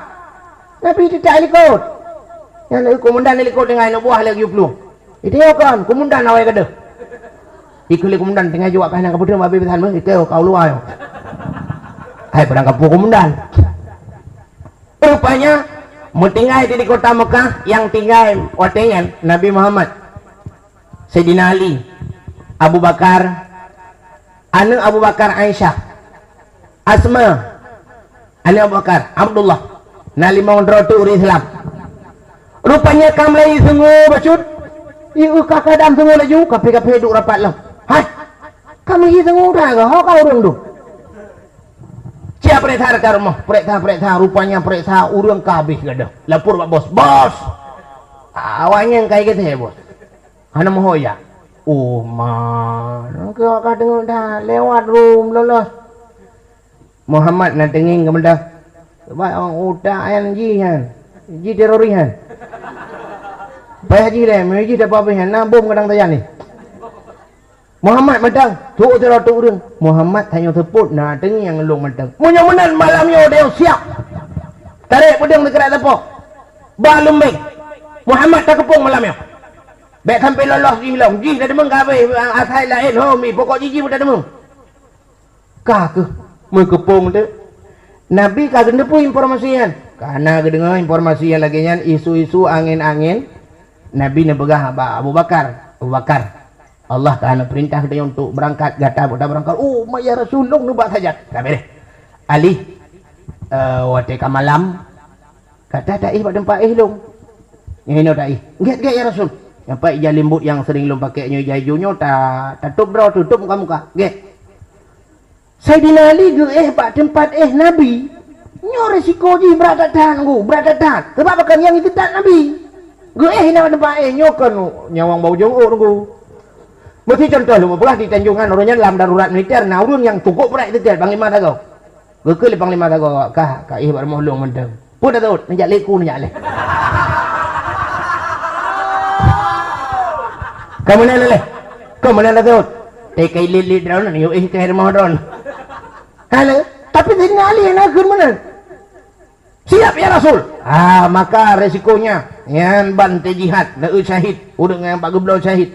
Nabi teutab ilikot. Nyan lé komandan ilikot tinggai aneuk buah lé geuyue plueng. "Iteue kon, komandan awai gadôh." Ikheun lé komandan, "Tinggai ju awak kah nyang ka peudeueng, babé peusan meuh, iteue ka u luwa nyoe." Hai, padang kampung komandan. Rupanya, meutinggai di kota Mekah, nyang tinggai watée nyan Nabi Muhammad, Saidina Ali, Abu Bakar, aneuk Abu Bakar Aisyah, Asma, aneuk Abu Bakar, Abdullah. Na limong droe teuk ureuëng Islam. Rupanya ka mulai seungue bacut. Ieu ka keadaan seungue laju, kaphé-kaphé duek rapat lom. "Hai, ka meuhi seungue dah, ho ka ureuëng tu?" Cia peuriksa dekat rumoh, peuriksa-peuriksa, rupanya peuriksa ureuëng ka habéh gadôh. Lapor bak bos, "Bos, awaknyan ka igeuthée, Bos. Hana meuho jak." "Oh, ma, nangkeuh ka deungoe dah, lewat rum lolos." Muhammad na teungieng keu meudah. Sebab utak nyan jih nyan, jih teroris nyan. Payah jih lé, meunyoe jih dapat habéh nyan, na bom kadang sajan ni. Muhammad mantong, trok sidroe teuk ureuëng. Muhammad tanyoe seupôt na teungieng lôn mantong. Meunyoe meunan malam nyoe tanyoe siap. Tarek peudeueng sikrek sapo. Ba lumbeng. Muhammad takeupông malam nyoe. Bék sampai lolos jih lom. Jih tadeungoe ka habéh, asai laén ho mi, pokok jih jih pun tadeungoe. Ka kheueh meukeupông teuk. Nabi ka geuteupeue informasi nyan. Ka na geudeungoe informasi nyang lagée nyan, isu-isu angén-angén. Nabi neupeugah bak Abu Bakar, "Abu Bakar, Allah ka neupeurintah geutanyoe untuk beurangkat, gata bak tabeurangkat." "Oh, ma ya Rasul, lôn neuba sajan." Ka béréh. "Ali, eh, watée ka malam, gata taéh bak teumpat éh lôn. Nyang inoe taéh." "Gét, gét, ya Rasul." Nyan pat ija limbot nyang sering lôn pakai nyoe, ija ijo nyoe, ta-, tatôb droe, tutôb muka-muka. Gét. Saidina Ali geuéh bak teumpat éh Nabi. Nyoe risiko jih brat that-that, Teungku, brat that-that. Sabab pakon nyang iteutab Nabi. Geuéh inan bak teumpat éh, nyoe kon nyawöng bak ujong ôk, Teungku. Meusti contoh lôn peugah di Tanjongan, uroe nyan lam darurat militer, na ureuëng nyang cukôp brat iteutab, Panglima Sagoe. Geukheun lé Panglima Sagoe, "Kah, ka éh bak rumoh lôn mantong." "Peue tatot?" "Neujak lé ku, neujak lé." "Ka meunan lé? Ka meunan tatot?" "Teuka ilit-lit droeneuh, yue éh keu rumoh droeneuh." Hana, tapi Saidina Ali hana kheun meunan. "Siap, ya Rasul." Ah, maka resikonya, nyan ban teu jihad, neueu syahid, ureuëng nyang bak geubloe syahid.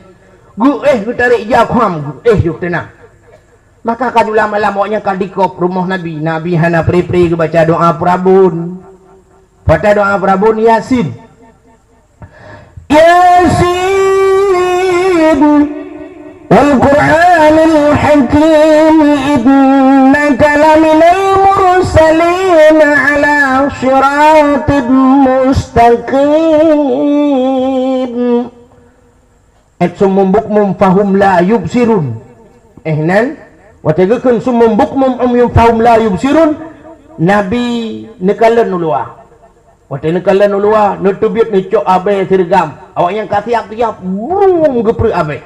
Geuéh geutarek ija khuam, geuéh yoh teunang. Maka ka jula malam awaknyan ka dikop rumoh Nabi. Nabi hana pre-pre geubaca doa peurabon. Baca doa peurabon Yasin. "Yasin, wal Qur'anil hakim, innaka laminal mursalin ala siratim mustaqim. Ét summum bukmum fahum la yubsirun. Eh, nan, watée geukheun summum bukmum umyun fahum la yubsirun, Nabi neukalon u luwa. Watée neukalon u luwa, neuteubiet neucok abée sireugam. Awaknyan ka siab-siab, brum, geupreuek abée.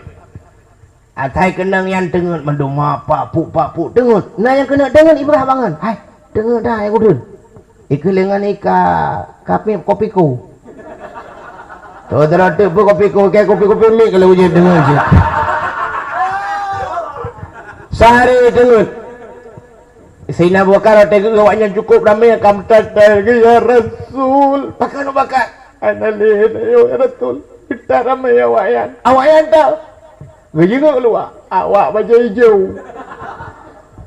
Asai keunong nyan teungeut mandum, ma pak puk, pak puk teungeut. Na nyang keuneuk teungeut, ibrah bangon. Hai, teungeut dah, hai udeueng. Ikeulengan ika kapéh kopi ko. Saudara teuk pun kopi ko, kayak kopi-kopi mik kalau ujian dengar je. Sehari teungeut. Saidina Abu Bakar watée geuh awaknyan cukup ramé, ka meutat-tat, "Ya Rasul, pakon Abu Bakar?" "Hana lé, ayo, ya Rasul, meutat ramé awaknyan." Awaknyan tau. Geujingok luwa, awak bajée ijo.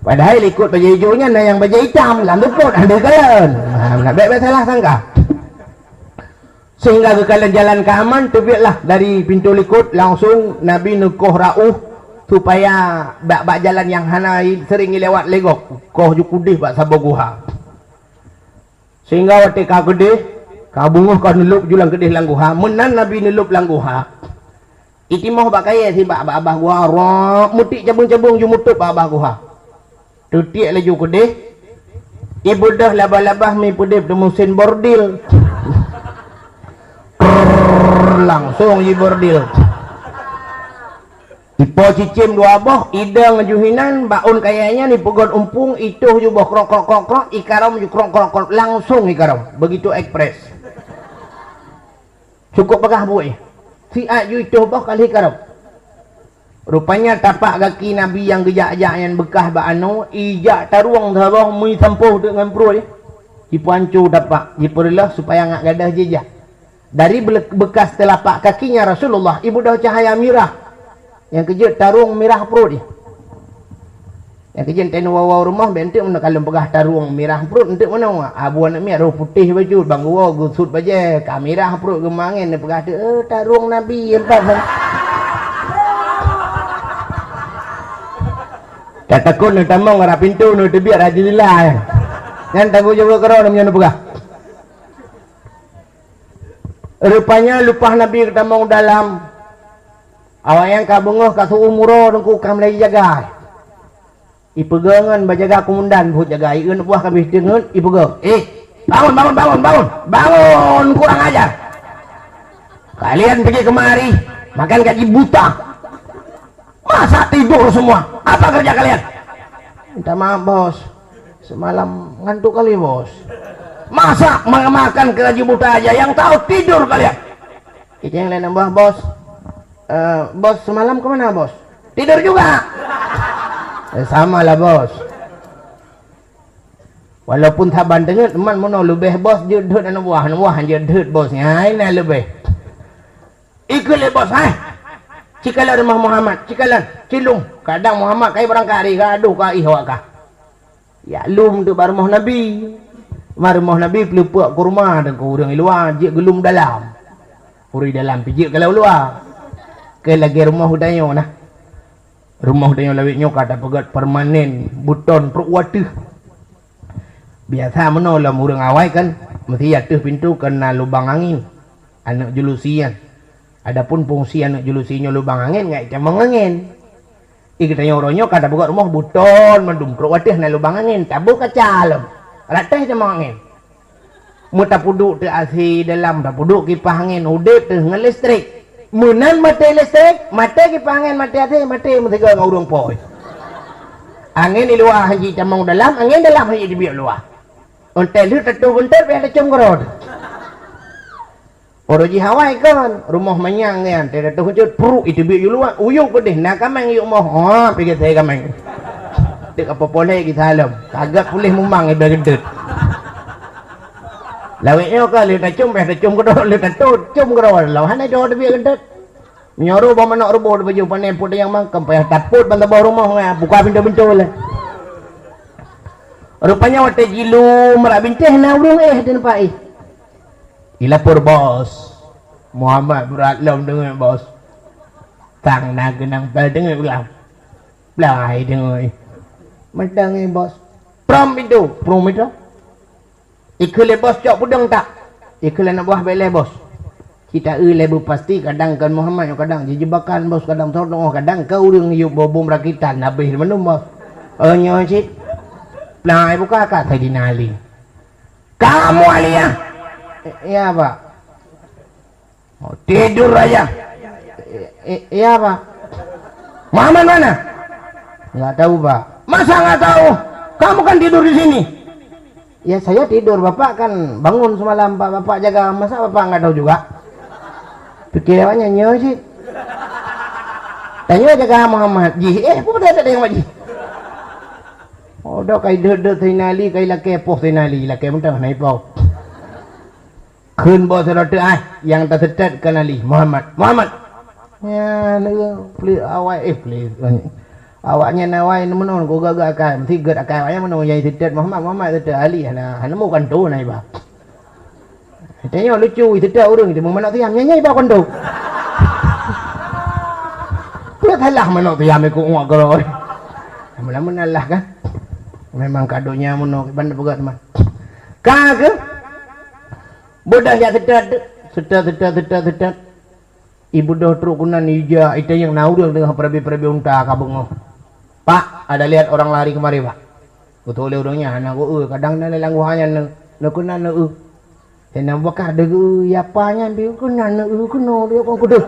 Padahai likot bajée ijo nyan na nyang bajée itam, lam lupot hana kalon. Ha, nak bèk-bèk salah sangka. Sehingga geukalon jalan ka aman, teubietlah dari pintoe likot, langsung Nabi neukoh rauh supaya bak-bak jalan nyang hana sering ilewat lé gob, koh ju keudeh bak saboh guha. Sehingga watée ka keudeh, ka beungoh ka neulop ju lam keudeh lam guha, meunan Nabi neulop lam guha. Itimoh bak kayée sibak bak babah guha, rot, meutik cabong-cabong ju mutôb bak babah guha. Teutiek laju keudeh, ibeudôh labah-labah mi peudeb teumusén bordil. Prrrr, langsong jibordil. Ipo cicém dua boh, idong ju hinan, bak ôn kayée nyan ipeugot umpung, itoh ju boh krok, krok, krok, krok, ikarôm ju krok, krok, krok, langsong ikarôm. Begitu ekspres. Cukup peugah buet. Siat ju itoh boh ka lheueh karab. Rupanya tapak gaki Nabi nyang geujak-jak nyan beukah bak anoe, ijak tarueng saboh meuisampôh teuk ngon pruet. Jipeuhanco tapak, jipeureuloh supaya ngat gadôh jijak. Dari bele-, beukas teulapak kakinya Rasulullah, ibeudôh cahaya mirah. Nyang keujeuet tarueng mirah pruet jih. Nyang keujeuet teuh neuwoe-woe rumoh, bèk enteuk meunoe kalon peugah tarueng mirah pruet, enteuk meunoe. Abu aneuk miet roh putéh bacut, bang geuwoe geusut bajèe, ka mirah pruet geumangén, neupeugah teuk, "Eh, tarueng Nabi empat." Tatakot neutamong rot pintoe, neuteubiet rot jeundela, eh. Nyan tanggong jaweueb keudroe meunyoe neupeugah. Rupanya leupah Nabi geutamong dalam, awaknyan ka beungoh ka seuumu uroe teungku ka mulai jijaga. Ipeugah ngon bak jaga keumandan buet jaga, ié neubuah ka abéh teungeut, ipeugah, "Eh, bangun, bangun, bangun, bangun! Bangun, kurang ajar! Kalian pergi kemari, makan gaji buta!" Masa tidur semua? Apa kerja kalian? Minta maaf, Bos. Semalam ngantuk kali, Bos. Masa ma-, makan gaji buta aja, yang tahu tidur kalian. Kita yang lain nambah, Bos. Eh, Bos, semalam kemana, Bos? Tidur juga. Eh, sama lah, Bos. Walaupun saban teungeut, man meunoe leubeh Bos jeuet deuet aneuk buah, aneuk buah jeuet deuet Bos. Nyan na leubeh. Ikheun lé Bos, "Hai, cikalon rumoh Muhammad, cikalon, cilung." Kadang Muhammad kai beurangkat ri, gadoh ka ih awak kah. Jak lom teuk bak rumoh Nabi. Ma rumoh Nabi peuleupeuk keu rumoh dan keu ureueng luwa jeuet geulom dalam. Ureueng dalam pih jeuet ka lam luwa. Keu lagèe rumoh geutanyoe nah. Rumoh geutanyoe lawét nyoe ka tapeugöt permanen, beuton trok u ateueh. Biasa meunoe lom ureueng awai kan, meusti ateueh pintoe keu na lubang angén. Aneuk julusi nyan. Adapun fungsi aneuk julusi nyoe lubang angén, ngat itamong angén. Di geutanyoe uroe nyoe ka tapeugöt rumoh beuton mandum, trok u ateueh na lubang angén, taboh kaca lom. Rot ateueh itamong angén. Meutapeuduek teuh AC dalam, tapeuduek kipah angén, udép teuh ngon listrik. Meunan maté listrik, maté kipah angén, maté AC, maté meusigoe ngon ureueng po. Angén di luwa hana jitamong dalam, angén dalam hana jiteubiet luwa. Untée lheueh tatuh beuntot, payah tacöm keudroe. Uroe jih awai kon, rumoh manyang nyan, teuh tatuh beuntot, pruk iteubiet u luwa, uyuek peudeh, na kaméng yue moh, ha, pih geusé kaméng. Teuk ka poh-poh lhèe gisa lom, ka gèt puléh mumang iba geudeuet. Lawét nyoe ka lheueh tacöm, payah tacöm keudroe, lheueh tatuh, cöm keudroe, lom hana jroh teubiet geudeuet. Meunyoe roh boh manok ruboh di bajeueng pane peuet dayang mangkém, payah tapot ban saboh rumoh nyan, buka pintoe-pintoe lé. Rupanya watèe jilom rot bintéh na ureueng éh di teumpat éh. Ilapor bos. Muhammad brat lom deungon bos. Sang na geunang pèl deungon ulang. Plai deungon. Meuteungi bos. Prom pintoe, prom pintoe. Ikheun lé bos cok peudong tak? Ikheun lé aneuk buah bèk lé bos. Cit ta eu lé beupasti kadang kon Muhammad nyoe kadang jijebakan bos kadang teunoh kadang keu ureueng yub bobom rakitan habéh meunum bos. Oh nyoe cit. Nah, buka ka Saidina Ali. Kamu Aliyah? Iya, Pak. Oh, tidur aja. I- i- iya, Pak. Muhammad mana? Nggak tahu, Pak. Masa nggak tahu? Kamu kan tidur di sini. Ya, saya tidur. Bapak kan bangun semalam, Pak. Bapak jaga. Masa Bapak nggak tahu juga? Pikir awaknya nyoe sih. Tanya jaga Muhammad. Jih, eh, apa betul tak ada yang jih? Oh, dah kai dot-dot Saidina Ali, kai lakèe poh Saidina Ali, lakèe mentang naik poh. Kheun boh sidroe teuk ai, nyang taseutôt keu Ali, Muhammad, Muhammad! Nyan, eh, peuli awai, eh, peuli, awaknyan awai meunoe, ku gagah akai, meusigot akai awaknyan meunoe, nyang seutôt Muhammad, Muhammad seutôt Ali, hana, hana mu kan tu na iba. Tanyoe lucu, seutôt ureueng itu manok siam, nyan, nyan iba kan tu. Peue salah manok siam ikut uak keurôi. Lama-lama nalah kan. Memang ka donya meunoe, ban peugah teuma. Ka keuh? Beudoh jak seutôt, seutôt, seutôt, seutôt, seutôt. Ibeudoh trok keunan ija, itanyong na ureueng teungoh peurabe-peurabe unta ka beungoh. "Pak, ada lihat orang lari kemari, Pak?" Beutôi lé ureueng nyan, hana geu-eu, kadang na lé lam guha nyan neu-, neukeunan neu-eu. Saidina Abu Bakar deuh geu-eu, "Ya apa nyan?" Deuh keunan neu-eu keunoe, deuh kon keudeuh.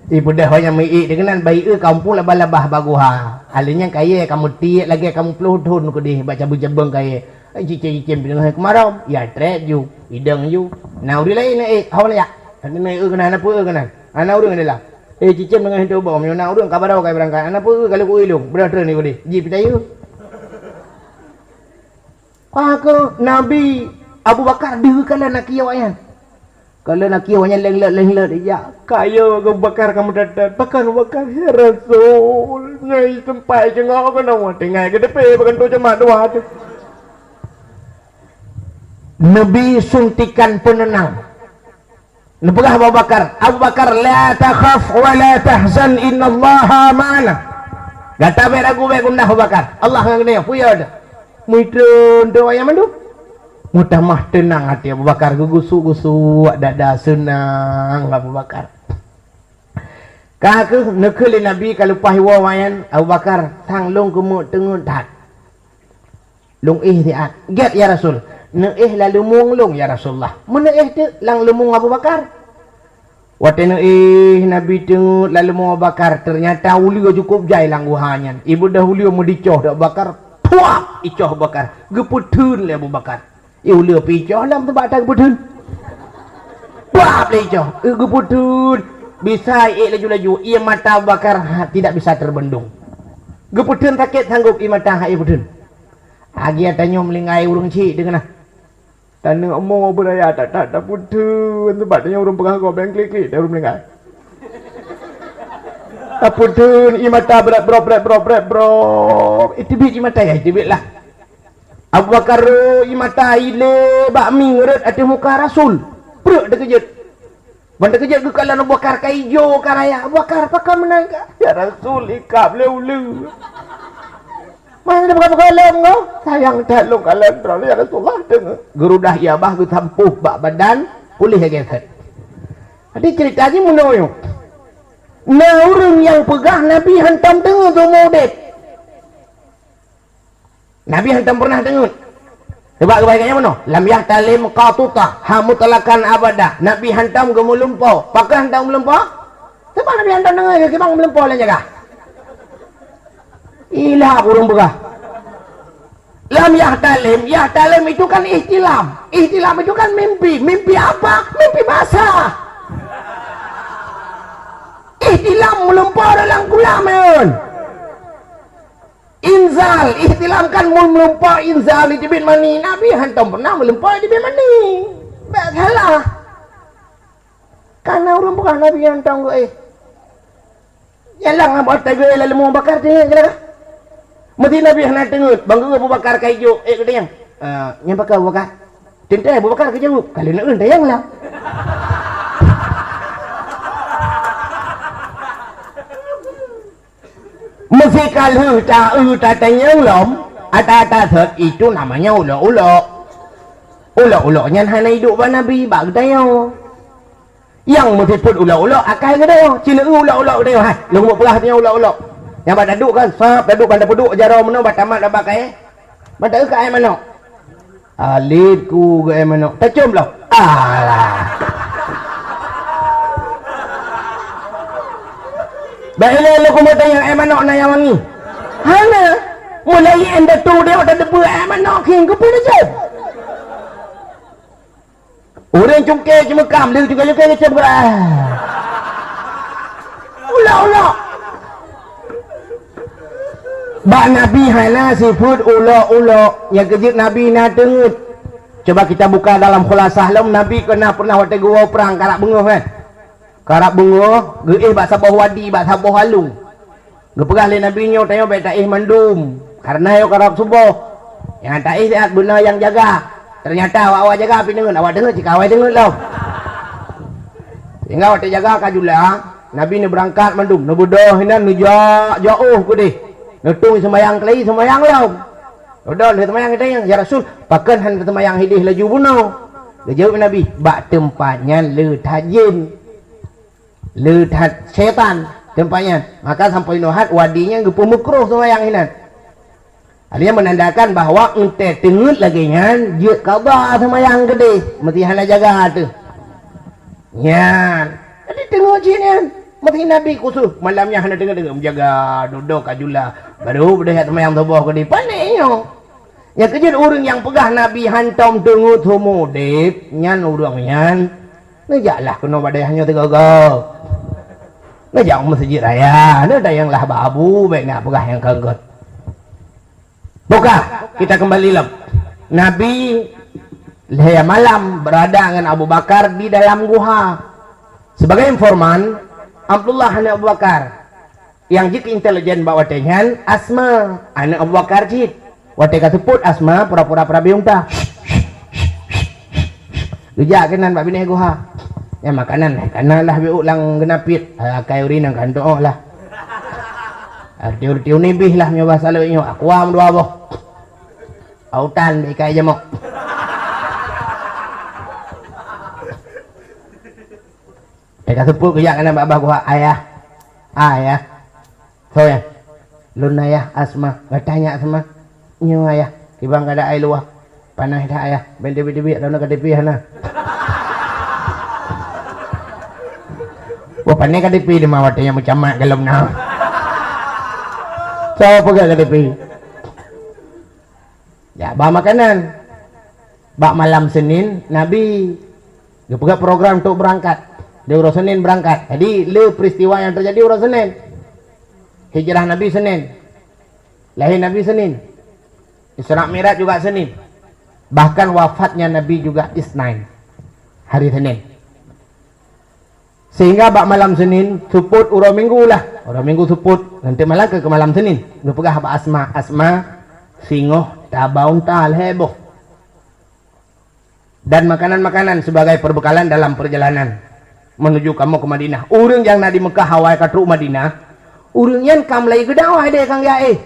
Ibeudoh awaknyan meuiek deuh keunan, bah ieu ka muphom labah-labah bak guha. Alèh nyan kayèe ka meutiek lagèe ka meuploh thon keudeh bak cabeueng-cabeueng kayèe. Cicém-cicém pih teungoh keumarôm, ya trép ju, idong ju. Na ureueng laén na ék, hông na jak. Hana na ék keunan, hana peue keunan. Hana ureueng di dalam. Eh, cicém teungoh hintô bom, na ureueng ka barô ka beurangkat. Hana peue ka lheueh ku ilong, beurangkat treun di keudeh. Jih pih tayue. Ka keuh Nabi Abu Bakar deuh kalon akhé awaknyan. Kalon akhé awaknyan lenglot-lenglot ijak. Kayô Abu Bakar ka meudat-dat. Pakon Abu Bakar, "Ya Rasul, nyoe teumpat jeuet ngon keunoe tinggai geuteupé bagantung ceumat dua tu." Nabi suntikan penenang. Neupeugah Abu Bakar, "Abu Bakar, la takhaf wa la tahzan, innallaha ma'ana." Gata bèk ragu, bèk gundah Abu Bakar. Allah ngon geutanyoe, peue ya dah. Meuitrön teuh ayah mandum. Meutamah teunang até Abu Bakar, geugusuk-gusuk dada, seunang Abu Bakar. Ka keuh neukheun lé Nabi ka leupah iwoe awaknyan, Abu Bakar, sang lôn keumeuk teungeut that. Lôn éh siat. Gét, ya Rasul. Neuéh lam leumueng lôn, ya Rasulullah. Meuneuéh teuk lam leumueng Abu Bakar. Watèe neuéh Nabi teungeut lam leumueng Abu Bakar, teunyata uleue cukôp jai lam guha nyan. Ibeudôh uleue meudicoh di Abu Bakar, puap! Icoh Abu Bakar. Geupeutheun lé Abu Bakar. Ié uleue pih icoh lam teumpat that geupeutheun. Puap! Lé icoh. Eh, geupeutheun. Bisa ék laju-laju. Ié mata Abu Bakar ha, tidak bisa terbendung. Geupeutheun sakét sanggôp ié mata ha ié peutheun. Agiat tanyoe meulinggai ureueng chik deungon na. Taneuk mo beuraya that-that tapeutheun, sabab tanyoe ureueng peugah gob bèng klik-klik, ureueng meuninggai. Tapeutheun, ié mata brat brok, brat brok, brat brok. Iteubiet ié mata, ya, iteubiet lah. Abu Bakar, ié mata ilée bak mieng rhot ateueh muka Rasul. Preuk teukeujot. Ban teukeujot geukalon Abu Bakar ka ijo ka raya. "Abu Bakar, pakon meunan ka?" "Ya Rasul, ikab lé uleue." "Meunan buka-buka lom ko, sayang that lôn kalon droe, ya Rasulullah, deungoe." Geurudah ié babah geusampôh bak badan, puléh lagèe that. Jadi ceurita jih meunoe nyoe. Na ureueng nyang peugah Nabi hantom deungoe seumeu udép. Nabi hantom pernah deungoe. Coba geubaca nyan meunoe, "Lam yahtalim qatuta, ha mutlaqan abada." Nabi hantom geumeulumpo. Pakon hantom meulumpo? Sebab Nabi hantom deungoe, kiban meulumpo lam jaga. Ilah ureueng peugah. Lam yahtalim, yahtalim itu kan ihtilam. Ihtilam itu kan mimpi. Mimpi apa? Mimpi basah. Ihtilam meulumpo dalam kulam, yun. Inzal, ihtilam kan mun meulumpo inzal iteubiet mani. Nabi hantom pernah meulumpo iteubiet mani. Bèk salah. Kana ureueng peugah Nabi hantom geuéh. Jalan Abu Bakar teungeut, lalu Abu Bakar teungeut, jalan. Meusti Nabi hana teungeut, bang geuh Abu Bakar ka ijo, ék geutanyong. "Ah, nyan pakon Abu Bakar?" Teuntèe Abu Bakar geujaweueb, "Ka lheueh neueu tayang lam." Meusti ka lheueh ta-eu tatanyong lom, Ata-ata sot itu namanya ulok-ulok. Ulok-ulok nyan hana iduek bak Nabi, bak geutanyoe. Nyang meusifeuet ulok-ulok akai geutanyoe. Cina ulok-ulok geutanyoe, hai. Lôn buet peugah tanyoe ulok-ulok. Nyang bak taduek kan, sab taduek ban tapeuduek jaroe meunoe, bak tamat bak kayèe. Ban taeu keu aé manok. Alit ku geuai manok. Tacôm lom. Alah. Bak ilée lôn keumeung tanyong aé manok na nyang wangi. Hana. Mulai en datu dia watèe deubeu aé manok khieng keupeue tacôm. Ureueng cungke ceumeukam, lheueh cungke-cungke geucôm geurah. Ulok-ulok. Bak Nabi hana sifeuet ulok-ulok, nyang keujeuet Nabi na teungeut. Coba kita buka dalam khulasah lom, Nabi keu na pernah watèe geuwoe prang karab beungoh, kan? Karab beungoh, geuéh bak saboh wadi, bak saboh alueng. Geupeugah lé Nabi nyoe, "Tanyoe bèk taéh mandum, kareuna nyoe karab suboh. Nyang taéh siat beuna nyang jaga." Teunyata awak-awak jaga pih teungeut, awak teungeut cit ka awai teungeut lom. Sehingga watèe jaga ka jula, Nabi neubeurangkat mandum, neubeudôh inan, neujak jauh keudeh. Neutueng seumayang keulai, seumayang lom. Neubeudôh lheueh seumayang, geutanyong, "Ya Rasul, pakon hana seumayang hideh laju bunoe?" Geujaweueb Nabi, "Bak teumpat nyan le that jén." Le that syaitan teumpat nyan. Maka sampoe inoe hat wadi nyan geupeumeukruh seumayang inan. Artinya menandakan bahwa eunteuk teungeut lagèe nyan jeuet kaba seumayang keudeh, meusti hana jaga teuh. Nyan. Jadi teungeut cit nyan, meusti Nabi khusus malam nyan hana teungeut-teungeut, meujaga dudoe ka jula. Baru beudôh jak seumayang suboh keudeh, panéh nyoe. Nyang keujeuet ureueng nyang peugah Nabi hantom teungeut seumeu udép, nyan ureueng nyan neujaklah keunoe bak dayah nyoe sigoe-goe. Neujak u meuseujid raya, neutanyonglah bak abu, bèk na peugah nyang ka gèt. Buka, kita kembali lom. Nabi lhèe malam berada ngon Abu Bakar di dalam guha. Sebagai informan, Abdullah aneuk Abu Bakar. Nyang jeuet keu intelijen bak watèe nyan Asma, aneuk Abu Bakar cit. Watèe ka seupôt Asma pura-pura peurabe unta. Geujak keunan bak binéh guha. Nyan makanan, kana lah biôk lam geunapit. Akai ureueng nyan kan doh lah. Tiu-tiu nibih lah nyoe basa lôn nyoe, aqua meudua boh. Autan bèk ikai jamok. Teuka seupôt geujak keunan bak babah guha, "Ayah, ayah." "Soe nyan?" "Lôn ayah Asma." "Gata nyan Asma?" "Nyoe ayah, kiban keuadaan luwa." "Panas that ayah, bèk teubiet-teubiet, droeneuh ka tipi hana." Wah, pané ka tipi teuma watèe nyan meucamat golom na. Soe peugah ka tipi? Jak ba makanan. Bak malam Senin, Nabi geupeugah program untuk berangkat. Di uroe Senin berangkat. Jadi, le peristiwa yang terjadi uroe Senin. Hijrah Nabi Senin. Lahé Nabi Senin. Isra Mi'raj juga Senin. Bahkan wafatnya Nabi juga Isnin. Hari Senin. Sehingga bak malam Senin, seupôt uroe Minggu lah. Uroe Minggu seupôt, nanti malam keu, keu malam Senin. Geupeugah bak Asma, "Asma, singoh taba unta lhèe boh. Dan makanan-makanan sebagai perbekalan dalam perjalanan menuju kamoe ke Madinah." Ureueng nyang na di Meukah awai ka trok Madinah, ureueng nyan ka mulai geudakwah deh kang ya eh.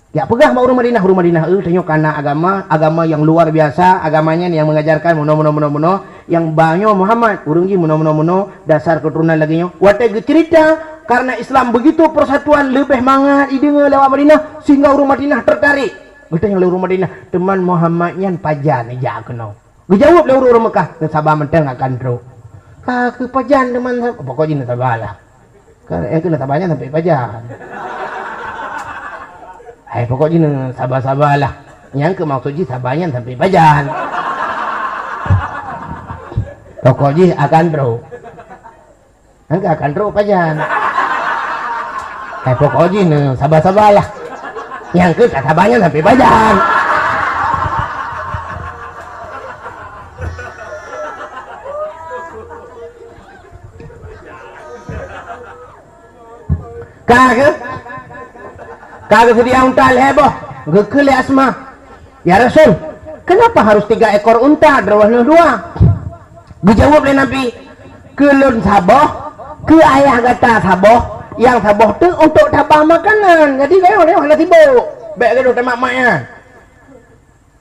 Jak peugah bak ureueng Madinah, "Ureueng Madinah, eh, tanyoe kana agama, agama yang luar biasa, agama nyan yang mengajarkan meunoe, meunoe, meunoe, meunoe, yang ba nyoe Muhammad, ureueng jih meunoe, meunoe, meunoe, dasar keturunan lagèe nyoe." Watèe geuceurita, karena Islam begitu persatuan, leubeh mangat ideungoe lewat Madinah, sehingga ureueng Madinah tertarik. Geutanyong lé ureueng Madinah, "Teuma Muhammad nyan pajan jak keunoe?" Geujaweueb lé ureueng Meukah, "Neusaba mantong akan trok." "Ka keuh pajan teuma, pokok jih neusabalah." Kan, eh, keuneuk saba nyan sampai pajan. Hai, pokok jih neusaba-sabalah. Nyang keu maksud jih saba nyan sampai pajan. Pokok jih akan trok. Nyang keu akan trok pajan. Hai, pokok jih neusaba-sabalah. Nyang keu ka saba nyan sampai pajan. Ka keuh? Ka geuseudia unta lhèe boh, geukheun lé Asma, "Ya Rasul, kenapa harus tiga ekor unta, droeneuh dua?" Geujaweueb lé Nabi, "Keu lôn saboh, keu ayah gata saboh, nyang saboh teuk untuk tabah makanan. Jadi, gayong-gayong hana sibok." Bèk gadoh tamat mak nyan.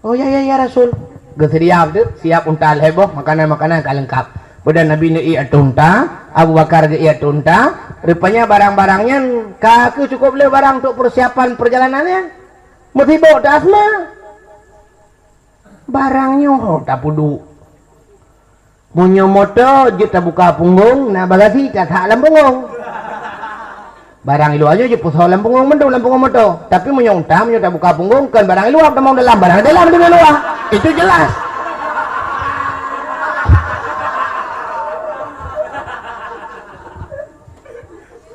Oh ya, ya, ya Rasul. Geuseudia beutôi, siap unta lhèe boh, makanan-makanan ka leungkap. Peue dan Nabi neuié ateueh unta, Abu Bakar geuié ateueh unta. Rupanya barang-barang nyan ka keuh cukôp lé barang untuk persiapan perjalanan nyan. Meusibok teuh Asma. Barang nyoe ho tapeuduek. Meunyoe moto jeuet tabuka punggong, na bagasi tathak lam punggong. Barang i luwa nyoe jeuet peusoe lam punggong mandum lam punggong moto. Tapi meunyoe unta, meunyoe tabuka punggong, kon barang i luwa tamong dalam, barang dalam di luwa. Itu jelas.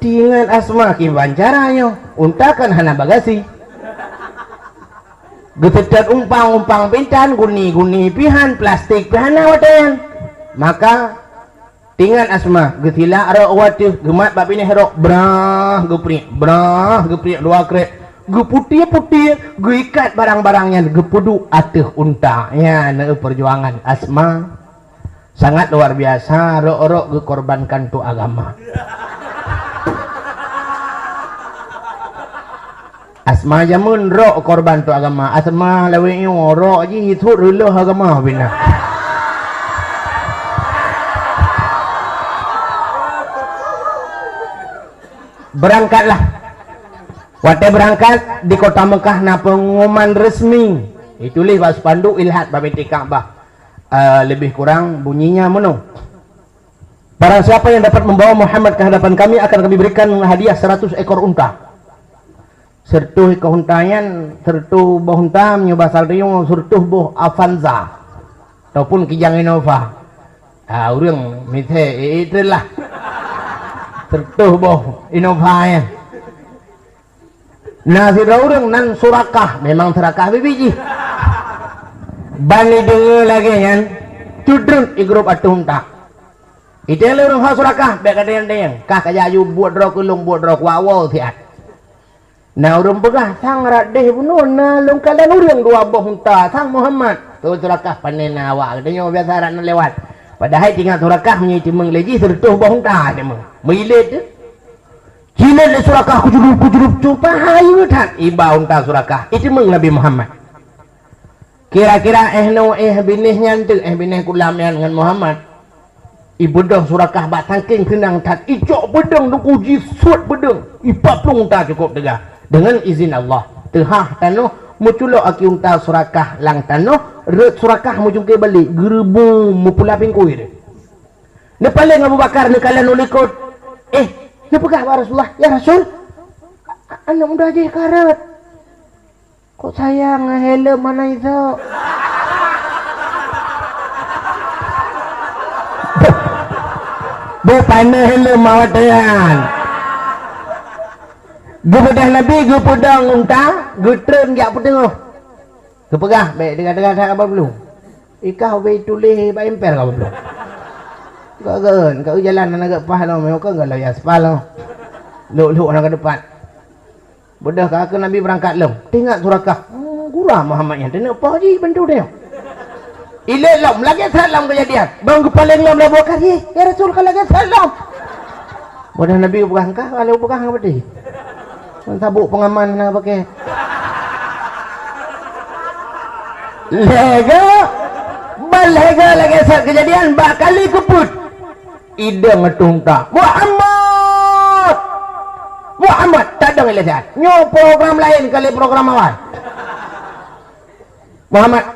Tingat Asma kiban cara nyoe, unta kan hana bagasi. Geuseutôt umpang-umpang pih tan, guni-guni pih han, plastik pih hana watèe nyan. Maka tingat Asma, geusilak rok u ateueh, geumat bak binéh rok, brah geupriek, brah geupriek dua krek, geuputéh-putéh, geuikat barang-barang nyan, geupeuduek ateueh unta. Nyan peujuangan Asma. Sangat luar biasa, rok-rok geukorbankan untuk agama. Asma jameun rok korban untuk agama. Asma lawét nyoe rok jih sot reuloh agama bina. Berangkatlah. Watèe beurangkat di kota Mekah na pengumuman resmi. Dituléh bak spanduk, ilhad bak binti Ka'bah. Eh, lebih kurang bunyinya meunoe. Barang siapa yang dapat membawa Muhammad ke hadapan kami akan kami berikan hadiah seratus ekor unta. Seratus ekor unta nyan, seratus boh unta meunyoe basa tanyoe seratus boh Avanza. Ataupun Kijang Innova. Ah, ureueng misai, eh, eh, itulah. Seratus boh Innova nyan. Na sidroe ureueng nan Surakah, memang Surakah bibi jih. Ban ideungoe lagèe nyan, cudrut i grup ateueh unta. Iteng lé ureueng ho Surakah, bèk kateueng-teueng. Kah kajak aju buet droe keu lôn, buet droe keu awak siat. Na ureueng peugah, "Sang rot deh bunoe na lôn kalon ureueng dua boh unta, sang Muhammad." Tu Surakah pané na awak geutanyoe biasa rot na lewat. Padahai tingat Surakah meunyoe iteumeung lé jih seratus boh unta iteumeung. Meuilet teuh. Jilet lé Surakah kujulup-kujulup, cupa hayeue that iba unta Surakah, iteumeung Nabi Muhammad. Kira-kira eh noe eh binéh nyan teuk, eh binéh kulam nyan ngon Muhammad. Ibeudôh Surakah bak sangking seunang that, icok beudeueng teungku, jisuet beudeueng, ipaplong unta cukôp teuga. Deungon izin Allah, teuhah tanoh, meuculok aki unta Surakah lam tanoh, rot Surakah meujungké balek, geureubu meupula pingkui deh. Neupaleng Abu Bakar neukalon u likot. Eh, neupeugah bak Rasulullah, "Ya Rasul, a-, aneuk muda jih ka rot. Kok sayang, helm hana isok." Beu pané helm awak tanyan. Geubeudôh Nabi geupeudong unta, geutreun jak peuteungoh. Geupeugah, "Bèk teuga-teuga that haba blueng. Ikah ubé tuléh bak emper haba blueng. Ka geun, ka jalan hana geupaih lom, ka geuloya aspal lom. Lhok-lhok hana geutupat." Beudôh ka keuh Nabi beurangkat lom. Teuingat Surakah, "Hmm, gura Muhammad nyan, teuneuk poh jih bantu teuh." Ilét lom, lagèe that lom keujadian. Ban geupaleng lom lé Abu Bakar, "Yeh, ya Rasul, ka lagèe that lom." Beudôh Nabi peugah, "Engkah, kalau peugah ngon peutih." Sabuk pengaman na pakai. Lhèe go, ban lhèe go lagèe that keujadian bak kali keupeuet. Idong ateueh unta. "Muhammad! Muhammad!" Tadong ilèe siat. Nyoe program laén kali program awai. "Muhammad!"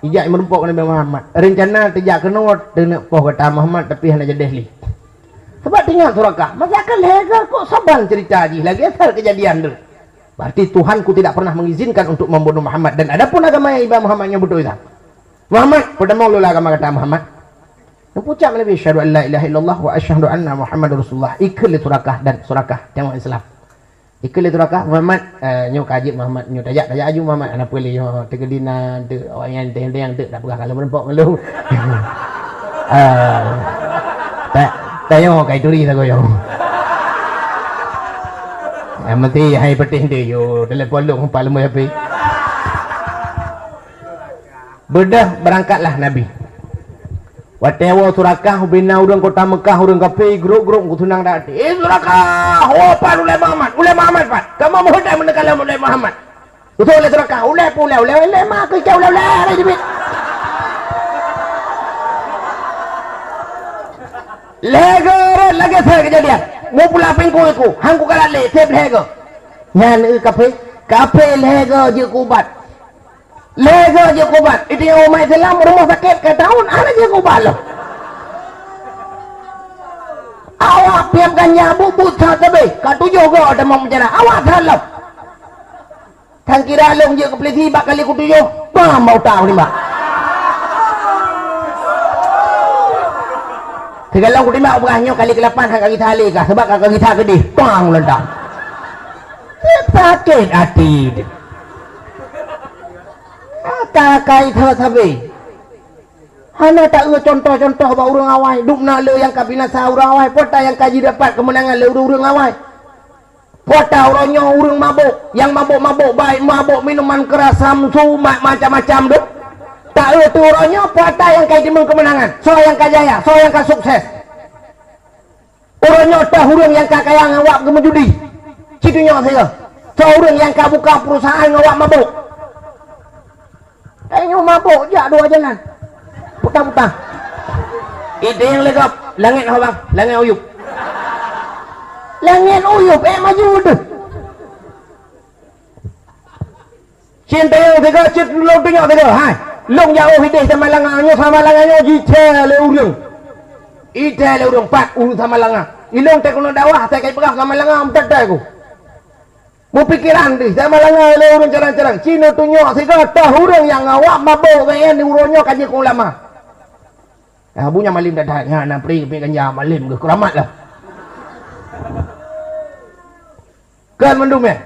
Ijak meurumpok ngon Nabi Muhammad. Rencana teujak keunoe teuneuk poh gata Muhammad, tapi hana jadeh lé. Sabab teuingat Surakah, masa ka lhèe go kok saban cerita jih lagèe asal keujadian tu. Berarti Tuhanku tidak pernah mengizinkan untuk membunuh Muhammad, dan adapun agama yang iba Muhammad nyoe beutôi that. "Muhammad, peutamong lé agama gata Muhammad." Neupucap Nabi, "Asyhadu an la ilaha illallah wa asyhadu anna Muhammadar Rasulullah." Ikheun lé Surakah dan Surakah teurimong Islam. Ikheun lé Surakah, "Muhammad, eh, nyoe ka jeuet Muhammad, nyoe tajak, tajak aju Muhammad, hana peue lé nyoe teukeudi na teu awak nyan teuh-teuh teu tak peugah ka lôn meurumpok ngon lôn." Ah, ta-, tanyoe kai turi sagoe nyoe. Nyang penting hai peutih teu yo, telepon lôn empat leumoh api. Beudôh beurangkatlah Nabi. Watèe woe Surakah, ubena ureueng kota Meukah, ureueng kafé, grok-grok, geutunang that. "Eh, Surakah, woe pat ulèe Muhammad, ulèe Muhammad pat. Kamoe meuheuét meuneuk kalon ulèe Muhammad." Usul lé seurakah, ulèe pun ulèe, ulèe, ulèe, ma keu ikan ulèe, ulèe, ulèe, jibit. Lhèe goe rot lagèe seuhat keujadian. Mupula pingku iku, han kukalak lé, seb lhèe goe. Nyan eu kaphé, kaphé lhèe goe jeuet keu ubat. Lhèe goe jeuet keu ubat. Itu nyang umat Islam rumoh sakét ka taun, hana jeuet keu ubat lom. Awak piep ganja buet-buet that leubeh, ka tujoh goe tamong penjara. Awak that lom. Tan kira lôn jeuet keu polisi bak kali keutujoh, bam bak utak kutimbak. Sigohlom kutimbak peugah nyoe kali keulapan han ka gisa lé kah, sabab ka, ka gisa keudeh, pang leudak. Sakét até. Ata kai that sabe. Hana taeu contoh-contoh bak ureueng awai, dum na le nyang ka binasa ureueng awai, peue ata nyang ka jidapat keumeunangan lé ureueng-ureueng awai. Peue ata uroe nyoe ureueng mabök, nyang mabök-mabök baik mabök minuman keras, samsu, ma-, macam-macam deuh. Taeu teuh uroe nyoe peue ata nyang ka jiteumeung keumeunangan, soe nyang ka jaya, soe nyang ka sukses. Uroe nyoe toh ureueng nyang ka kaya ngon wab geumeujudi. Cit tunyok sigoe. Soe ureueng nyang ka buka perusahaan ngon wab mabök. Tanyoe mabök jak dua jalan. Puta-puta. Idéh nyang lé gob, langét ho bang, langét uyueb. Langét uyueb, ék maju deuh. Cit tayong sigoe, cit lôn tunyok sigoe, hai. Lôn jak óh idéh Samalanga nyoe, Samalanga nyoe jicé lé ureueng. Icé lé ureueng pat ureueng Samalanga. Ilôn teuh keuneuk dakwah, asai ka ipeugah Samalanga meuteuteu ku. Meupikiran deuh, Samalanga lé ureueng carang-carang. Cit neutunyok sigoe toh ureueng nyang awak mabök ngon nyan uroe nyoe ka jeuet keu ulama. Nah, bu nyan malem that-that, nyan na pri keupiep ganja malem geuh keuramat lah. Kon mandum nyan.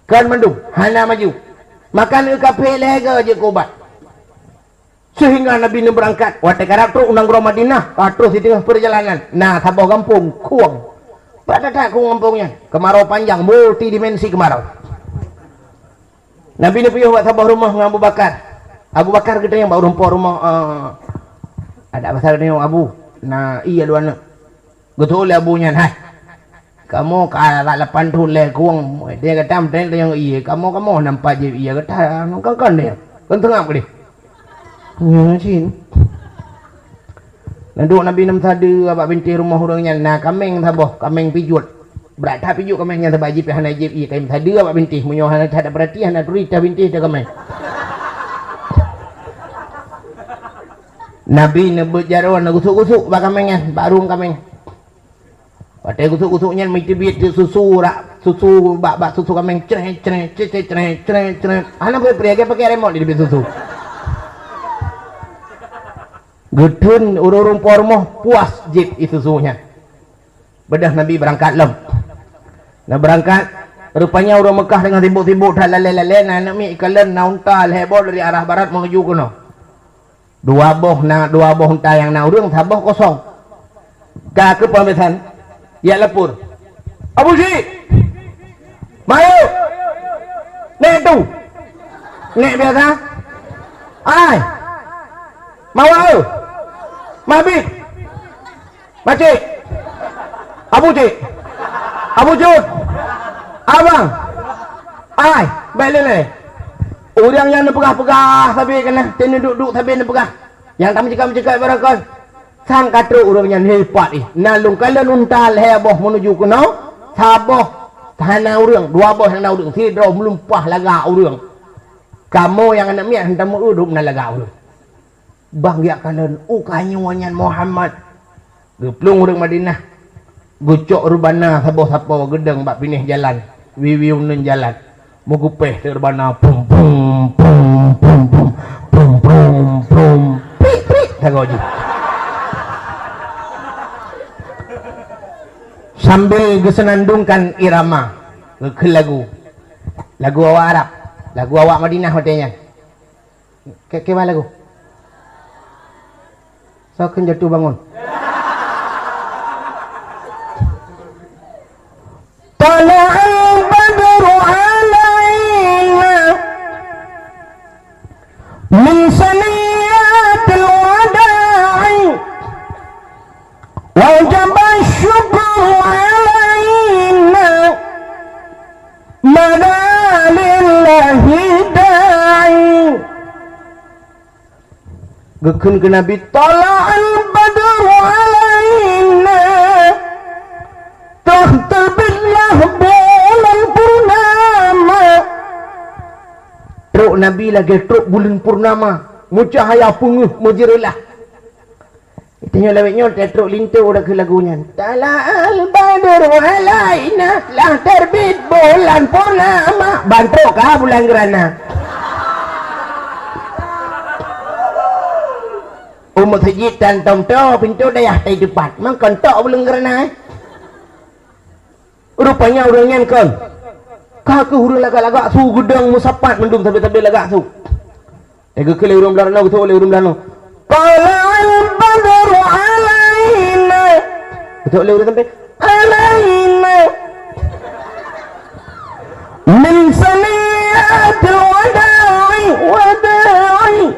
Kon mandum, hana maju. Maka neukaphé lhèe goe jeuet keu ubat. Seuhingga Nabi neubeurangkat, watèe karab trok u nanggroe Madinah, ka troh siteungoh peurjalanan, na saboh gampông khueng. Brat that-that khueng gampông nyan, keumaroe panjang, multidimensi keumaroe. Nabi neupiôh bak saboh rumoh ngon Abu Bakar. Abu Bakar geutanyong bak ureueng po rumoh, eh, adak basa geutanyong, "Abu, na ié lôn aneuk?" Geutanyong lé abu nyan, "Hai, kamoe ka lapan thôn lhèe khueng, dia gata meuteumé tanyong ié, kamoe, kamoe nampak jih ié gata, kon-kon dia, kon seungab keu dia." Nyan cit. Neuduek Nabi neumeusadeue bak bintéh rumoh ureueng nyan na kaméng saboh, kaméng pijuet. Brat that pijuet kaméng nyan sabab jih pih hana jieb ié, ka meusadeue bak bintéh. Meunyoe hana that peurati, hana turi teuh bintéh teuh kaméng. Nabi neubeuet jaroe neugusuk-gusuk bak kaméng nyan, bak rueng kaméng. Watèe gusuk-gusuk nyan meuteubiet susu rak, susu bak, bak susu kaméng, creh, creh, creh, creh, creh, creh. Hana preh-preh, lagèe pakèk remot di susu. Geutheun ureueng-ureueng po rumoh puas jieb ié susu nyan. Beudôh Nabi beurangkat lom. Na beurangkat, rupanya ureueng Meukah teungoh sibok-sibok that lalè-lalè, na aneuk miet ikalon, na unta lhèe boh dari arah barat meunuju keunoe. Dua boh na, dua boh unta nyang na ureueng, saboh kosong. Ka keupeue bisan, jak lapor. Abu Syik! Mayueb! Nèk tu! Nèk biasa! Ai! Mawa eu! Mabit! Macik! Abu Cik! Abu Cut! Abang! Ai! Bèk lé-lé! Ureueng nyang neupeugah-peugah sabe keunan, teuneuk duek-duek sabe neupeugah. Nyang tameuceukat-meuceukat barangkon. Sang ka trok ureueng nyan, "Hei, pat ih! Na lôn kalon unta lhèe boh meunuju keunoe, saboh hana ureueng, dua boh nyang na ureueng, sidroe meulumpah lagak ureueng. Kamoe nyang aneuk miet han tameueu dum na lagak ureueng." Bang geujak kalon, u, ka nyoe nyan Muhammad. Geuplueng ureueng Madinah, geucok reubana saboh sapo geudong bak binéh jalan, wiwi uneuen jalan. Meugeupéh teuk reubana, pum, pum, pum, pum, pum, pum, pum, pum, prik, prik, sagoe jih. Sambil geuseunandongkan irama, geukheun lagu. Lagu awak Arab, lagu awak Madinah watèe nyan. Ke, ke mana lagu? Soe kheun jatuh bangun? Tala'al badru alaina min saniyatil wada'i, wajaba syukru alaina. Mada Kheun keu Nabi, "Thala'al badru 'alaina, telah terbitlah bulan purnama." Trok Nabi lagèe trok buleuen purnama, meucahya peungeuh meujeureulah. Tanyoe lawét nyoe trok linto udah keu lagu nyan. "Thala'al badru 'alaina, telah terbit bulan purnama." Ban trok ka bulan geurana. U meuseujid tan tom-tom pintoe dayah tai teupat, mangkon tok buleuen geurana, eh. Rupanya ureueng nyan kon. Ka keuh ureueng lagak-lagak su geudong meusapat mandum sabe-sabe lagak su. Eh, geukheun lé ureueng Beulano, geuseuôt lé ureueng Beulano. "Thala'al badru 'alaina." Geuseuôt lé ureueng sampé, "'alaina min saniyatil wada'i, wada'i."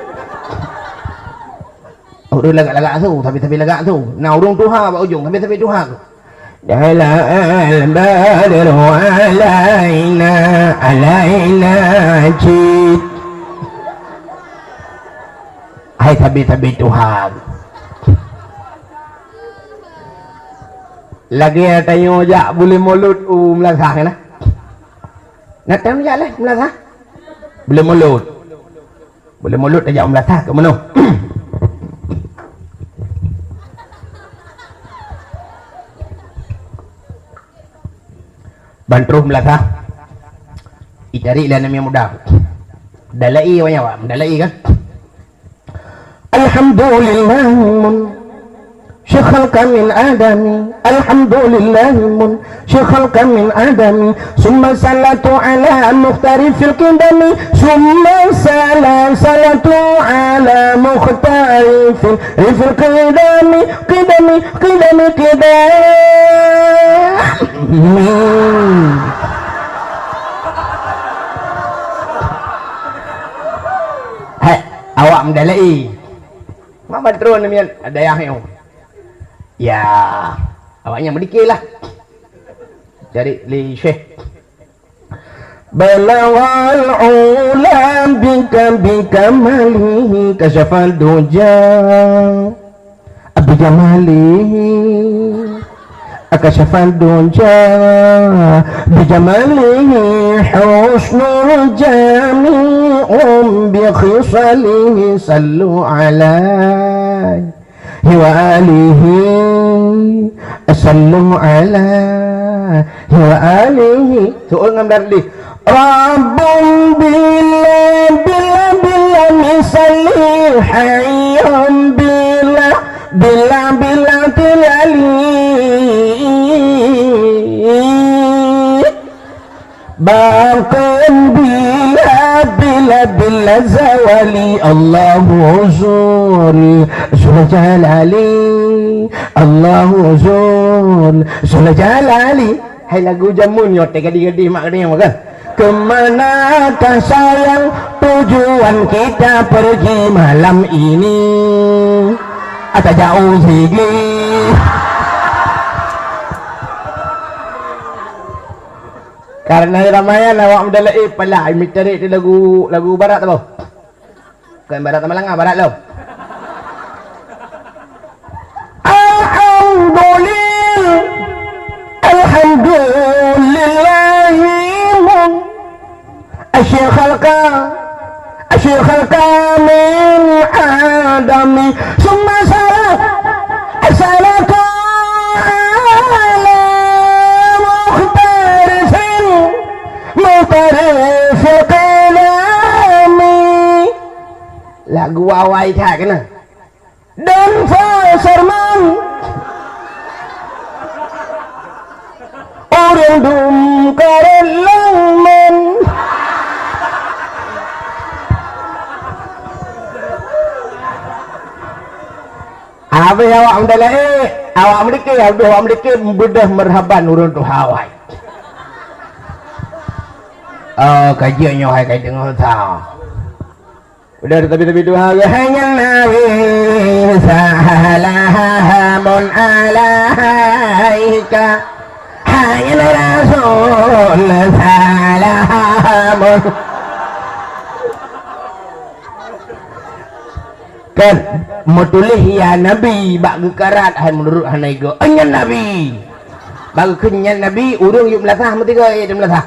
Ureueng lagak-lagak su, sabe-sabe lagak su. Na ureueng tuha bak ujong, sabe-sabe tuha su. "Thala'al badru 'alaina, 'alaina jid." Hai sabe-sabe tuha. Lagèe tanyoe jak buleuen Mulod u meulasah kan? Na tan jak lé meulasah? Buleuen Mulod. Buleuen Mulod tajak u meulasah keu meunoh. Ban troh meulasah, itarék lé aneuk muda. Dalai awaknyan, awak meudalai kan? Alhamdulillah. Syekhal kamil adami, alhamdulillah, syekhal kamil adami, summa salatu ala mukhtarifil qidami, summa sala-, salatu ala mukhtarifil, rifil qidami, qidami, qidami, qidami. Hai, awak meudalai. Mak ban troh namiet dayah nyoe. Ya, awaknyan meudike lah. Jadi lé Syekh. Balaghal ula bika, bikamalihi kasyafad duja. Bijamalihi kasyafad duja. Bijamalihi husnul jami'un, bikhisalihi sallu alaihi wa alihi, sallu alaihi wa alihi. Seuôt ngon Dardi. Rabbun bila, bila, bila misali, hayyun bila, bila, bila tilali. Baqin bila, bila, bila zawali, Allahu Zul, Zul Jalali, Allahu Zul, Zul Jalali. Hai lagu jameun nyoe teuh gadih-gadih mak gadih kan? Kemanakah sayang tujuan kita pergi malam ini? Ata jauh sigi. Karena ramai awak meudalai pala, meucari di lagu, lagu barat apa? Bukan barat sama langa, barat lo. Alhamdulillah, alhamdulillahi mun-, asyi khalqa. Asy-syekh Al-Kamil Adami, summa salam, assalamu ala muhtarisin, muhtarisil kalami. Lagu awai that keunan. Dan Faisal Man. Ureueng dum karet leuman. Habéh awak meudalai, awak meudike, habéh awak meudike beudôh meurhaban ureueng tuha awai. Oh, kaji nyoe hai ka deungoe sa. Udah, tapi, tapi dua hari hanya Nabi, salamun alaika, hanya Rasul, salamun. Kan meutuléh ya Nabi bak geukarat hai meunurot hana igo. Nyan Nabi. Bak geukheun nyan Nabi, ureuëng yub meulasah meusigoe, eh, meulasah.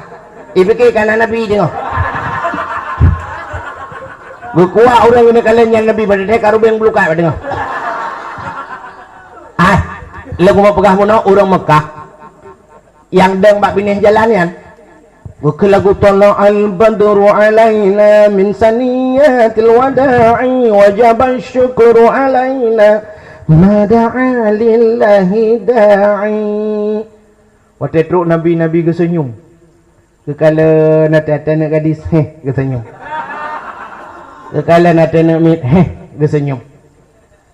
Ipike kana Nabi teungoh. Geukuak ureuëng keuneuk kalon nyan Nabi, padahai ka rubeng bulukat bak teungoh. Ah, lé kupeugah bunoe ureuëng Mekah nyang dong bak binéh jalan nyan. Geukheun lagu, "Thala'al badru 'alaina min saniyatil wada'i, wajaba syukru 'alaina, ma da'a lillahi da'i." Watée trok Nabi, Nabi geuseunyum. Geukalon ateueh-ateueh aneuk gadis, heh, geuseunyum. Geukalon ateueh aneuk miet, heh, geuseunyum.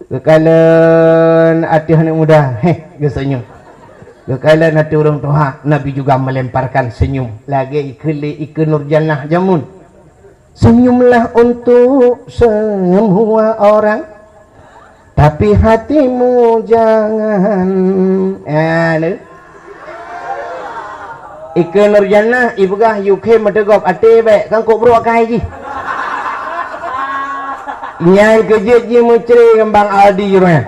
Geukalon ateueh aneuk muda, heh, geuseunyum. Geukalon ateueh ureuëng tuha, Nabi juga melemparkan senyum. Lagée ikeu lé ikeu Nurjannah jameun. Senyumlah untuk semua orang, tapi hatimu jangan. Ah, lé. Ikeu Nurjannah ipeugah, "Yue khem meuteugop até bék, kan kok brok akai jih." Nyan keu jeuet jimeucre ngon Bang Aldi jih nyan.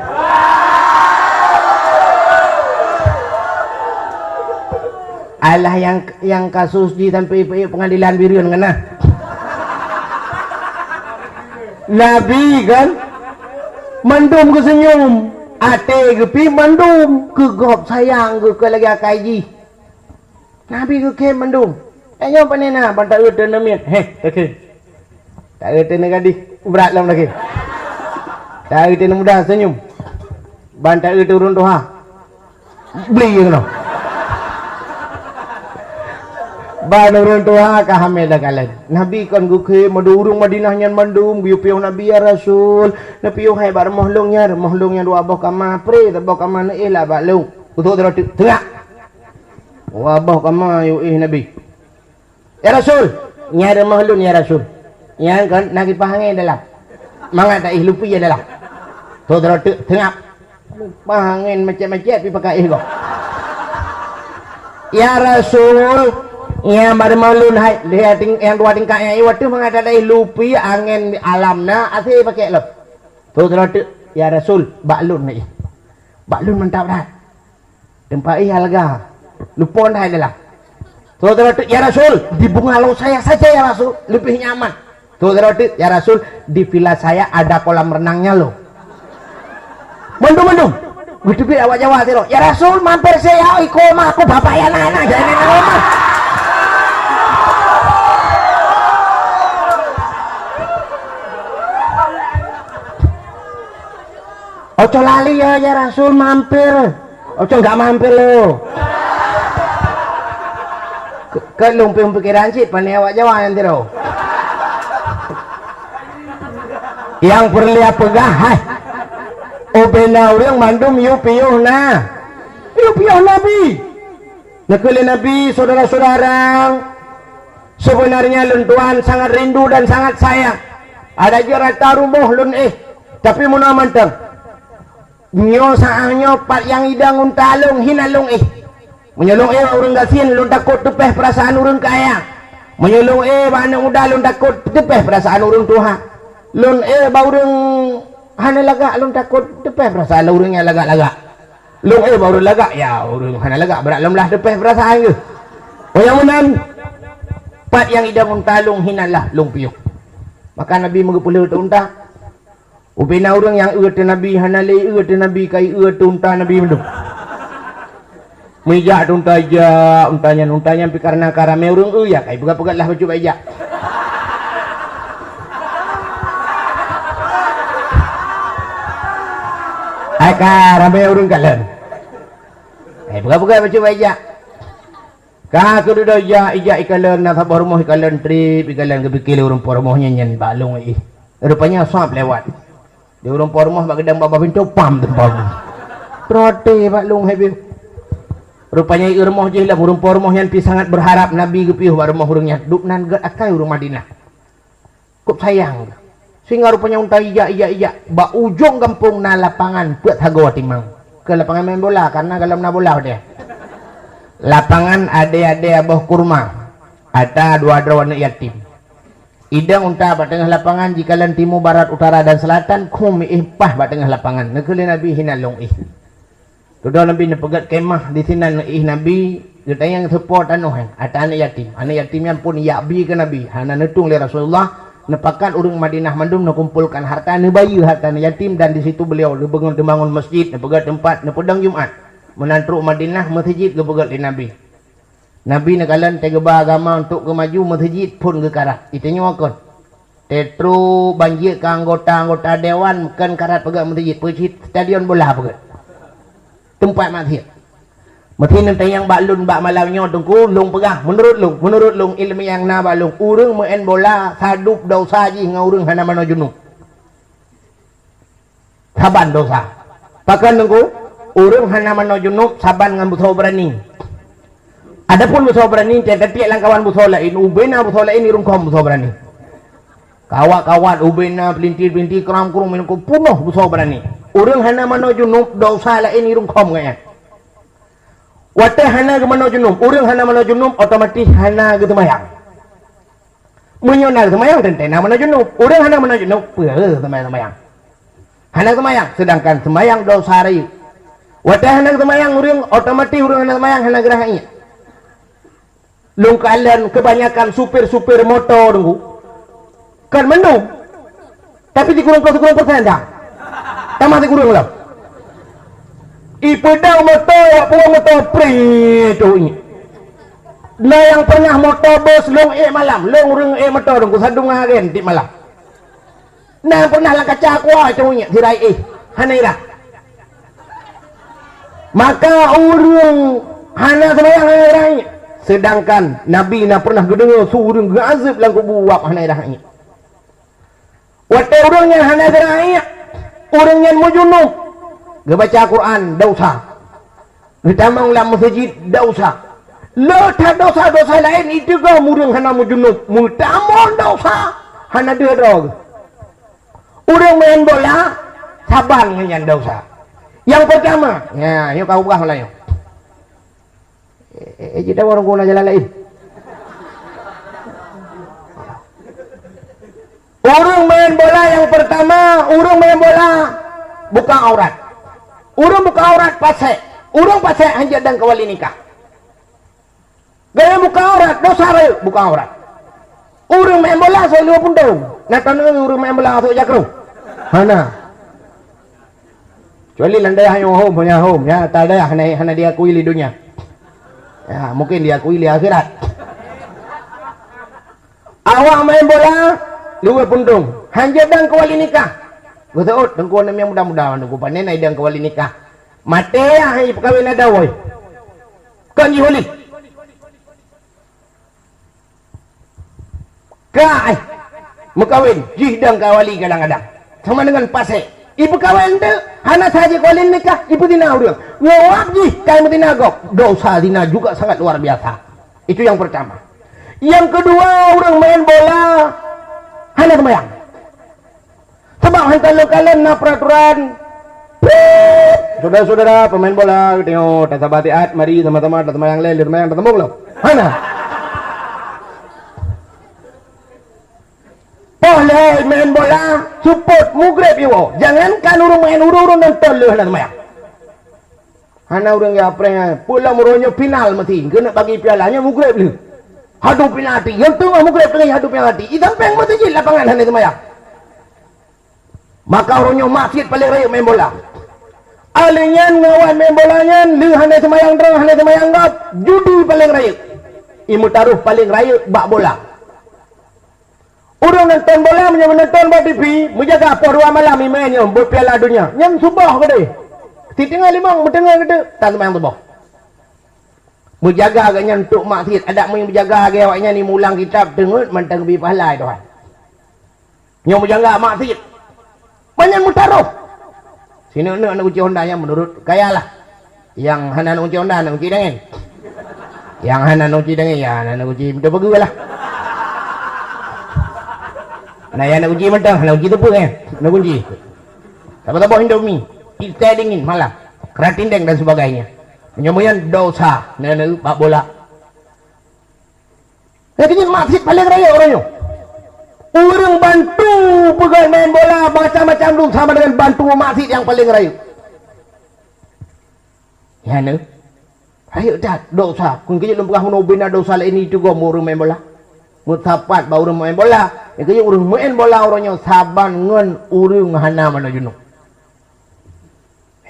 Alah nyang, nyang kasus jih sampai ipeuyeuek peungadilan Bireuen ngon na. Nabi kan mandum geuseunyum, até geupi mandum, keu gob sayang geuh keu lagée akai jih. Nabi geukhem mandum. Eh, nyoe pane na, ban taeu teuh neumiet. Heh, takhem. Taeu teuh neugadih, brat lom takhem. Taeu teuh neumuda, senyum. Ban taeu teuh ureuëng tuha. Bli keunoe. Ban ureuëng tuha ka hamé dah kalon. Nabi kon geukhem, mandum ureuëng Madinah nyan mandum geuyue piôh Nabi, "Ya Rasul, neupiôh hai bak rumoh lôn nyan, rumoh lôn nyan dua boh kama, pré saboh kama neuéh lah bak lôn." Kutok droe teuk, teungak. Dua boh kama yue éh Nabi. "Ya Rasul, nyan rumoh lôn, ya Rasul." Nyan kon na kipaih angén dalam. Mangat taéh lupi ya dalam. Toh droe teuk teungap. Kipaih angén macet-macet pi pakai éh gob. "Ya Rasul, nyan bak rumoh lôn hai, lhée ting-, nyang dua tingkat nyan, eh, watée mangat taéh lupi angén alam na, até pakai lom." Toh droe teuk, "Ya Rasul, bak lôn na éh. Bak lôn mantap that." Teumpat éh alga. Lupon hai dalam. Saudara tu, "Ya Rasul, di bungalow saya saja ya Rasul, lebih nyaman." Saudara tu, "Ya Rasul, di villa saya ada kolam renangnya loh." Mandum-mandum. Beuteubiet awak Jawa sidroe, "Ya Rasul, mampir saya iko mah, aku bapak ya anak-anak, jangan main rumah." "Oco lali ya, ya Rasul, mampir." "Oco enggak mampir lo." Ke, ke lôn pih pikiran cit, pane awak Jawa nyan tiro. Nyang peureulée peugah, hai. Ubena ureuëng mandum yue piôh na. Yue piôh Nabi. Neukheun lé Nabi, "Saudara-saudara, sebenarnya lôn tuan sangat rindu dan sangat sayang. Ada jih rata rumoh lôn éh, tapi meunoe mantong. Nyoe saát nyoe pat nyang idong unta lôn hina lôn éh. Meunyoe lôn éh bak ureuëng gasien, lôn takot teupeh peurasaan ureuëng kaya. Meunyoe lôn éh bak aneuëk muda, lôn takot teupeh peurasaan ureuëng tuha. Lôn éh bak ureuëng hana lagak, lôn takot teupeh peurasaan ureuëng nyang lagak-lagak. Lôn éh bak ureuëng lagak, ya ureuëng hana lagak, brat lom lah teupeh peurasaan geuh. Oh nyang meunan, pat nyang idong unta lôn hina lah lôn piôh." Maka Nabi meugeupeuleue teuh unta. Ubena ureuëng nyang eu teuh Nabi, hana lé eu teuh Nabi, ka ieu teuh unta Nabi mandum. Meujak teuh unta, ijak unta nyan, unta nyan pih kareuna ka ramé ureuëng eu, ya ka ipeugah-peugah lah bacut bak ijak. Ai ka ramé ureuëng kalon. Ai peugah-peugah bacut bak ijak. Ka keududoe ijak, ijak ikalon, na saboh rumoh ikalon treb, ikalon geupike lé ureuëng po rumoh nyan, nyan bak lôn éh. Rupanya sab lewat. Di ureuëng po rumoh bak geudong babah pintoe, pam teuh pam. Trote bak lôn hai piôh. Rupanya i rumoh jih lom, ureuëng po rumoh nyan pih sangat beurharap Nabi geupiôh bak rumoh ureuëng nyan. Dubnan gét akai ureuëng Madinah. Kop sayang. Sehingga rupanya unta ijak, ijak, ijak. Bak ujong gampông na lapangan peuet sagoe timang. Keu lapangan main bola, karena golom na bola deh. Lapangan ade-ade aboh kurma. Ata dua droe aneuëk yatim. Idong unta bak teungoh lapangan, jikalon timu, barat, utara dan selatan, khum miéh paih bak teungoh lapangan. Neukheun lé Nabi, "Hinan lôn éh." Dudoe Nabi neupeugét kemah, disinan neuéh Nabi, geutanyong seupo tanoh nyan, ata aneuk yatim. Aneuk yatim nyan phon jak bi keu Nabi, hana neutueng lé Rasulullah, neupakat ureuëng Madinah mandum neukumpolkan harta, neubayeue harta aneuk yatim, dan di situ beliau neubangun, neubangun masjid, neupeugét teumpat, neupeudong Jumat. Meunan trok Madinah, meuseujid geupeugét lé Nabi. Nabi neukalon teuh geuba agama untuk geumaju, meuseujid phon geukarat. Iteunyoe kon. Teutro banjir keu anggota-anggota dewan, kon karat peugét meuseujid, peucit stadion bola peugét. Teumpat maksiat. Meusti neutanyong bak lôn bak malam nyoe, Teungku, lôn peugah, meunurot lôn, meunurot lôn, iéleumé nyang na bak lôn, ureuëng meu'en bola sadub desya jih ngon ureuëng hana manoe junub. Saban desya. Pakon Teungku? Ureuëng hana manoe junub saban ngon beusoe beurani. Adapun beusoe beurani, tieb-tieb lam kawan beusoe laén, ubena beusoe laén irungkôm beusoe beurani. Kawat-kawat, ubena, peulinti-peulinti, kram-krum, irungkôm, peunoh beusoe beurani. Ureuëng hana manoe junub, desya laén irungkôm gobnyan. Watée hana geumanoe junub, ureuëng hana manoe junub, otomatis hana geuseumayang. Meunyoe na seumayang, teuntée na manoe junub. Ureuëng hana manoe junub, peue seumayang-seumayang? Hana seumayang, seudangkan seumayang desya rayeuk. Watée hana seumayang ureuëng, otomatis ureuëng hana seumayang, hana geurhah iék. Lôn kalon keubanyakan supir-supir moto Teungku, kon mandum. Tapi sikureueng ploh sikureueng persen dah. Tamah sikureueng lom. Ipeudong moto, awak peurueng moto, pri tu nyi. Na nyang pernah moto bus lôn ék malam, lôn ureuëng ék moto dong, kusadum ngon agen tieb malam. Na nyang pernah lam kaca kuah tu nyi, sirai éh, hana irah. Maka ureuëng hana seumayang hana irah nyi. Sedangkan Nabi na pernah geudeungoe su ureuëng geuazeueb lam kubu uab hana irah nyi. Watée ureuëng nyan hana geurhah iék, ureuëng nyan meujunub, geubaca Quran, desya. Geutamong lam meuseujid, desya. Le that desya-desya laén iteugom ureuëng hana meujunub, meutamong desya, hana deuh droe geuh. Ureuëng meu'en bola, saban ngon nyan desya. Nyang peurtama, nyan, nyoe ka ubah meulanyoe. Eh, eh, eh, jeuet dawa ureuëng guna jalan laén. Ureuëng meu'en bola nyang peurtama, ureuëng meu'en bola buka aurat. Ureuëng buka aurat pasék. Ureuëng pasék hanjeuet dong keu wali nikah. Gaya buka aurat, desya rayeuk buka aurat. Ureuëng meu'en bola sôk lheueh puntông. Na taneuk ureuëng meu'en bola sôk jakroh? Hana. Kecuali lam dayah nyoe hom, hana hom, ya, ata dayah hana, hana diakui lé donya. Ya, mungkin diakui lé akhirat. Awak meu'en bola, luweh puntông. Hanjeuet dong keu wali nikah. Geuseuôt, Teungku, aneuk miet muda-muda, Teungku, pané na idong keu wali nikah. Maté, ya, hai peukawén adoe. Kon jih ulih. Ka, eh, meukawen, jih dong ka wali kadang-kadang. Sama dengan pasék. Ipeukawen teuk, hana saja wali nikah, ipeuzina ureuëng. Ngon wab jih, ka imeuzina gob. Desya zina juga sangat luar biasa. Itu yang pertama. Yang kedua, ureuëng main bola, hana seumayang. Sabab han kalon-kalon na peuraturan. Prit! Syedara-syedara peumaén bola, geutanyoe tasaba siat, mari sama-sama taseumayang lé, lé seumayang tasambong lom. Hana. Poh lhée maén bola, seupôt, mugreb iwoe. Jangankan ureuëng maén, ureuëng-ureuëng nonton lé hana seumayang. Hana ureuëng ya preh, peue lom uroe nyoe final meuti, keuneuk bagi piala, nyoe mugreb lé. Hadu penalti, nyang teungoh mugreb teungoh hadu penalti. Di sampéng meuseujid lapangan hana seumayang. Maka uroe nyoe maksiet paleng rayeuk maén bola. Alèh nyan ngon awak maén bola nyan, lheueh hana seumayang droe, hana seumayang gob, judi paleng rayeuk. Imeutarôh paleng rayeuk bak bola. Ureuëng nonton bola meunyoe meunonton bak T V, meujaga poh dua malam imaén nyoe beuet Piala Donya. Nyan suboh keudeh. Siteungoh limong meuteungoh keudeh, tan seumayang suboh. Meujaga geuh nyan untuk maksiet, adak meunyoe meujaga geuh awak nyan imulang kitab teungeut mantong geubri pahala Tuhan. Nyoe meujaga maksiet. Banyak meutarôh. Sineuk-neuk aneuk kunci Honda nyan meunurot kaya lah. Nyang hana aneuk kunci Honda, aneuk kunci dangén. Nyang hana aneuk kunci dangén, ya hana aneuk kunci meuteupeugeue lah. Nah, ya aneuk kunci mantong, aneuk kunci teupeu kan? Aneuk kunci. Saboh-saboh Indomie, teh dingin malam, keratindeng dan sebagainya. Meunyoe nyan dosa, neuneu bak bola. Jadi maksiet paleng rayeuk uroe nyoe. Ureuëng bantu peugét main bola macam-macam dum sama dengan bantu maksiat nyang paleng rayeuk. Nyan neuh. Rayeuk that dosa. Kon keujeuet lôn peugah meunoe bina dosa laén itu gob ureuëng main bola. Meusapat bak ureuëng main bola. Keujeuet ureuëng main bola uroe nyoe saban ngon ureuëng hana manoe junub.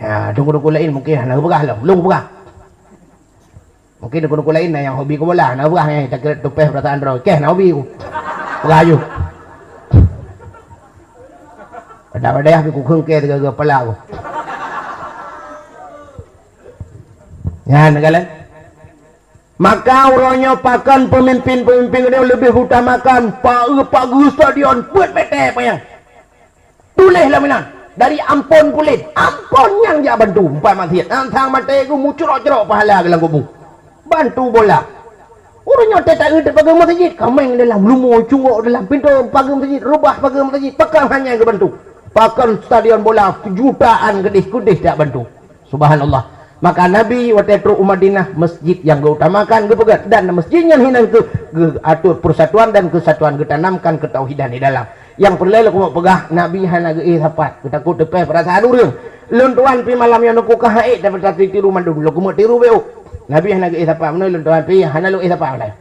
Ya, dukun-dukun laén mungkin hana geupeugah lom, lôn peugah. Mungkin dukun-dukun laén na nyang hobi keu bola, hana peugah nyan, takot teupeh peurasaan droe. Keh na hobi ku. Peugah aju. Pada-pada ku kheueng keh teuga-teuga pala ku. Nyan, galak. Maka uroe nyoe pakon peumimpin-peumimpin nyoe leubeh utamakan paeu pageue stadion peuet mètè panyang. Tuléh lam inan, dari Ambon Pulén, Ambon nyang jak bantu, empat maksiat. Nang sang maté geuh mucrok-crok pahala geuh lam kubu. Bantu bola. Ureuëng nyoe teuta-eu teupageue meuseujid, kameng dalam, lumo cungok dalam, pintoe pageue meuseujid, rubah pageue meuseujid, pakon hana geubantu. Pakon stadion bola jutaan keudeh-keudeh jak bantu. Subhanallah. Maka Nabi watée trok u Madinah, masjid nyang geuutamakan geupeugét, dan masjid nyan hinan kheueh geuatur persatuan dan kesatuan, geutanamkan ketauhidan di dalam. Nyang peureulée lôn keumeung peugah, Nabi hana geuéh sapat, geutakot teupeh peurasaan ureuëng. Lôn tuan pih malam nyoe neukukah ék dapat tiru mandum, lôn keumeung tiru bék. Nabi hana geuéh sapat meunoe, lôn tuan pih hana lôn éh sapat meunoe.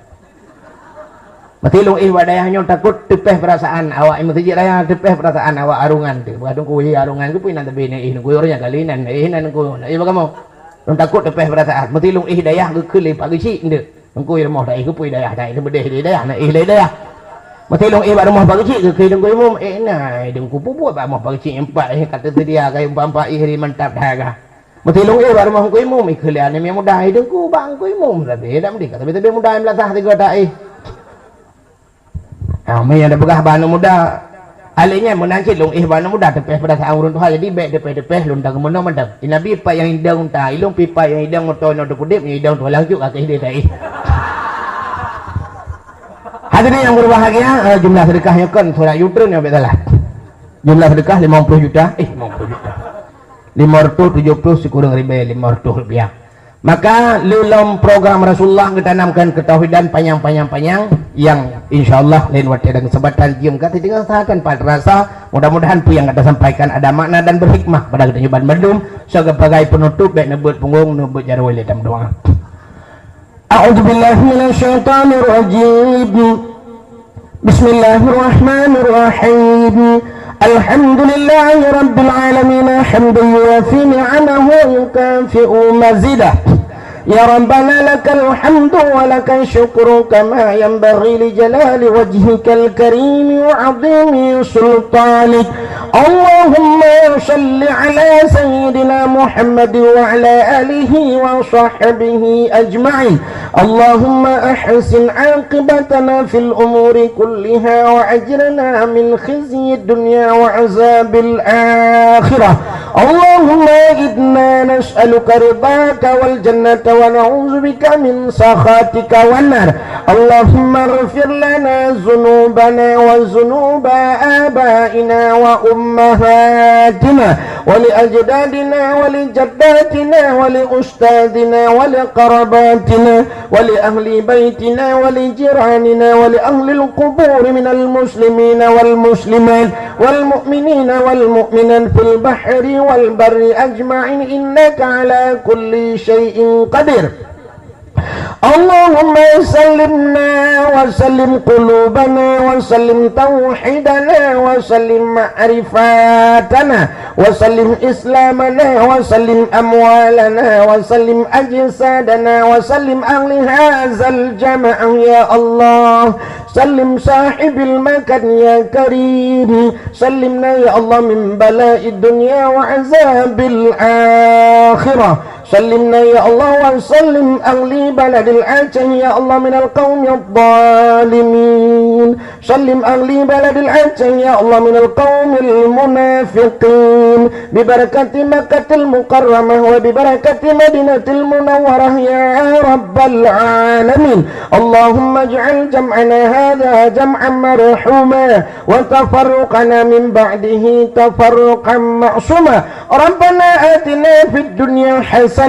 Meusti lôn éh bak dayah nyoe takot teupeh peurasaan awak meuseujid raya, teupeh peurasaan awak arungan teuh. Peugah teungku, "Hi arungan, keupeue nan teubi neuéh neukuyur nyan kali nan éh nan neukuyur, éh bagamoe?" Lôn takot teupeh peurasaan. Meusti lôn éh dayah geukheun lé Pak Geuchik nteuk. Teungku, i rumoh taéh, keupeue dayah taéh, teubeudeh lé dayah, na éh lé dayah. Meusti lôn éh bak rumoh Pak Geuchik geukheun teungku imum, "Éh na, teungku peubuet bak rumoh Pak Geuchik empat éh ka teuseudia kayée empat-empat éh ri mantap that ka." Meusti lôn éh bak rumoh Teungku Imum, ikheun lé aneuk miet muda, "Hai Teungku, bak Teungku Imum sabe, dak meudeh ka sabe-sabe muda meulasah sigoe taéh." Nyan, meunyoe tapeugah bak aneuk muda, akhé nyan meunan cit lôn éh bak aneuk muda, teupeh peurasaan ureuëng tuha, jadi bék teupeh-teupeh lôn dang meunoe mantong. Di Nabi pat nyang idong unta, ilôn pih pat nyang idong moto inoe teupeudeb, nyang idong tuha lanjut ka keuh deh taéh. Hadirin yang berbahagia, eh, jumlah sedekah nyoe kon surat yutreun nyang bék salah. Jumlah sedekah limong ploh juta, eh, limong ploh juta. Lima ratus tujuh puluh sikureueng ribée lima ratus rupiah. Maka lom program Rasulullah geutanamkan ketauhidan panyang-panyang-panyang yang insya Allah lain watée dan kesempatan jeuem ka teudeungoe saha tanpa terasa. Mudah-mudahan peue nyang ka tasampaikan ada makna dan berhikmah pada geutanyoe ban mandum. Sebagai penutup, bék neubeuet punggong, neubeuet jaroe lé dalam doa. أعوذ بالله من الشيطان الرجيم. بسم الله الرحمن الرحيم. الحمد لله رب العالمين، حمدا يوافي نعمه ويكافئ مزيده. يا ربنا لك الحمد ولك الشكر كما ينبغي لجلال وجهك الكريم وعظيم سلطانك. اللهم صل على سيدنا محمد وعلى آله وصحبه أجمعين. اللهم أحسن عاقبتنا في الأمور كلها وأجرنا من خزي الدنيا وعذاب الآخرة. اللهم إنا نسألك رضاك والجنة ونعوذ بك من سخطك والنار. اللهم اغفر لنا ذنوبنا وذنوب آبائنا وأمهاتنا ولأجدادنا ولجداتنا ولأستاذنا ولقراباتنا ولأهل بيتنا ولجيراننا ولأهل القبور من المسلمين والمسلمات والمؤمنين والمؤمنات في البحر والبر أجمعين، إنك على كل شيء قدير. اللهم سلمنا وسلم قلوبنا وسلم توحيدنا وسلم معرفتنا وسلم إسلامنا وسلم أموالنا وسلم أجسادنا وسلم أهل هذا الجمع يا الله. سلم صاحب المكان يا كريم. سلمنا يا الله من بلاء الدنيا وعذاب الآخرة. سلمنا يا الله وسلم أهل بلد العجم يا الله من القوم الظالمين. سلم أهل بلد العجم يا الله من القوم المنافقين ببركة مكة المكرمة وببركة مدينة المنورة يا رب العالمين. اللهم اجعل جمعنا هذا جمعا مرحوما وتفرقنا من بعده تفرقا معصوما. ربنا آتنا في الدنيا حسنة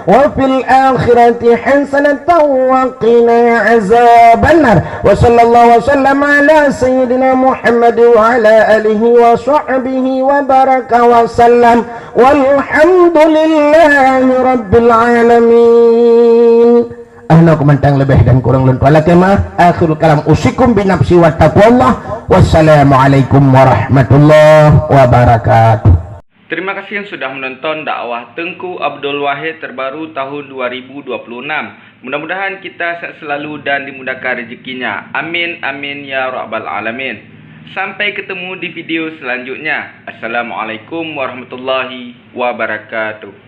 وفي الآخرة حسنة وقنا عذاب النار. وصلى الله وسلم على سيدنا محمد وعلى آله وصحبه وبارك وسلم. والحمد لله رب العالمين. Hana keumantang leubeh dan kurang lôn tuan lakée meu'ah. Akhirul kalam, usikum binafsi wa taqwallah. Wassalamualaikum warahmatullahi wabarakatuh. Terima kasih yang sudah menonton dakwah Teungku Abdul Wahid terbaru tahun dua ribu dua puluh enam. Mudah-mudahan kita sehat selalu dan dimudahkan rezekinya. Amin, amin, ya rabbal alamin. Sampai ketemu di video selanjutnya. Assalamualaikum warahmatullahi wabarakatuh.